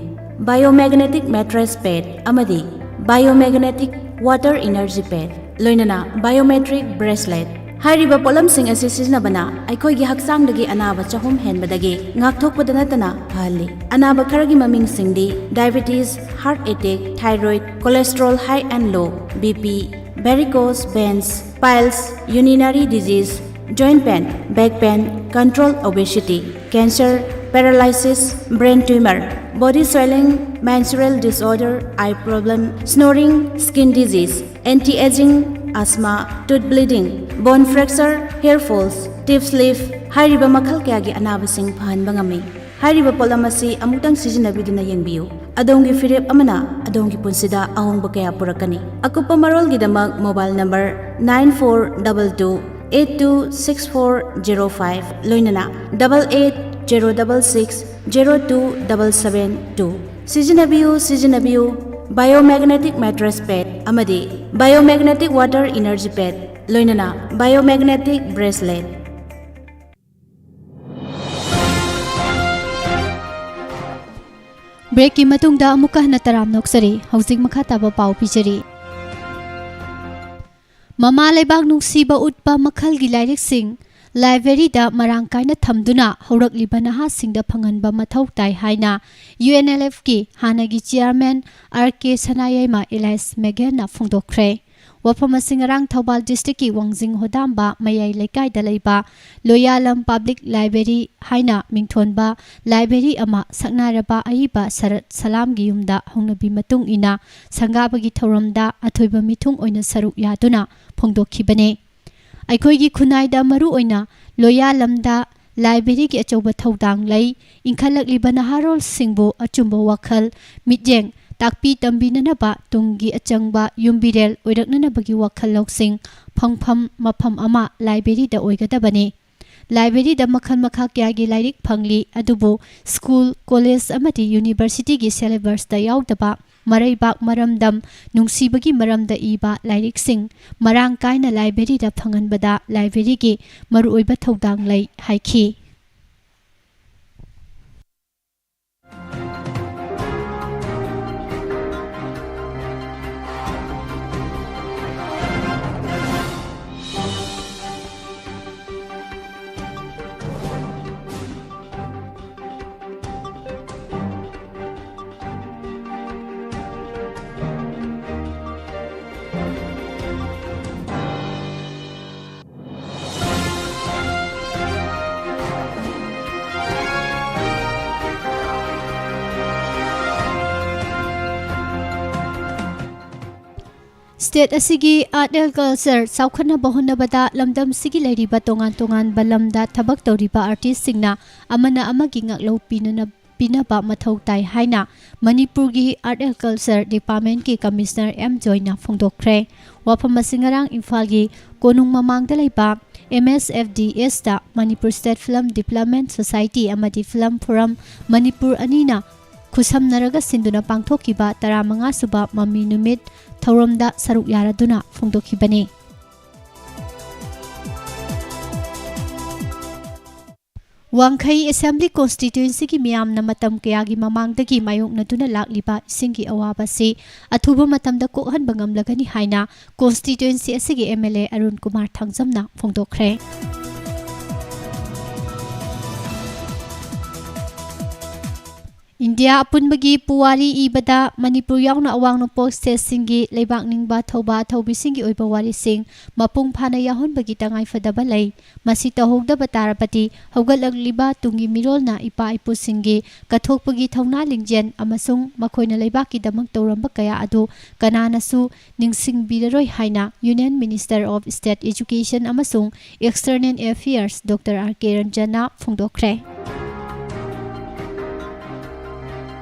Biomagnetic mattress pad ꯑꯃꯗꯤ Biomagnetic water energy pad, ꯂꯣꯏꯅꯅ Biometric bracelet꯫ ꯍꯥꯏꯔꯤꯕ ꯄꯣꯠꯂꯝꯁꯤꯡ ꯑꯁꯤ ꯁꯤꯖꯤꯟꯅꯕꯅ ꯑꯩꯈꯣꯏꯒꯤ ꯍꯛꯆꯥꯡꯗꯒꯤ ꯑꯅꯥꯕ ꯆꯍꯨꯝ ꯍꯦꯟꯕꯗꯒꯤ ꯉꯥꯛꯊꯣꯛꯄꯗ ꯅꯠꯇꯅ ꯐꯍꯜꯂꯤ꯫ ꯑꯅꯥꯕ ꯈꯔꯒꯤ ꯃꯃꯤꯡꯁꯤꯡꯗꯤ diabetes, heart attack, thyroid, cholesterol high and low, BP, varicose veins, piles, urinary disease, joint pain, back pain, control obesity, cancer, paralysis, brain tumor, body swelling, menstrual disorder, eye problem, snoring, skin disease, anti-aging, asthma, tooth bleeding, bone fracture, hair falls, tip slip ꯍꯥꯏꯔꯤꯕ ꯃꯈꯜ ꯀꯌꯥꯒꯤ ꯑꯅꯥꯕꯁꯤꯡ ꯐꯍꯟꯕ ꯉꯝꯃꯤ꯫ ꯍꯥꯏꯔꯤꯕ ꯄꯣꯠꯂꯝ ꯑꯁꯤ ꯑꯃꯨꯛꯇꯪ ꯁꯤꯖꯤꯟꯅꯕꯤꯗꯨꯅ ꯌꯦꯡꯕꯤꯌꯨ꯫ ꯑꯗꯣꯝꯒꯤ ꯐꯤꯔꯦꯞ ꯑꯃꯅ ꯑꯗꯣꯝꯒꯤ ꯄꯨꯟꯁꯤꯗ ꯑꯍꯣꯡꯕ ꯀꯌꯥ ꯄꯨꯔꯛꯀꯅꯤ꯫ ꯑꯀꯨꯞꯄ ꯃꯔꯣꯜꯒꯤꯗꯃꯛ mobile number nine four double two eight two six four zero five ꯂꯣꯏꯅꯅ double eight zero double six zero two double seven two꯫ ꯁꯤꯖꯤꯟꯅꯕꯤꯌꯨ, ꯁꯤꯖꯤꯟꯅꯕꯤꯌꯨ꯫ Biomagnetic mattress pad ꯑꯃꯗꯤ Biomagnetic water energy pad, ꯂꯣꯏꯅꯅ Biomagnetic bracelet꯫ ꯕ꯭ꯔꯦꯛꯀꯤ ꯃꯇꯨꯡꯗ ꯑꯃꯨꯛꯀ ꯍꯟꯅ ꯇꯔꯥꯝꯅ ꯑꯣꯛꯆꯔꯤ꯫ ꯍꯧꯖꯤꯛ ꯃꯈꯥ ꯇꯥꯕ ꯄꯥꯎ ꯄꯤꯖꯔꯤ꯫ ꯃꯃꯥ ꯂꯩꯕꯥꯛ ꯅꯨꯡꯁꯤꯕ ꯎꯠꯄ ꯃꯈꯜꯒꯤ ꯂꯥꯏꯔꯤꯛꯁꯤꯡ, ꯂꯥꯏꯕ꯭ꯔꯦꯔꯤꯗ ꯃꯔꯥꯡ ꯀꯥꯏꯅ ꯊꯝꯗꯨꯅ ꯍꯧꯔꯛꯂꯤꯕ ꯅꯍꯥꯁꯤꯡꯗ ꯐꯪꯍꯟꯕ ꯃꯊꯧ ꯇꯥꯏ ꯍꯥꯏꯅ ꯌꯨ ꯑꯦꯟ ꯑꯦꯜ ꯑꯦꯐꯀꯤ ꯍꯥꯟꯅꯒꯤ ꯆꯤꯌꯥꯔꯃꯦꯟ ꯑꯥꯔ ꯀꯦ ꯁꯅꯥꯌꯥꯏꯃ ꯑꯦꯂꯥꯏꯁ ꯃꯦꯒꯦꯟꯅ ꯐꯣꯡꯗꯣꯛꯈ꯭ꯔꯦ꯫ ꯋꯥꯐꯝ ꯑꯁꯤ ꯉꯔꯥꯡ ꯊꯧꯕꯥꯜ ꯗꯤꯁꯇ꯭ꯔꯤꯛꯀꯤ ꯋꯥꯡꯖꯤꯡ ꯍꯣꯗꯥꯝꯕ ꯃꯌꯥꯏ ꯂꯩꯀꯥꯏꯗ ꯂꯩꯕ ꯂꯣꯌꯥꯂꯝ ꯄꯕ꯭ꯂꯤꯛ ꯂꯥꯏꯕ꯭ꯔꯦꯔꯤ ꯍꯥꯏꯅ ꯃꯤꯡꯊꯣꯟꯕ ꯂꯥꯏꯕ꯭ꯔꯦꯔꯤ ꯑꯃ ꯁꯛꯅꯥꯏꯔꯕ ꯑꯏꯕ ꯁꯔꯠ ꯁꯂꯥꯝꯒꯤ ꯌꯨꯝꯗ ꯍꯧꯅꯕꯤ ꯃꯇꯨꯡ ꯏꯟꯅ ꯁꯪꯒꯥꯕꯒꯤ ꯊꯧꯔꯝꯗ ꯑꯊꯣꯏꯕ ꯃꯤꯊꯨꯡ ꯑꯣꯏꯅ ꯁꯔꯨꯛ ꯌꯥꯗꯨꯅ ꯐꯣꯡꯗꯣꯛꯈꯤꯕꯅꯤ꯫ ꯑꯩꯈꯣꯏꯒꯤ ꯈꯨꯟꯅꯥꯏꯗ ꯃꯔꯨꯑꯣꯏꯅ ꯂꯣꯌꯥꯂꯝꯗ ꯂꯥꯏꯕ꯭ꯔꯦꯔꯤꯒꯤ ꯑꯆꯧꯕ ꯊꯧꯗꯥꯡ ꯂꯩ꯫ ꯏꯟꯈꯠꯂꯛꯂꯤꯕ ꯅꯍꯥꯔꯣꯜꯁꯤꯡꯕꯨ ꯑꯆꯨꯝꯕ ꯋꯥꯈꯜ, ꯃꯤꯠꯌꯦꯡ, ꯇꯥꯛꯄꯤ ꯇꯝꯕꯤꯅꯅꯕ ꯇꯨꯡꯒꯤ ꯑꯆꯪꯕ ꯌꯨꯝꯕꯤꯔꯦꯜ ꯑꯣꯏꯔꯛꯅꯅꯕꯒꯤ ꯋꯥꯈꯜ ꯂꯧꯁꯤꯡ ꯐꯪꯐꯝ ꯃꯐꯝ ꯑꯃ ꯂꯥꯏꯕ꯭ꯔꯦꯔꯤꯗ ꯑꯣꯏꯒꯗꯕꯅꯤ꯫ ꯂꯥꯏꯕ꯭ꯔꯦꯔꯤꯗ ꯃꯈꯜ ꯃꯈꯥ ꯀꯌꯥꯒꯤ ꯂꯥꯏꯔꯤꯛ ꯐꯪꯂꯤ, ꯑꯗꯨꯕꯨ ꯁ꯭ꯀꯨꯜ, ꯀꯣꯂꯦꯖ ꯑꯃꯗꯤ ꯌꯨꯅꯤꯚꯔꯁꯤꯇꯤꯒꯤ ꯁꯦꯂꯦꯕꯁꯇ ꯌꯥꯎꯗꯕ ꯃꯔꯩꯕꯥꯛ ꯃꯔꯝꯗꯝ ꯅꯨꯡꯁꯤꯕꯒꯤ ꯃꯔꯝꯗ ꯏꯕ ꯂꯥꯏꯔꯤꯛꯁꯤꯡ ꯃꯔꯥꯡ ꯀꯥꯏꯅ ꯂꯥꯏꯕ꯭ꯔꯦꯔꯤꯗ ꯐꯪꯍꯟꯕꯗ ꯂꯥꯏꯕ꯭ꯔꯦꯔꯤꯒꯤ ꯃꯔꯨꯑꯣꯏꯕ ꯊꯧꯗꯥꯡ ꯂꯩ ꯍꯥꯏꯈꯤ꯫ State ꯑꯁꯤꯒꯤ art and culture ꯆꯥꯎꯈꯠꯅꯕ ꯍꯣꯠꯅꯕꯗ ꯂꯝꯗꯝꯁꯤꯒꯤ ꯂꯩꯔꯤꯕ ꯇꯣꯉꯥꯟ ꯇꯣꯉꯥꯟꯕ ꯂꯝꯗ ꯊꯕꯛ ꯇꯧꯔꯤꯕ artistꯁꯤꯡꯅ ꯑꯃꯅ ꯑꯃꯒꯤ ꯉꯥꯛꯂꯧ ꯄꯤꯅꯅ-, ꯄꯤꯅꯕ ꯃꯊꯧ ꯇꯥꯏ ꯍꯥꯏꯅ ꯃꯅꯤꯄꯨꯔꯒꯤ Art and Culture Departmentꯀꯤ Commissioner ꯑꯦꯝ ꯖꯣꯏꯅ ꯐꯣꯡꯗꯣꯛꯈ꯭ꯔꯦ꯫ ꯋꯥꯐꯝ ꯑꯁꯤ ꯉꯔꯥꯡ ꯏꯝꯐꯥꯜꯒꯤ ꯀꯣꯅꯨꯡ ꯃꯃꯥꯡꯗ ꯂꯩꯕ ꯑꯦꯝ ꯑꯦꯁ ꯑꯦꯐ ꯗꯤ ꯑꯦꯁꯇ Manipur State Film Development Society ꯑꯃꯗꯤ Film Forum ꯃꯅꯤꯄꯨꯔ ꯑꯅꯤꯅ ꯈꯨꯠꯁꯝꯅꯔꯒ ꯁꯤꯟꯗꯨꯅ ꯄꯥꯡꯊꯣꯛꯈꯤꯕ ꯇꯔꯥꯃꯉꯥ ꯁꯨꯕ ꯃꯃꯤ ꯅꯨꯃꯤꯠ ꯊꯧꯔꯝꯗ ꯁꯔꯨꯛ ꯌꯥꯔꯗꯨꯅ ꯐꯣꯡꯗꯣꯛꯈꯤꯕꯅꯤ꯫ ꯋꯥꯡꯈꯩ Assembly Constituencyꯒꯤ ꯃꯤꯌꯥꯝꯅ ꯃꯇꯝ ꯀꯌꯥꯒꯤ ꯃꯃꯥꯡꯗꯒꯤ ꯃꯥꯌꯣꯛꯅꯗꯨꯅ ꯂꯥꯛꯂꯤꯕ ꯏꯁꯤꯡꯒꯤ ꯑꯋꯥꯕ ꯑꯁꯤ ꯑꯊꯨꯕ ꯃꯇꯝꯗ ꯀꯣꯛꯍꯟꯕ ꯉꯝꯂꯒꯅꯤ ꯍꯥꯏꯅ constituency ꯑꯁꯤꯒꯤ M L A Arun Kumar ꯊꯥꯡꯖꯝꯅ ꯐꯣꯡꯗꯣꯛꯈ꯭ꯔꯦ꯫ ꯏꯟꯗꯤꯌꯥ ꯑꯄꯨꯟꯕꯒꯤ ꯄꯨꯋꯥꯔꯤ ꯏꯕꯗ ꯃꯅꯤꯄꯨꯔ ꯌꯥꯎꯅ ꯑꯋꯥꯡ ꯅꯣꯡꯄꯣꯛ ꯁ꯭ꯇꯦꯠꯁꯤꯡꯒꯤ ꯂꯩꯕꯥꯛ ꯅꯤꯡꯕ ꯊꯧꯕ ꯊꯧꯕꯤꯁꯤꯡꯒꯤ ꯑꯣꯏꯕ ꯋꯥꯔꯤꯁꯤꯡ ꯃꯄꯨꯡ ꯐꯥꯅ ꯌꯥꯎꯍꯟꯕꯒꯤ ꯇꯉꯥꯏꯐꯗꯕ ꯂꯩ꯫ ꯃꯁꯤ ꯇꯧꯍꯧꯗꯕ ꯇꯥꯔꯕꯗꯤ ꯍꯧꯒꯠꯂꯛꯂꯤꯕ ꯇꯨꯡꯒꯤ ꯃꯤꯔꯣꯜꯅ ꯏꯄꯥ ꯏꯄꯨꯁꯤꯡꯒꯤ ꯀꯠꯊꯣꯛꯄꯒꯤ ꯊꯧꯅꯥ ꯂꯤꯡꯖꯦꯜ ꯑꯃꯁꯨꯡ ꯃꯈꯣꯏꯅ ꯂꯩꯕꯥꯛꯀꯤꯗꯃꯛ ꯇꯧꯔꯝꯕ ꯀꯌꯥ ꯑꯗꯨ ꯀꯅꯥꯅꯁꯨ ꯅꯤꯡꯁꯤꯡꯕꯤꯔꯔꯣꯏ ꯍꯥꯏꯅ Union Minister of State Education ꯑꯃꯁꯨꯡ External Affairs Doctor R K ꯔꯟꯖꯟꯅ ꯐꯣꯡꯗꯣꯛꯈ꯭ꯔꯦ꯫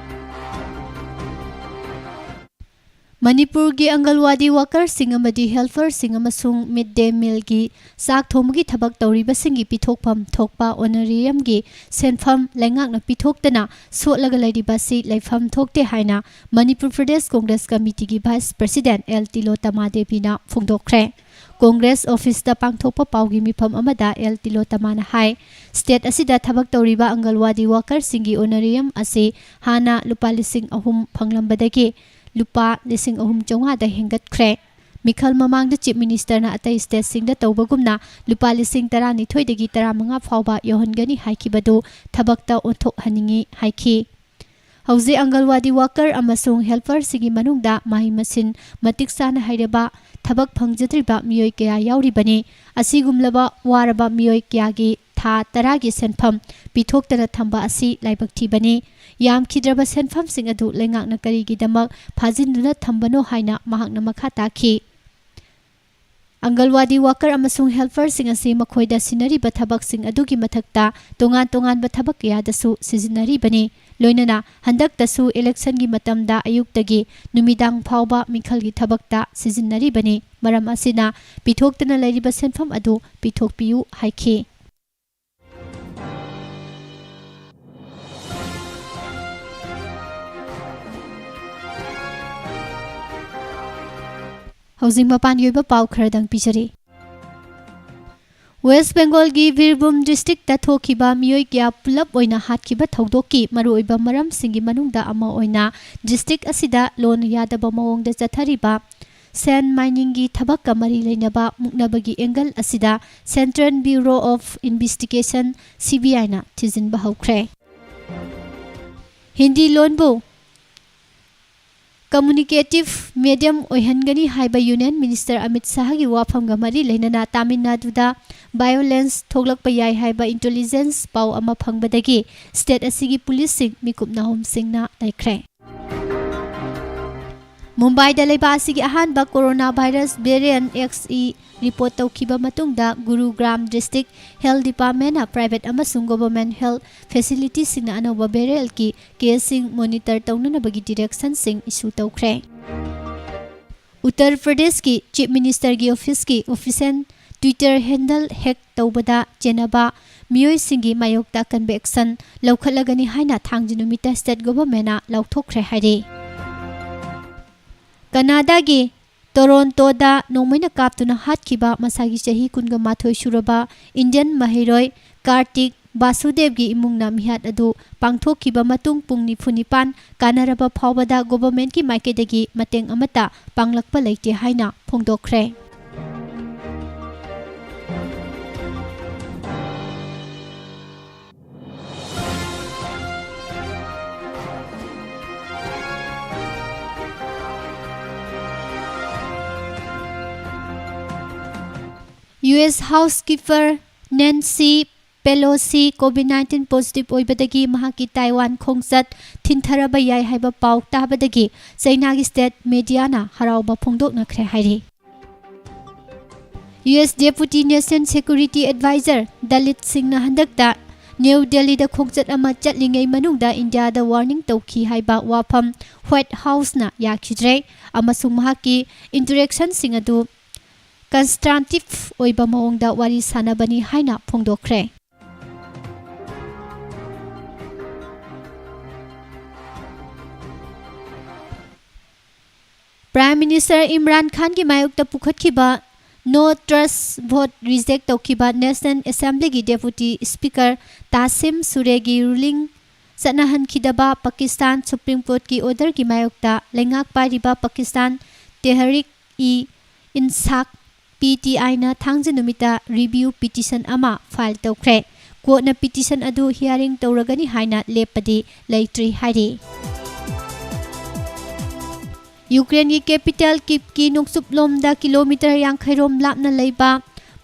ꯃꯅꯤꯄꯨꯔꯒꯤ ꯑꯪꯒꯜꯋꯥꯗꯤ ꯋꯥꯀꯔꯁꯤꯡ ꯑꯃꯗꯤ ꯍꯦꯜꯄꯔꯁꯤꯡ ꯑꯃꯁꯨꯡ ꯃꯤꯗ ꯗꯦ ꯃꯤꯜꯒꯤ ꯆꯥꯛ ꯊꯣꯡꯕꯒꯤ ꯊꯕꯛ ꯇꯧꯔꯤꯕꯁꯤꯡꯒꯤ ꯄꯤꯊꯣꯛꯐꯝ ꯊꯣꯛꯄ ꯑꯣꯅꯔꯦꯔꯤꯌꯝꯒꯤ ꯁꯦꯟꯐꯝ ꯂꯩꯉꯥꯛꯅ ꯄꯤꯊꯣꯛꯇꯅ ꯁꯣꯠꯂꯒ ꯂꯩꯔꯤꯕ ꯑꯁꯤ ꯂꯩꯐꯝ ꯊꯣꯛꯇꯦ ꯍꯥꯏꯅ ꯃꯅꯤꯄꯨꯔ ꯄ꯭ꯔꯗꯦꯁ ꯀꯣꯡꯒ꯭ꯔꯦꯁ ꯀꯃꯤꯇꯤꯒꯤ ꯚꯥꯏꯁ ꯄ꯭ꯔꯁꯤꯗꯦꯟꯠ ꯑꯦꯜ ꯇꯤꯂꯣꯇꯃꯥ ꯗꯦꯕꯤꯅ ꯐꯣꯡꯗꯣꯛꯈ꯭ꯔꯦ꯫ ꯀꯣꯡꯒ꯭ꯔꯦꯁ ꯑꯣꯐꯤꯁꯇ ꯄꯥꯡꯊꯣꯛꯄ ꯄꯥꯎꯒꯤ ꯃꯤꯐꯝ ꯑꯃꯗ ꯑꯦꯜ ꯇꯤꯂꯣꯇꯃꯥꯅ ꯍꯥꯏ, ꯁ꯭ꯇꯦꯠ ꯑꯁꯤꯗ ꯊꯕꯛ ꯇꯧꯔꯤꯕ ꯑꯪꯒꯜꯋꯥꯗꯤ ꯋꯥꯀꯔꯁꯤꯡꯒꯤ ꯑꯣꯅꯔꯦꯔꯤꯌꯝ ꯑꯁꯤ ꯍꯥꯟꯅ ꯂꯨꯄꯥ ꯂꯤꯁꯤꯡ ꯑꯍꯨꯝ ꯐꯪꯂꯝꯕꯗꯒꯤ ꯂꯨꯄꯥ ꯂꯤꯁꯤꯡ ꯑꯍꯨꯝ ꯆꯥꯝꯃꯉꯥꯗ ꯍꯦꯟꯒꯠꯈ꯭ꯔꯦ꯫ ꯃꯤꯈꯜ ꯃꯃꯥꯡꯗ ꯆꯤꯐ ꯃꯤꯅꯤꯁꯇꯔꯅ ꯑꯇꯩ ꯁ꯭ꯇꯦꯠꯁꯤꯡꯗ ꯇꯧꯕꯒꯨꯝꯅ ꯂꯨꯄꯥ ꯂꯤꯁꯤꯡ ꯇꯔꯥꯅꯤꯊꯣꯏꯗꯒꯤ ꯇꯔꯥꯃꯉꯥ ꯐꯥꯎꯕ ꯌꯧꯍꯟꯒꯅꯤ ꯍꯥꯏꯈꯤꯕꯗꯨ ꯊꯕꯛꯇ ꯑꯣꯟꯊꯣꯛꯍꯟꯅꯤꯡꯏ ꯍꯥꯏꯈꯤ꯫ ꯍꯧꯖꯤꯛ ꯑꯪꯒꯜꯋꯥꯗꯤ ꯋꯥꯀꯔ ꯑꯃꯁꯨꯡ ꯍꯦꯜꯄꯔꯁꯤꯡꯒꯤ ꯃꯅꯨꯡꯗ ꯃꯍꯩ ꯃꯁꯤꯡ ꯃꯇꯤꯛ ꯆꯥꯅ ꯍꯩꯔꯕ, ꯊꯕꯛ ꯐꯪꯖꯗ꯭ꯔꯤꯕ ꯃꯤꯑꯣꯏ ꯀꯌꯥ ꯌꯥꯎꯔꯤꯕꯅꯤ꯫ ꯑꯁꯤꯒꯨꯝꯂꯕ ꯋꯥꯔꯕ ꯃꯤꯑꯣꯏ ꯀꯌꯥꯒꯤ ꯊꯥ ꯇꯔꯥꯒꯤ ꯁꯦꯟꯐꯝ ꯄꯤꯊꯣꯛꯇꯅ ꯊꯝꯕ ꯑꯁꯤ ꯂꯥꯏꯕꯛ ꯊꯤꯕꯅꯤ꯫ ꯌꯥꯝꯈꯤꯗ꯭ꯔꯕ ꯁꯦꯟꯐꯝꯁꯤꯡ ꯑꯗꯨ ꯂꯩꯉꯥꯛꯅ ꯀꯔꯤꯒꯤꯗꯃꯛ ꯐꯥꯖꯤꯟꯗꯨꯅ ꯊꯝꯕꯅꯣ ꯍꯥꯏꯅ ꯃꯍꯥꯛꯅ ꯃꯈꯥ ꯇꯥꯈꯤ꯫ ꯑꯪꯒꯜꯋꯥꯗꯤ ꯋꯥꯀꯔ ꯑꯃꯁꯨꯡ ꯍꯦꯜꯄꯔꯁꯤꯡ ꯑꯁꯤ ꯃꯈꯣꯏꯗ ꯁꯤꯟꯅꯔꯤꯕ ꯊꯕꯛꯁꯤꯡ ꯑꯗꯨꯒꯤ ꯃꯊꯛꯇ ꯇꯣꯉꯥꯟ ꯇꯣꯉꯥꯟꯕ ꯊꯕꯛ ꯀꯌꯥꯗꯁꯨ ꯁꯤꯖꯤꯟꯅꯔꯤꯕꯅꯤ꯫ ꯂꯣꯏꯅꯅ ꯍꯟꯗꯛꯇꯁꯨ ꯏꯂꯦꯛꯁꯟꯒꯤ ꯃꯇꯝꯗ ꯑꯌꯨꯛꯇꯒꯤ ꯅꯨꯃꯤꯗꯥꯡ ꯐꯥꯎꯕ ꯃꯤꯈꯜꯒꯤ ꯊꯕꯛꯇ ꯁꯤꯖꯤꯟꯅꯔꯤꯕꯅꯤ꯫ ꯃꯔꯝ ꯑꯁꯤꯅ ꯄꯤꯊꯣꯛꯇꯅ ꯂꯩꯔꯤꯕ ꯁꯦꯟꯐꯝ ꯑꯗꯨ ꯄꯤꯊꯣꯛꯄꯤꯌꯨ ꯍꯥꯏꯈꯤ꯫ ꯍꯧꯖꯤꯛ ꯃꯄꯥꯟꯒꯤ ꯑꯣꯏꯕ ꯄꯥꯎ ꯈꯔꯗꯪ ꯄꯤꯖꯔꯤ꯫ ꯋꯦꯁ ꯕꯦꯡꯒꯣꯜꯒꯤ ꯕꯤꯔꯚꯨꯝ ꯗꯤꯁꯇ꯭ꯔꯤꯛꯇ ꯊꯣꯛꯈꯤꯕ ꯃꯤꯑꯣꯏ ꯀꯌꯥ ꯄꯨꯂꯞ ꯑꯣꯏꯅ ꯍꯥꯠꯈꯤꯕ ꯊꯧꯗꯣꯛꯀꯤ ꯃꯔꯨꯑꯣꯏꯕ ꯃꯔꯝꯁꯤꯡꯒꯤ ꯃꯅꯨꯡꯗ ꯑꯃ ꯑꯣꯏꯅ ꯗꯤꯁꯇ꯭ꯔꯤꯛ ꯑꯁꯤꯗ ꯂꯣꯟ ꯌꯥꯗꯕ ꯃꯑꯣꯡꯗ ꯆꯠꯊꯔꯤꯕ ꯁꯦꯟ ꯃꯥꯏꯅꯤꯡꯒꯤ ꯊꯕꯛꯀ ꯃꯔꯤ ꯂꯩꯅꯕ ꯃꯨꯛꯅꯕꯒꯤ ꯑꯦꯡꯒꯜ ꯑꯁꯤꯗ Central Bureau of Investigation, C B I ꯅ ꯊꯤꯖꯤꯟꯕ ꯍꯧꯈ꯭ꯔꯦ꯫ ꯍꯤꯟꯗꯤ ꯂꯣꯟꯕꯨ communicative medium ꯑꯣꯏꯍꯟꯒꯅꯤ ꯍꯥꯏꯕ Union Minister ꯑꯃꯤꯠ ꯁꯥꯍꯒꯤ ꯋꯥꯐꯝꯒ ꯃꯔꯤ ꯂꯩꯅꯅ ꯇꯥꯃꯤꯜ ꯅꯥꯗꯨꯗ violence ꯊꯣꯛꯂꯛꯄ ꯌꯥꯏ ꯍꯥꯏꯕ intelligence ꯄꯥꯎ ꯑꯃ ꯐꯪꯕꯗꯒꯤ state ꯑꯁꯤꯒꯤ ꯄꯨꯂꯤꯁꯁꯤꯡ ꯃꯤꯀꯨꯞ ꯅꯥꯍꯨꯝꯁꯤꯡꯅ ꯂꯩꯈ꯭ꯔꯦ꯫ ꯃꯨꯝꯕꯥꯏꯗ ꯂꯩꯕꯥꯛ ꯑꯁꯤꯒꯤ ꯑꯍꯥꯟꯕ corona virus variant X E report ꯇꯧꯈꯤꯕ ꯃꯇꯨꯡꯗ ꯒꯨꯔꯨꯒ꯭ꯔꯥꯝ district health departmentꯅ private ꯑꯃꯁꯨꯡ government health facilityꯁꯤꯡꯅ ꯑꯅꯧꯕ variantꯀꯤ caseꯁꯤꯡ monitor ꯇꯧꯅꯅꯕꯒꯤ directionꯁꯤꯡ issue ꯇꯧꯈ꯭ꯔꯦ꯫ ꯎꯠꯇꯔ ꯄ꯭ꯔꯗꯦꯁꯀꯤ Chief Ministerꯒꯤ officeꯀꯤ official Twitter handle hack ꯇꯧꯕꯗ ꯆꯦꯟꯅꯕ ꯃꯤꯑꯣꯏꯁꯤꯡꯒꯤ ꯃꯥꯌꯣꯛꯇ ꯑꯀꯟꯕ action ꯂꯧꯈꯠꯂꯒꯅꯤ ꯍꯥꯏꯅ ꯊꯥꯡꯖ ꯅꯨꯃꯤꯠꯇ state governmentꯅ ꯂꯥꯎꯊꯣꯛꯈ꯭ꯔꯦ ꯍꯥꯏꯔꯤ꯫ ꯀꯅꯥꯗꯥꯒꯤ ꯇꯣꯔꯣꯟꯇꯣꯗ ꯅꯣꯡꯃꯩꯅ ꯀꯥꯞꯇꯨꯅ ꯍꯥꯠꯈꯤꯕ ꯃꯁꯥꯒꯤ ꯆꯍꯤ ꯀꯨꯟꯒ ꯃꯥꯊꯣꯏ ꯁꯨꯔꯕ Indian ꯃꯍꯩꯔꯣꯏ ꯀꯥꯔꯇꯤꯛ ꯕꯥꯁꯨꯗꯦꯕꯒꯤ ꯏꯃꯨꯡꯅ ꯃꯤꯍꯥꯠ ꯑꯗꯨ ꯄꯥꯡꯊꯣꯛꯈꯤꯕ ꯃꯇꯨꯡ ꯄꯨꯡ ꯅꯤꯐꯨ ꯅꯤꯄꯥꯟ ꯀꯥꯟꯅꯔꯕ ꯐꯥꯎꯕꯗ governmentꯀꯤ ꯃꯥꯏꯀꯩꯗꯒꯤ ꯃꯇꯦꯡ ꯑꯃꯠꯇ ꯄꯥꯡꯂꯛꯄ ꯂꯩꯇꯦ ꯍꯥꯏꯅ ꯐꯣꯡꯗꯣꯛꯈ꯭ꯔꯦ꯫ U S House Speaker Nancy Pelosi COVID nineteen positive ꯑꯣꯏꯕꯗꯒꯤ ꯃꯍꯥꯛꯀꯤ ꯇꯥꯏꯋꯥꯟ ꯈꯣꯡꯆꯠ ꯊꯤꯟꯊꯔꯕ ꯌꯥꯏ ꯍꯥꯏꯕ ꯄꯥꯎ ꯇꯥꯕꯗꯒꯤ ꯆꯩꯅꯥꯒꯤ state mediaꯅ ꯍꯔꯥꯎꯕ ꯐꯣꯡꯗꯣꯛꯅꯈ꯭ꯔꯦ ꯍꯥꯏꯔꯤ꯫ U S Deputy National Security Advisor Dalit ꯁꯤꯡꯅ ꯍꯟꯗꯛꯇ ꯅ꯭ꯌꯨ ꯗꯦꯜꯂꯤꯗ ꯈꯣꯡꯆꯠ ꯑꯃ ꯆꯠꯂꯤꯉꯩ ꯃꯅꯨꯡꯗ ꯏꯟꯗꯤꯌꯥꯗ warning ꯇꯧꯈꯤ ꯍꯥꯏꯕ ꯋꯥꯐꯝ White Houseꯅ ꯌꯥꯈꯤꯗ꯭ꯔꯦ ꯑꯃꯁꯨꯡ ꯃꯍꯥꯛꯀꯤ interactionꯁꯤꯡ ꯑꯗꯨ constructive ꯑꯣꯏꯕ ꯃꯑꯣꯡꯗ ꯋꯥꯔꯤ ꯁꯥꯅꯕꯅꯤ ꯍꯥꯏꯅ ꯐꯣꯡꯗꯣꯛꯈ꯭ꯔꯦ꯫ Prime Minister ꯏꯝꯔꯥꯟ ꯈꯥꯟꯒꯤ ꯃꯥꯌꯣꯛꯇ ꯄꯨꯈꯠꯈꯤꯕ no trust vote reject ꯇꯧꯈꯤꯕ National Assemblyꯒꯤ Deputy Speaker ꯇꯥꯁꯤꯝ ꯁꯨꯔꯦꯒꯤ ruling ꯆꯠꯅꯍꯟꯈꯤꯗꯕ Pakistan Supreme Courtꯀꯤ orderꯒꯤ ꯃꯥꯌꯣꯛꯇ ꯂꯩꯉꯥꯛ ꯄꯥꯏꯔꯤꯕ ꯄꯥꯀꯤꯁꯇꯥꯟ ꯇꯦꯍꯔꯤꯛ ꯏ ꯏꯟꯁꯥꯐ P T Iꯅ ꯊꯥꯡꯖ ꯅꯨꯃꯤꯠꯇ review petition ꯑꯃ file ꯇꯧꯈ꯭ꯔꯦ꯫ ꯀꯣꯔꯠꯅ ꯄꯤꯇꯤꯁꯟ ꯑꯗꯨ ꯍꯤꯌꯥꯔꯤꯡ ꯇꯧꯔꯒꯅꯤ ꯍꯥꯏꯅ ꯂꯦꯞꯄꯗꯤ ꯂꯩꯇ꯭ꯔꯤ ꯍꯥꯏꯔꯤ꯫ ꯌꯨꯀ꯭ꯔꯦꯟꯒꯤ ꯀꯦꯄꯤꯇꯦꯜ ꯀꯤꯞꯀꯤ ꯅꯣꯡꯆꯨꯞꯂꯣꯝꯗ ꯀꯤꯂꯣꯃꯤꯇꯔ ꯌꯥꯡꯈꯩ ꯔꯣꯝ ꯂꯥꯞꯅ ꯂꯩꯕ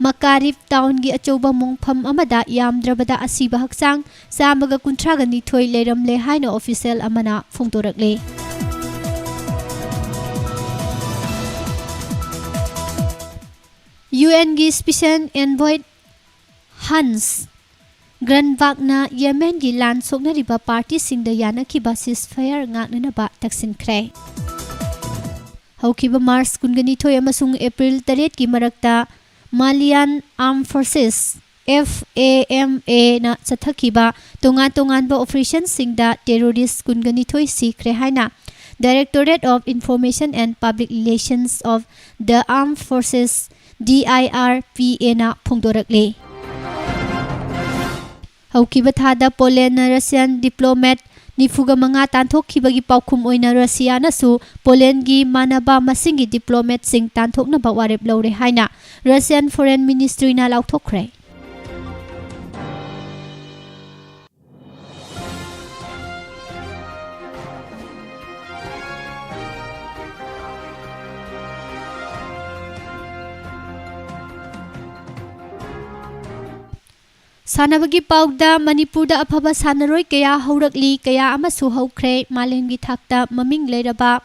ꯃꯀꯥꯔꯤꯞ ꯇꯥꯎꯟꯒꯤ ꯑꯆꯧꯕ ꯃꯣꯡꯐꯝ ꯑꯃꯗ ꯌꯥꯝꯗ꯭ꯔꯕꯗ ꯑꯁꯤꯕ ꯍꯛꯆꯥꯡ ꯆꯥꯝꯃꯒ ꯀꯨꯟꯊ꯭ꯔꯥꯒ ꯅꯤꯊꯣꯏ ꯂꯩꯔꯝꯂꯦ ꯍꯥꯏꯅ ꯑꯣꯐꯤꯁꯤꯌꯦꯜ ꯑꯃꯅ ꯐꯣꯡꯗꯣꯔꯛꯂꯤ꯫ ꯌꯨ ꯑꯦꯟꯒꯤ ꯁ꯭ꯄꯤꯁꯦꯜ ꯑꯦꯟꯚꯣꯏ ꯍꯟꯁ ꯒ꯭ꯔꯟꯕꯥꯛꯅ ꯌꯦꯃꯦꯟꯒꯤ ꯂꯥꯟ ꯁꯣꯛꯅꯔꯤꯕ ꯄꯥꯔꯇꯤꯁꯤꯡꯗ ꯌꯥꯅꯈꯤꯕ ceasefire ꯉꯥꯛꯅꯅꯕ ꯇꯛꯁꯤꯟꯈ꯭ꯔꯦ꯫ ꯍꯧꯈꯤꯕ ꯃꯥꯔꯆ ꯀꯨꯟꯒ ꯅꯤꯊꯣꯏ ꯑꯃꯁꯨꯡ ꯑꯦꯄ꯭ꯔꯤꯜ ꯇꯔꯦꯠꯀꯤ ꯃꯔꯛꯇ Malian Armed Forces, F A M A ꯅ ꯆꯠꯊꯈꯤꯕ ꯇꯣꯉꯥꯟ ꯇꯣꯉꯥꯟꯕ ꯑꯣꯄꯔꯦꯁꯟꯁꯤꯡꯗ ꯇꯦꯔꯣꯔꯤꯁ ꯀꯨꯟꯒ ꯅꯤꯊꯣꯏ ꯁꯤꯈ꯭ꯔꯦ ꯍꯥꯏꯅ Directorate of Information and Public Relations of the Armed Forces, D I R P A ꯅ ꯐꯣꯡꯗꯣꯔꯛꯂꯤ꯫ ꯍꯧꯈꯤꯕ ꯊꯥꯗ ꯄꯣꯂꯦꯟꯅ ꯔꯁꯤꯌꯥꯟ ꯗꯤꯄ꯭ꯂꯣꯃꯦꯠ ꯅꯤꯐꯨꯒ ꯃꯉꯥ ꯇꯥꯟꯊꯣꯛꯈꯤꯕꯒꯤ ꯄꯥꯎꯈꯨꯝ ꯑꯣꯏꯅ ꯔꯁꯤꯌꯥꯅꯁꯨ ꯄꯣꯂꯦꯟꯒꯤ ꯃꯥꯟꯅꯕ ꯃꯁꯤꯡꯒꯤ ꯗꯤꯄ꯭ꯂꯣꯃꯦꯠꯁꯤꯡ ꯇꯥꯟꯊꯣꯛꯅꯕ ꯋꯥꯔꯦꯞ ꯂꯧꯔꯦ ꯍꯥꯏꯅ ꯔꯁꯤꯌꯥꯟ ꯐꯣꯔꯦꯟ ꯃꯤꯅꯤꯁꯇ꯭ꯔꯤꯅ ꯂꯥꯎꯊꯣꯛꯈ꯭ꯔꯦ꯫ ꯁꯥꯟꯅꯕꯒꯤ ꯄꯥꯎꯗ, ꯃꯅꯤꯄꯨꯔꯗ ꯑꯐꯕ ꯁꯥꯟꯅꯔꯣꯏ ꯀꯌꯥ ꯍꯧꯔꯛꯂꯤ, ꯀꯌꯥ ꯑꯃꯁꯨ ꯍꯧꯈ꯭ꯔꯦ꯫ ꯃꯥꯂꯦꯝꯒꯤ ꯊꯥꯛꯇ ꯃꯃꯤꯡ ꯂꯩꯔꯕ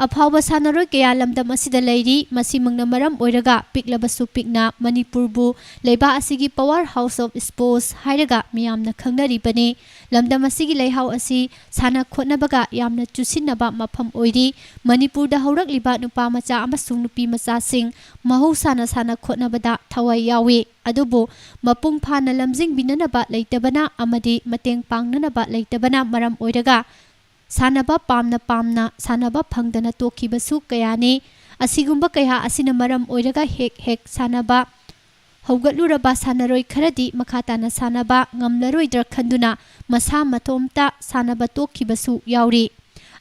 ꯑꯐꯥꯎꯕ ꯁꯥꯟꯅꯔꯣꯏ ꯀꯌꯥ ꯂꯝꯗꯝ ꯑꯁꯤꯗ ꯂꯩꯔꯤ꯫ ꯃꯁꯤꯃꯛꯅ ꯃꯔꯝ ꯑꯣꯏꯔꯒ ꯄꯤꯛꯂꯕꯁꯨ ꯄꯤꯛꯅ ꯃꯅꯤꯄꯨꯔꯕꯨ ꯂꯩꯕꯥꯛ ꯑꯁꯤꯒꯤ power house of sports ꯍꯥꯏꯔꯒ ꯃꯤꯌꯥꯝꯅ ꯈꯪꯅꯔꯤꯕꯅꯤ꯫ ꯂꯝꯗꯝ ꯑꯁꯤꯒꯤ ꯂꯩꯍꯥꯎ ꯑꯁꯤ ꯁꯥꯟꯅ ꯈꯣꯠꯅꯕꯒ ꯌꯥꯝꯅ ꯆꯨꯁꯤꯟꯅꯕ ꯃꯐꯝ ꯑꯣꯏꯔꯤ꯫ ꯃꯅꯤꯄꯨꯔꯗ ꯍꯧꯔꯛꯂꯤꯕ ꯅꯨꯄꯥ ꯃꯆꯥ ꯑꯃꯁꯨꯡ ꯅꯨꯄꯤ ꯃꯆꯥꯁꯤꯡ ꯃꯍꯧꯁꯥꯅ ꯁꯥꯟꯅ ꯈꯣꯠꯅꯕꯗ ꯊꯋꯥꯏ ꯌꯥꯎꯏ꯫ ꯑꯗꯨꯕꯨ ꯃꯄꯨꯡ ꯐꯥꯅ ꯂꯝꯖꯤꯡꯕꯤꯅꯅꯕ ꯂꯩꯇꯕꯅ ꯑꯃꯗꯤ ꯃꯇꯦꯡ ꯄꯥꯡꯅꯅꯕ ꯂꯩꯇꯕꯅ ꯃꯔꯝ ꯑꯣꯏꯔꯒ ꯁꯥꯟꯅꯕ ꯄꯥꯝꯅ ꯄꯥꯝꯅ ꯁꯥꯟꯅꯕ ꯐꯪꯗꯅ ꯇꯣꯛꯈꯤꯕꯁꯨ ꯀꯌꯥꯅꯤ꯫ ꯑꯁꯤꯒꯨꯝꯕ ꯀꯌꯥ ꯑꯁꯤꯅ ꯃꯔꯝ ꯑꯣꯏꯔꯒ ꯍꯦꯛ ꯍꯦꯛ ꯁꯥꯟꯅꯕ ꯍꯧꯒꯠꯂꯨꯔꯕ ꯁꯥꯟꯅꯔꯣꯏ ꯈꯔꯗꯤ ꯃꯈꯥ ꯇꯥꯅ ꯁꯥꯟꯅꯕ ꯉꯝꯂꯔꯣꯏꯗ꯭ꯔꯥ ꯈꯟꯗꯨꯅ ꯃꯁꯥ ꯃꯇꯣꯝꯇ ꯁꯥꯟꯅꯕ ꯇꯣꯛꯈꯤꯕꯁꯨ ꯌꯥꯎꯔꯤ꯫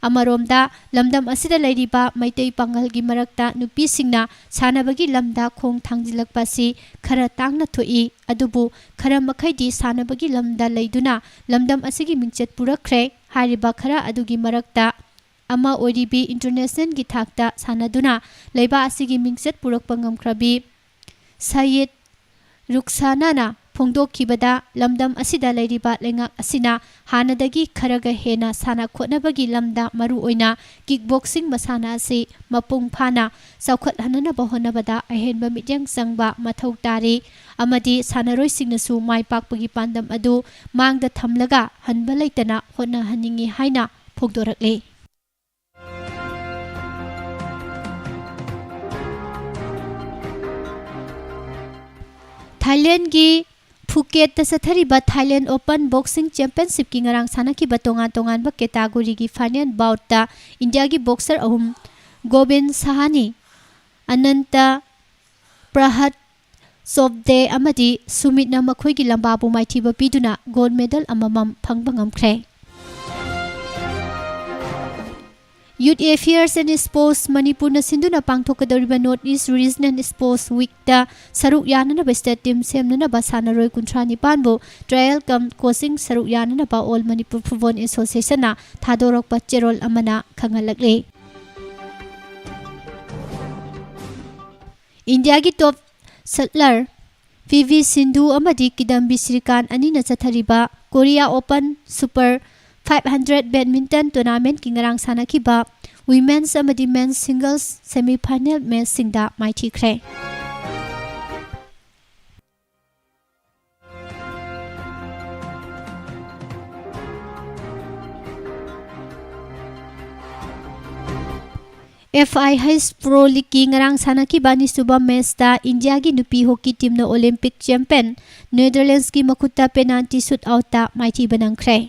ꯑꯃꯔꯣꯝꯗ, ꯂꯝꯗꯝ ꯑꯁꯤꯗ ꯂꯩꯔꯤꯕ ꯃꯩꯇꯩ ꯄꯥꯉꯜꯒꯤ ꯃꯔꯛꯇ ꯅꯨꯄꯤꯁꯤꯡꯅ ꯁꯥꯟꯅꯕꯒꯤ ꯂꯝꯗ ꯈꯣꯡ ꯊꯥꯡꯖꯤꯜꯂꯛꯄ ꯑꯁꯤ ꯈꯔ ꯇꯥꯡꯅ ꯊꯣꯛꯏ, ꯑꯗꯨꯕꯨ ꯈꯔ ꯃꯈꯩꯗꯤ ꯁꯥꯟꯅꯕꯒꯤ ꯂꯝꯗ ꯂꯩꯗꯨꯅ ꯂꯝꯗꯝ ꯑꯁꯤꯒꯤ ꯃꯤꯡꯆꯠ ꯄꯨꯔꯛꯈ꯭ꯔꯦ꯫ ꯍꯥꯏꯔꯤꯕ ꯈꯔ ꯑꯗꯨꯒꯤ ꯃꯔꯛꯇ ꯑꯃ ꯑꯣꯏꯔꯤꯕꯤ ꯏꯟꯇꯔꯅꯦꯁꯅꯦꯜꯒꯤ ꯊꯥꯛꯇ ꯁꯥꯟꯅꯗꯨꯅ ꯂꯩꯕꯥꯛ ꯑꯁꯤꯒꯤ ꯃꯤꯡꯆꯠ ꯄꯨꯔꯛꯄ ꯉꯝꯈ꯭ꯔꯕꯤ ꯁꯌꯤꯗ ꯔꯨꯛꯁꯥꯅꯥꯅ ꯐꯣꯡꯗꯣꯛꯈꯤꯕꯗ, ꯂꯝꯗꯝ ꯑꯁꯤꯗ ꯂꯩꯔꯤꯕ ꯂꯩꯉꯥꯛ ꯑꯁꯤꯅ ꯍꯥꯟꯅꯗꯒꯤ ꯈꯔꯒ ꯍꯦꯟꯅ ꯁꯥꯟꯅ ꯈꯣꯠꯅꯕꯒꯤ ꯂꯝꯗ, ꯃꯔꯨꯑꯣꯏꯅ ꯀꯤꯛ ꯕꯣꯛꯁꯤꯡ ꯃꯁꯥꯟꯅ ꯑꯁꯤ ꯃꯄꯨꯡ ꯐꯥꯅ ꯆꯥꯎꯈꯠꯍꯟꯅꯕ ꯍꯣꯠꯅꯕꯗ ꯑꯍꯦꯟꯕ ꯃꯤꯠꯌꯦꯡ ꯆꯪꯕ ꯃꯊꯧ ꯇꯥꯔꯤ ꯑꯃꯗꯤ ꯁꯥꯟꯅꯔꯣꯏꯁꯤꯡꯅꯁꯨ ꯃꯥꯏ ꯄꯥꯛꯄꯒꯤ ꯄꯥꯟꯗꯝ ꯑꯗꯨ ꯃꯥꯡꯗ ꯊꯝꯂꯒ ꯍꯟꯕ ꯂꯩꯇꯅ ꯍꯣꯠꯅꯍꯟꯅꯤꯡꯏ ꯍꯥꯏꯅ ꯐꯣꯡꯗꯣꯔꯛꯂꯤ꯫ ꯊꯥꯏꯂꯦꯟꯒꯤ ꯐꯨꯀꯦꯠꯇ ꯆꯠꯊꯔꯤꯕ ꯊꯥꯏꯂꯦꯟ ꯑꯣꯄꯟ ꯕꯣꯛꯁꯤꯡ ꯆꯦꯝꯄꯤꯌꯟꯁꯤꯞꯀꯤ ꯉꯔꯥꯡ ꯁꯥꯟꯅꯈꯤꯕ ꯇꯣꯉꯥꯟ ꯇꯣꯉꯥꯟꯕ ꯀꯦꯇꯥꯒꯣꯔꯤꯒꯤ ꯐꯥꯏꯅꯦꯜ ꯕꯥꯎꯠꯇ ꯏꯟꯗꯤꯌꯥꯒꯤ ꯕꯣꯛꯁꯔ ꯑꯍꯨꯝ, ꯒꯣꯕꯤꯟ ꯁꯍꯥꯅꯤ, ꯑꯅꯟꯇ ꯄ꯭ꯔꯍꯠ ꯆꯣꯞꯗꯦ ꯑꯃꯗꯤ ꯁꯨꯃꯤꯠꯅ ꯃꯈꯣꯏꯒꯤ ꯂꯝꯕꯥꯕꯨ ꯃꯥꯏꯊꯤꯕ ꯄꯤꯗꯨꯅ ꯒꯣꯜꯗ ꯃꯦꯗꯜ ꯑꯃꯃꯝ ꯐꯪꯕ ꯉꯝꯈ꯭ꯔꯦ꯫ Youth Affairs and Sports ꯃꯅꯤꯄꯨꯔꯅ ꯁꯤꯟꯗꯨꯅ ꯄꯥꯡꯊꯣꯛꯀꯗꯧꯔꯤꯕ North East Regional Sports Weekꯇ ꯁꯔꯨꯛ ꯌꯥꯅꯅꯕ state team ꯁꯦꯝꯅꯅꯕ ꯁꯥꯟꯅꯔꯣꯏ ꯀꯨꯟꯊ꯭ꯔꯥ ꯅꯤꯄꯥꯟꯕꯨ trial cum coaching ꯁꯔꯨꯛ ꯌꯥꯅꯅꯕ All Manipur Football Associationꯅ ꯊꯥꯗꯣꯔꯛꯄ ꯆꯦꯔꯣꯜ ꯑꯃꯅ ꯈꯪꯍꯜꯂꯛꯂꯤ꯫ ꯏꯟꯗꯤꯌꯥꯒꯤ top shuttler P V Sindhu ꯑꯃꯗꯤ ꯀꯤꯗꯝꯕꯤ ꯁ꯭ꯔꯤꯀꯥꯟ ꯑꯅꯤꯅ ꯆꯠꯊꯔꯤꯕ Korea open super five hundred badminton ꯇꯣꯔꯅꯥꯃꯦꯟꯠꯀꯤ ꯉꯔꯥꯡ ꯁꯥꯟꯅꯈꯤꯕ ꯋꯤꯃꯦꯟꯁ ꯑꯃꯗꯤ ꯃꯦꯟꯁ ꯁꯤꯡꯒꯜꯁ ꯁꯦꯃꯤꯐꯥꯏꯅꯦꯜ ꯃꯦꯆꯁꯤꯡꯗ ꯃꯥꯏꯊꯤꯈ꯭ꯔꯦ꯫ ꯑꯦꯐ ꯑꯥꯏ ꯍꯩꯆ ꯄ꯭ꯔꯣ ꯂꯤꯒꯀꯤ ꯉꯔꯥꯡ ꯁꯥꯟꯅꯈꯤꯕ ꯑꯅꯤꯁꯨꯕ ꯃꯦꯆꯇ ꯏꯟꯗꯤꯌꯥꯒꯤ ꯅꯨꯄꯤ ꯍꯣꯀꯤ ꯇꯤꯝꯅ ꯑꯣꯂꯤꯝꯄꯤꯛ ꯆꯦꯝꯄꯤꯌꯟ ꯅꯦꯗꯔꯂꯦꯟꯁꯀꯤ ꯃꯈꯨꯠꯇ ꯄꯦꯅꯥꯜꯇꯤ ꯁꯨꯠ ꯑꯥꯎꯠꯇ ꯃꯥꯏꯊꯤꯕ ꯅꯪꯈ꯭ꯔꯦ꯫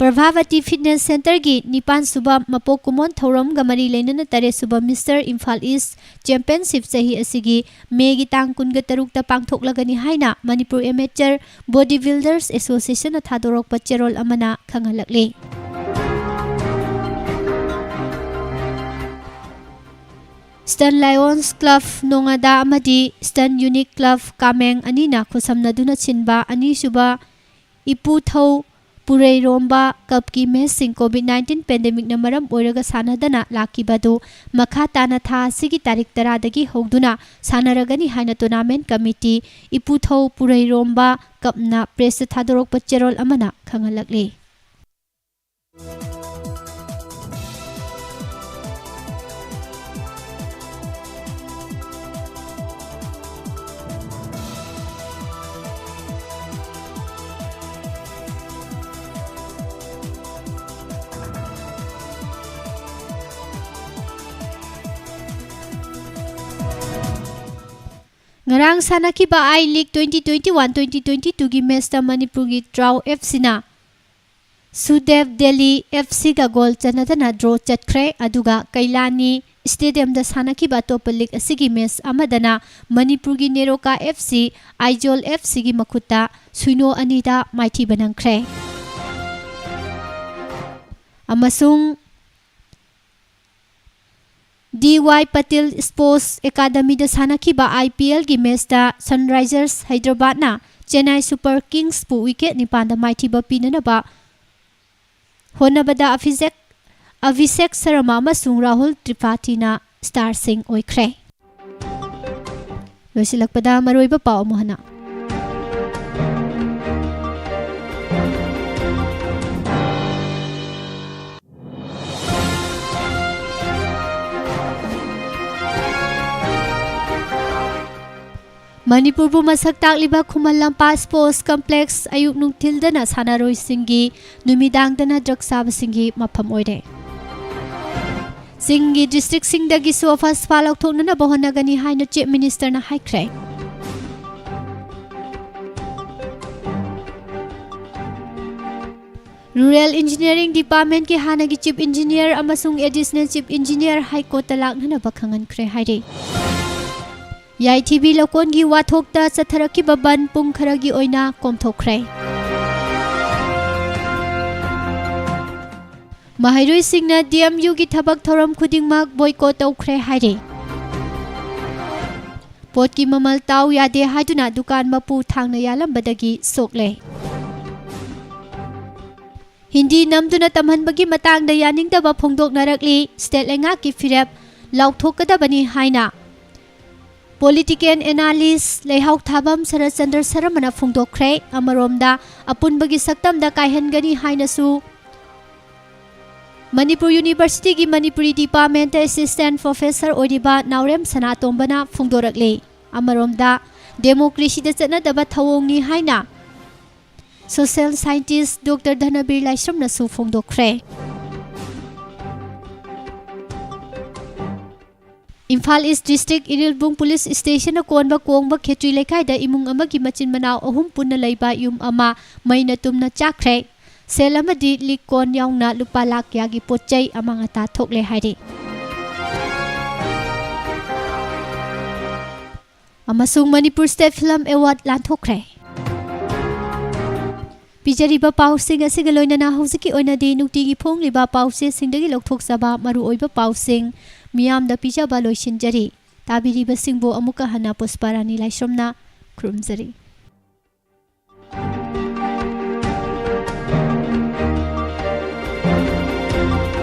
ꯄ꯭ꯔꯚꯥꯕꯇꯤ ꯐꯤꯠꯅꯦꯁ ꯁꯦꯟꯇꯔꯒꯤ ꯅꯤꯄꯥꯟ ꯁꯨꯕ ꯃꯄꯣꯛ ꯀꯨꯝꯑꯣꯟ ꯊꯧꯔꯝꯒ ꯃꯔꯤ ꯂꯩꯅꯅ ꯇꯔꯦꯠ ꯁꯨꯕ ꯃꯤꯁꯇꯔ ꯏꯝꯐꯥꯜ ꯏꯁ ꯆꯦꯝꯄꯤꯌꯟꯁꯤꯞ ꯆꯍꯤ ꯑꯁꯤꯒꯤ ꯃꯦꯒꯤ ꯇꯥꯡ ꯀꯨꯟꯒ ꯇꯔꯨꯛꯇ ꯄꯥꯡꯊꯣꯛꯂꯒꯅꯤ ꯍꯥꯏꯅ ꯃꯅꯤꯄꯨꯔ ꯑꯦꯃꯦꯆꯔ ꯕꯣꯗꯤ ꯕꯤꯜꯗꯔꯁ ꯑꯦꯁꯣꯁꯤꯌꯦꯁꯟꯅ ꯊꯥꯗꯣꯔꯛꯄ ꯆꯦꯔꯣꯜ ꯑꯃꯅ ꯈꯪꯍꯜꯂꯛꯂꯤ꯫ ꯁ꯭ꯇꯟ ꯂꯥꯏꯑꯣꯟꯁ ꯀ꯭ꯂꯕ ꯅꯣꯉꯥꯗꯥ ꯑꯃꯗꯤ ꯁ꯭ꯇꯟ ꯌꯨꯅꯤꯠ ꯀ꯭ꯂꯕ ꯀꯥꯃꯦꯡ ꯑꯅꯤꯅ ꯈꯨꯠꯁꯝꯅꯗꯨꯅ ꯁꯤꯟꯕ ꯑꯅꯤꯁꯨꯕ ꯏꯄꯨꯊꯧ ꯄꯨꯔꯩꯔꯣꯝꯕ ꯀꯞꯀꯤ ꯃꯦꯆꯁꯤꯡ ꯀꯣꯚꯤꯗ ꯅꯥꯏꯟꯇꯤꯟ ꯄꯦꯟꯗꯦꯃꯤꯛꯅ ꯃꯔꯝ ꯑꯣꯏꯔꯒ ꯁꯥꯟꯅꯗꯅ ꯂꯥꯛꯈꯤꯕ ꯑꯗꯨ ꯃꯈꯥ ꯇꯥꯅ ꯊꯥ ꯑꯁꯤꯒꯤ ꯇꯥꯔꯤꯛ ꯇꯔꯥꯗꯒꯤ ꯍꯧꯗꯨꯅ ꯁꯥꯟꯅꯔꯒꯅꯤ ꯍꯥꯏꯅ ꯇꯣꯔꯅꯥꯃꯦꯟꯠ ꯀꯃꯤꯇꯤ ꯏꯄꯨꯊꯧ ꯄꯨꯔꯩꯔꯣꯝꯕ ꯀꯞꯅ ꯄ꯭ꯔꯦꯁꯇ ꯊꯥꯗꯣꯔꯛꯄ ꯆꯦꯔꯣꯜ ꯑꯃꯅ ꯈꯪꯍꯜꯂꯛꯂꯤ꯫ ꯉꯔꯥꯡ ꯁꯥꯟꯅꯈꯤꯕ ꯑꯥꯏ league twenty twenty-one twenty twenty-two ꯒꯤ ꯃꯦꯆꯇ ꯃꯅꯤꯄꯨꯔꯒꯤ ꯇ꯭ꯔꯥꯎ ꯑꯦꯐ ꯁꯤꯅ ꯁꯨꯗꯦꯕ ꯗꯦꯜꯂꯤ ꯑꯦꯐ ꯁꯤꯒ ꯒꯣꯜ ꯆꯟꯅꯗꯅ ꯗ꯭ꯔꯣ ꯆꯠꯈ꯭ꯔꯦ꯫ ꯑꯗꯨꯒ ꯀꯩꯂꯥꯅꯤ ꯁ꯭ꯇꯦꯗꯤꯌꯝꯗ ꯁꯥꯟꯅꯈꯤꯕ ꯑꯇꯣꯞꯄ ꯂꯤꯒ ꯑꯁꯤꯒꯤ ꯃꯦꯆ ꯑꯃꯗꯅ ꯃꯅꯤꯄꯨꯔꯒꯤ NEROCA F C Aizawl F ꯁꯤꯒꯤ ꯃꯈꯨꯠꯇ ꯁꯨꯏꯅꯣ ꯑꯅꯤꯗ ꯃꯥꯏꯊꯤꯕ ꯅꯪꯈ꯭ꯔꯦ꯫ ꯑꯃꯁꯨꯡ ꯗꯤ ꯋꯥꯏ ꯄꯇꯦꯜ ꯁ꯭ꯄꯣꯔꯠꯁ ꯑꯦꯀꯥꯗꯃꯤꯗ ꯁꯥꯟꯅꯈꯤꯕ ꯑꯥꯏ ꯄꯤ ꯑꯦꯜꯒꯤ ꯃꯦꯆꯇ ꯁꯟꯔꯥꯏꯖꯔꯁ ꯍꯩꯗ꯭ꯔꯕꯥꯗꯅ ꯆꯦꯟꯅꯥꯏ ꯁꯨꯄꯔ ꯀꯤꯡꯁꯄꯨ ꯋꯤꯀꯦꯠ ꯅꯤꯄꯥꯟꯗ ꯃꯥꯏꯊꯤꯕ ꯄꯤꯅꯅꯕ ꯍꯣꯠꯅꯕꯗ ꯑꯚꯤꯖꯦꯛ, ꯑꯚꯤꯁꯦꯛ ꯁꯔꯃ ꯑꯃꯁꯨꯡ ꯔꯥꯍꯨꯜ ꯇ꯭ꯔꯤꯄꯥꯊꯤꯅ ꯁ꯭ꯇꯥꯔꯁꯤꯡ ꯑꯣꯏꯈ꯭ꯔꯦ꯫ ꯂꯣꯏꯁꯤꯜꯂꯛꯄꯗ ꯃꯔꯨꯑꯣꯏꯕ ꯄꯥꯎ ꯑꯃꯨꯛ ꯍꯟꯅ꯫ ꯃꯅꯤꯄꯨꯔꯕꯨ ꯃꯁꯛ ꯇꯥꯛꯂꯤꯕ ꯈꯨꯃꯟ ꯂꯝꯄꯥꯛ ꯁ꯭ꯄꯣꯔꯠꯁ ꯀꯝꯄ꯭ꯂꯦꯛꯁ ꯑꯌꯨꯛ ꯅꯨꯡꯊꯤꯜꯗꯅ ꯁꯥꯟꯅꯔꯣꯏꯁꯤꯡꯒꯤ, ꯅꯨꯃꯤꯗꯥꯡꯗꯅ ꯗ꯭ꯔꯒ ꯆꯥꯕꯁꯤꯡꯒꯤ ꯃꯐꯝ ꯑꯣꯏꯔꯦ꯫ ꯆꯤꯡꯒꯤ ꯗꯤꯁꯇ꯭ꯔꯤꯛꯁꯤꯡꯗꯒꯤꯁꯨ ꯑꯐꯁ꯭ꯄꯥ ꯂꯧꯊꯣꯛꯅꯅꯕ ꯍꯣꯠꯅꯒꯅꯤ ꯍꯥꯏꯅ ꯆꯤꯐ ꯃꯤꯅꯤꯁꯇꯔꯅ ꯍꯥꯏꯈ꯭ꯔꯦ꯫ Rural Engineering Departmentꯀꯤ ꯍꯥꯟꯅꯒꯤ Chief Engineer ꯑꯃꯁꯨꯡ Additional Chief Engineer High Courtꯇ ꯂꯥꯛꯅꯅꯕ ꯈꯪꯍꯟꯈ꯭ꯔꯦ ꯍꯥꯏꯔꯤ꯫ ꯌꯥꯏꯊꯤꯕꯤ ꯂꯧꯀꯣꯟꯒꯤ ꯋꯥꯊꯣꯛꯇ ꯆꯠꯊꯔꯛꯈꯤꯕ ꯕꯟ ꯄꯨꯡ ꯈꯔꯒꯤ ꯑꯣꯏꯅ ꯀꯣꯝꯊꯣꯛꯈ꯭ꯔꯦ꯫ ꯃꯍꯩꯔꯣꯏꯁꯤꯡꯅ D M Uꯒꯤ ꯊꯕꯛ ꯊꯧꯔꯝ ꯈꯨꯗꯤꯡꯃꯛ boycott ꯇꯧꯈ꯭ꯔꯦ ꯍꯥꯏꯔꯤ꯫ ꯄꯣꯠꯀꯤ ꯃꯃꯜ ꯇꯥꯎ ꯌꯥꯗꯦ ꯍꯥꯏꯗꯨꯅ ꯗꯨꯀꯥꯟ ꯃꯄꯨ ꯊꯥꯡꯅ ꯌꯥꯜꯂꯝꯕꯗꯒꯤ ꯁꯣꯛꯂꯦ꯫ ꯍꯤꯟꯗꯤ ꯅꯝꯗꯨꯅ ꯇꯝꯍꯟꯕꯒꯤ ꯃꯇꯥꯡꯗ ꯌꯥꯅꯤꯡꯗꯕ ꯐꯣꯡꯗꯣꯛꯅꯔꯛꯂꯤ꯫ State ꯂꯩꯉꯥꯛꯀꯤ ꯐꯤꯔꯦꯞ ꯂꯥꯎꯊꯣꯛꯀꯗꯕꯅꯤ ꯍꯥꯏꯅ Political Analyst ꯂꯩꯍꯥꯎ ꯊꯥꯕꯝ ꯁꯔꯠꯆꯟꯗ꯭ꯔ ꯁꯔꯃꯅ ꯐꯣꯡꯗꯣꯛꯈ꯭ꯔꯦ꯫ ꯑꯃꯔꯣꯝꯗ ꯑꯄꯨꯟꯕꯒꯤ ꯁꯛꯇꯝꯗ ꯀꯥꯏꯍꯟꯒꯅꯤ ꯍꯥꯏꯅꯁꯨ ꯃꯅꯤꯄꯨꯔ Universityꯒꯤ Manipuri Departmentꯇ Assistant Professor ꯑꯣꯏꯔꯤꯕ ꯅꯥꯎꯔꯦꯝ ꯁꯅꯥꯇꯣꯝꯕꯅ ꯐꯣꯡꯗꯣꯔꯛꯂꯤ꯫ ꯑꯃꯔꯣꯝꯗ democracyꯗ ꯆꯠꯅꯗꯕ ꯊꯧꯑꯣꯡꯅꯤ ꯍꯥꯏꯅ Social Scientist Doctor ꯙꯅꯕꯤꯔ ꯂꯥꯏꯁ꯭ꯔꯝꯅꯁꯨ ꯐꯣꯡꯗꯣꯛꯈ꯭ꯔꯦ꯫ Imphal East District Irilbung Police Stationꯅ ꯀꯣꯟꯕ ꯀꯣꯡꯕ ꯈꯦꯇ꯭ꯔꯤ ꯂꯩꯀꯥꯏꯗ ꯏꯃꯨꯡ ꯑꯃꯒꯤ ꯃꯆꯤꯟ ꯃꯅꯥꯎ ꯑꯍꯨꯝ ꯄꯨꯟꯅ ꯂꯩꯕ ꯌꯨꯝ ꯑꯃ ꯃꯩꯅ ꯇꯨꯝꯅ ꯆꯥꯛꯈ꯭ꯔꯦ꯫ ꯁꯦꯜ ꯑꯃꯗꯤ ꯂꯤꯛ ꯀꯣꯟ ꯌꯥꯎꯅ ꯂꯨꯄꯥ ꯂꯥꯈ ꯀꯌꯥꯒꯤ ꯄꯣꯠ ꯆꯩ ꯑꯃꯥꯡ ꯑꯇꯥ ꯊꯣꯛꯂꯦ ꯍꯥꯏꯔꯤ꯫ ꯑꯃꯁꯨꯡ Manipur State Film Award ꯂꯥꯟꯊꯣꯛꯈ꯭ꯔꯦ꯫ ꯄꯤꯖꯔꯤꯕ ꯄꯥꯎꯁꯤꯡ ꯑꯁꯤꯒ ꯂꯣꯏꯅꯅ ꯍꯧꯖꯤꯛꯀꯤ ꯑꯣꯏꯅꯗꯤ ꯅꯨꯡꯇꯤꯒꯤ ꯐꯣꯡꯂꯤꯕ ꯄꯥꯎꯆꯦꯁꯤꯡꯗꯒꯤ ꯂꯧꯊꯣꯛꯆꯕ ꯃꯔꯨꯑꯣꯏꯕ ꯄꯥꯎꯁꯤꯡ ꯃꯤꯌꯥꯝꯗ ꯄꯤꯖꯕ ꯂꯣꯏꯁꯤꯟꯖꯔꯤ꯫ ꯇꯥꯕꯤꯔꯤꯕꯁꯤꯡꯕꯨ ꯑꯃꯨꯛꯀ ꯍꯟꯅ ꯄꯨꯁꯄꯥꯔꯥꯅꯤ ꯂꯥꯏꯁ꯭ꯔꯝꯅ ꯈꯨꯔꯨꯝꯖꯔꯤ꯫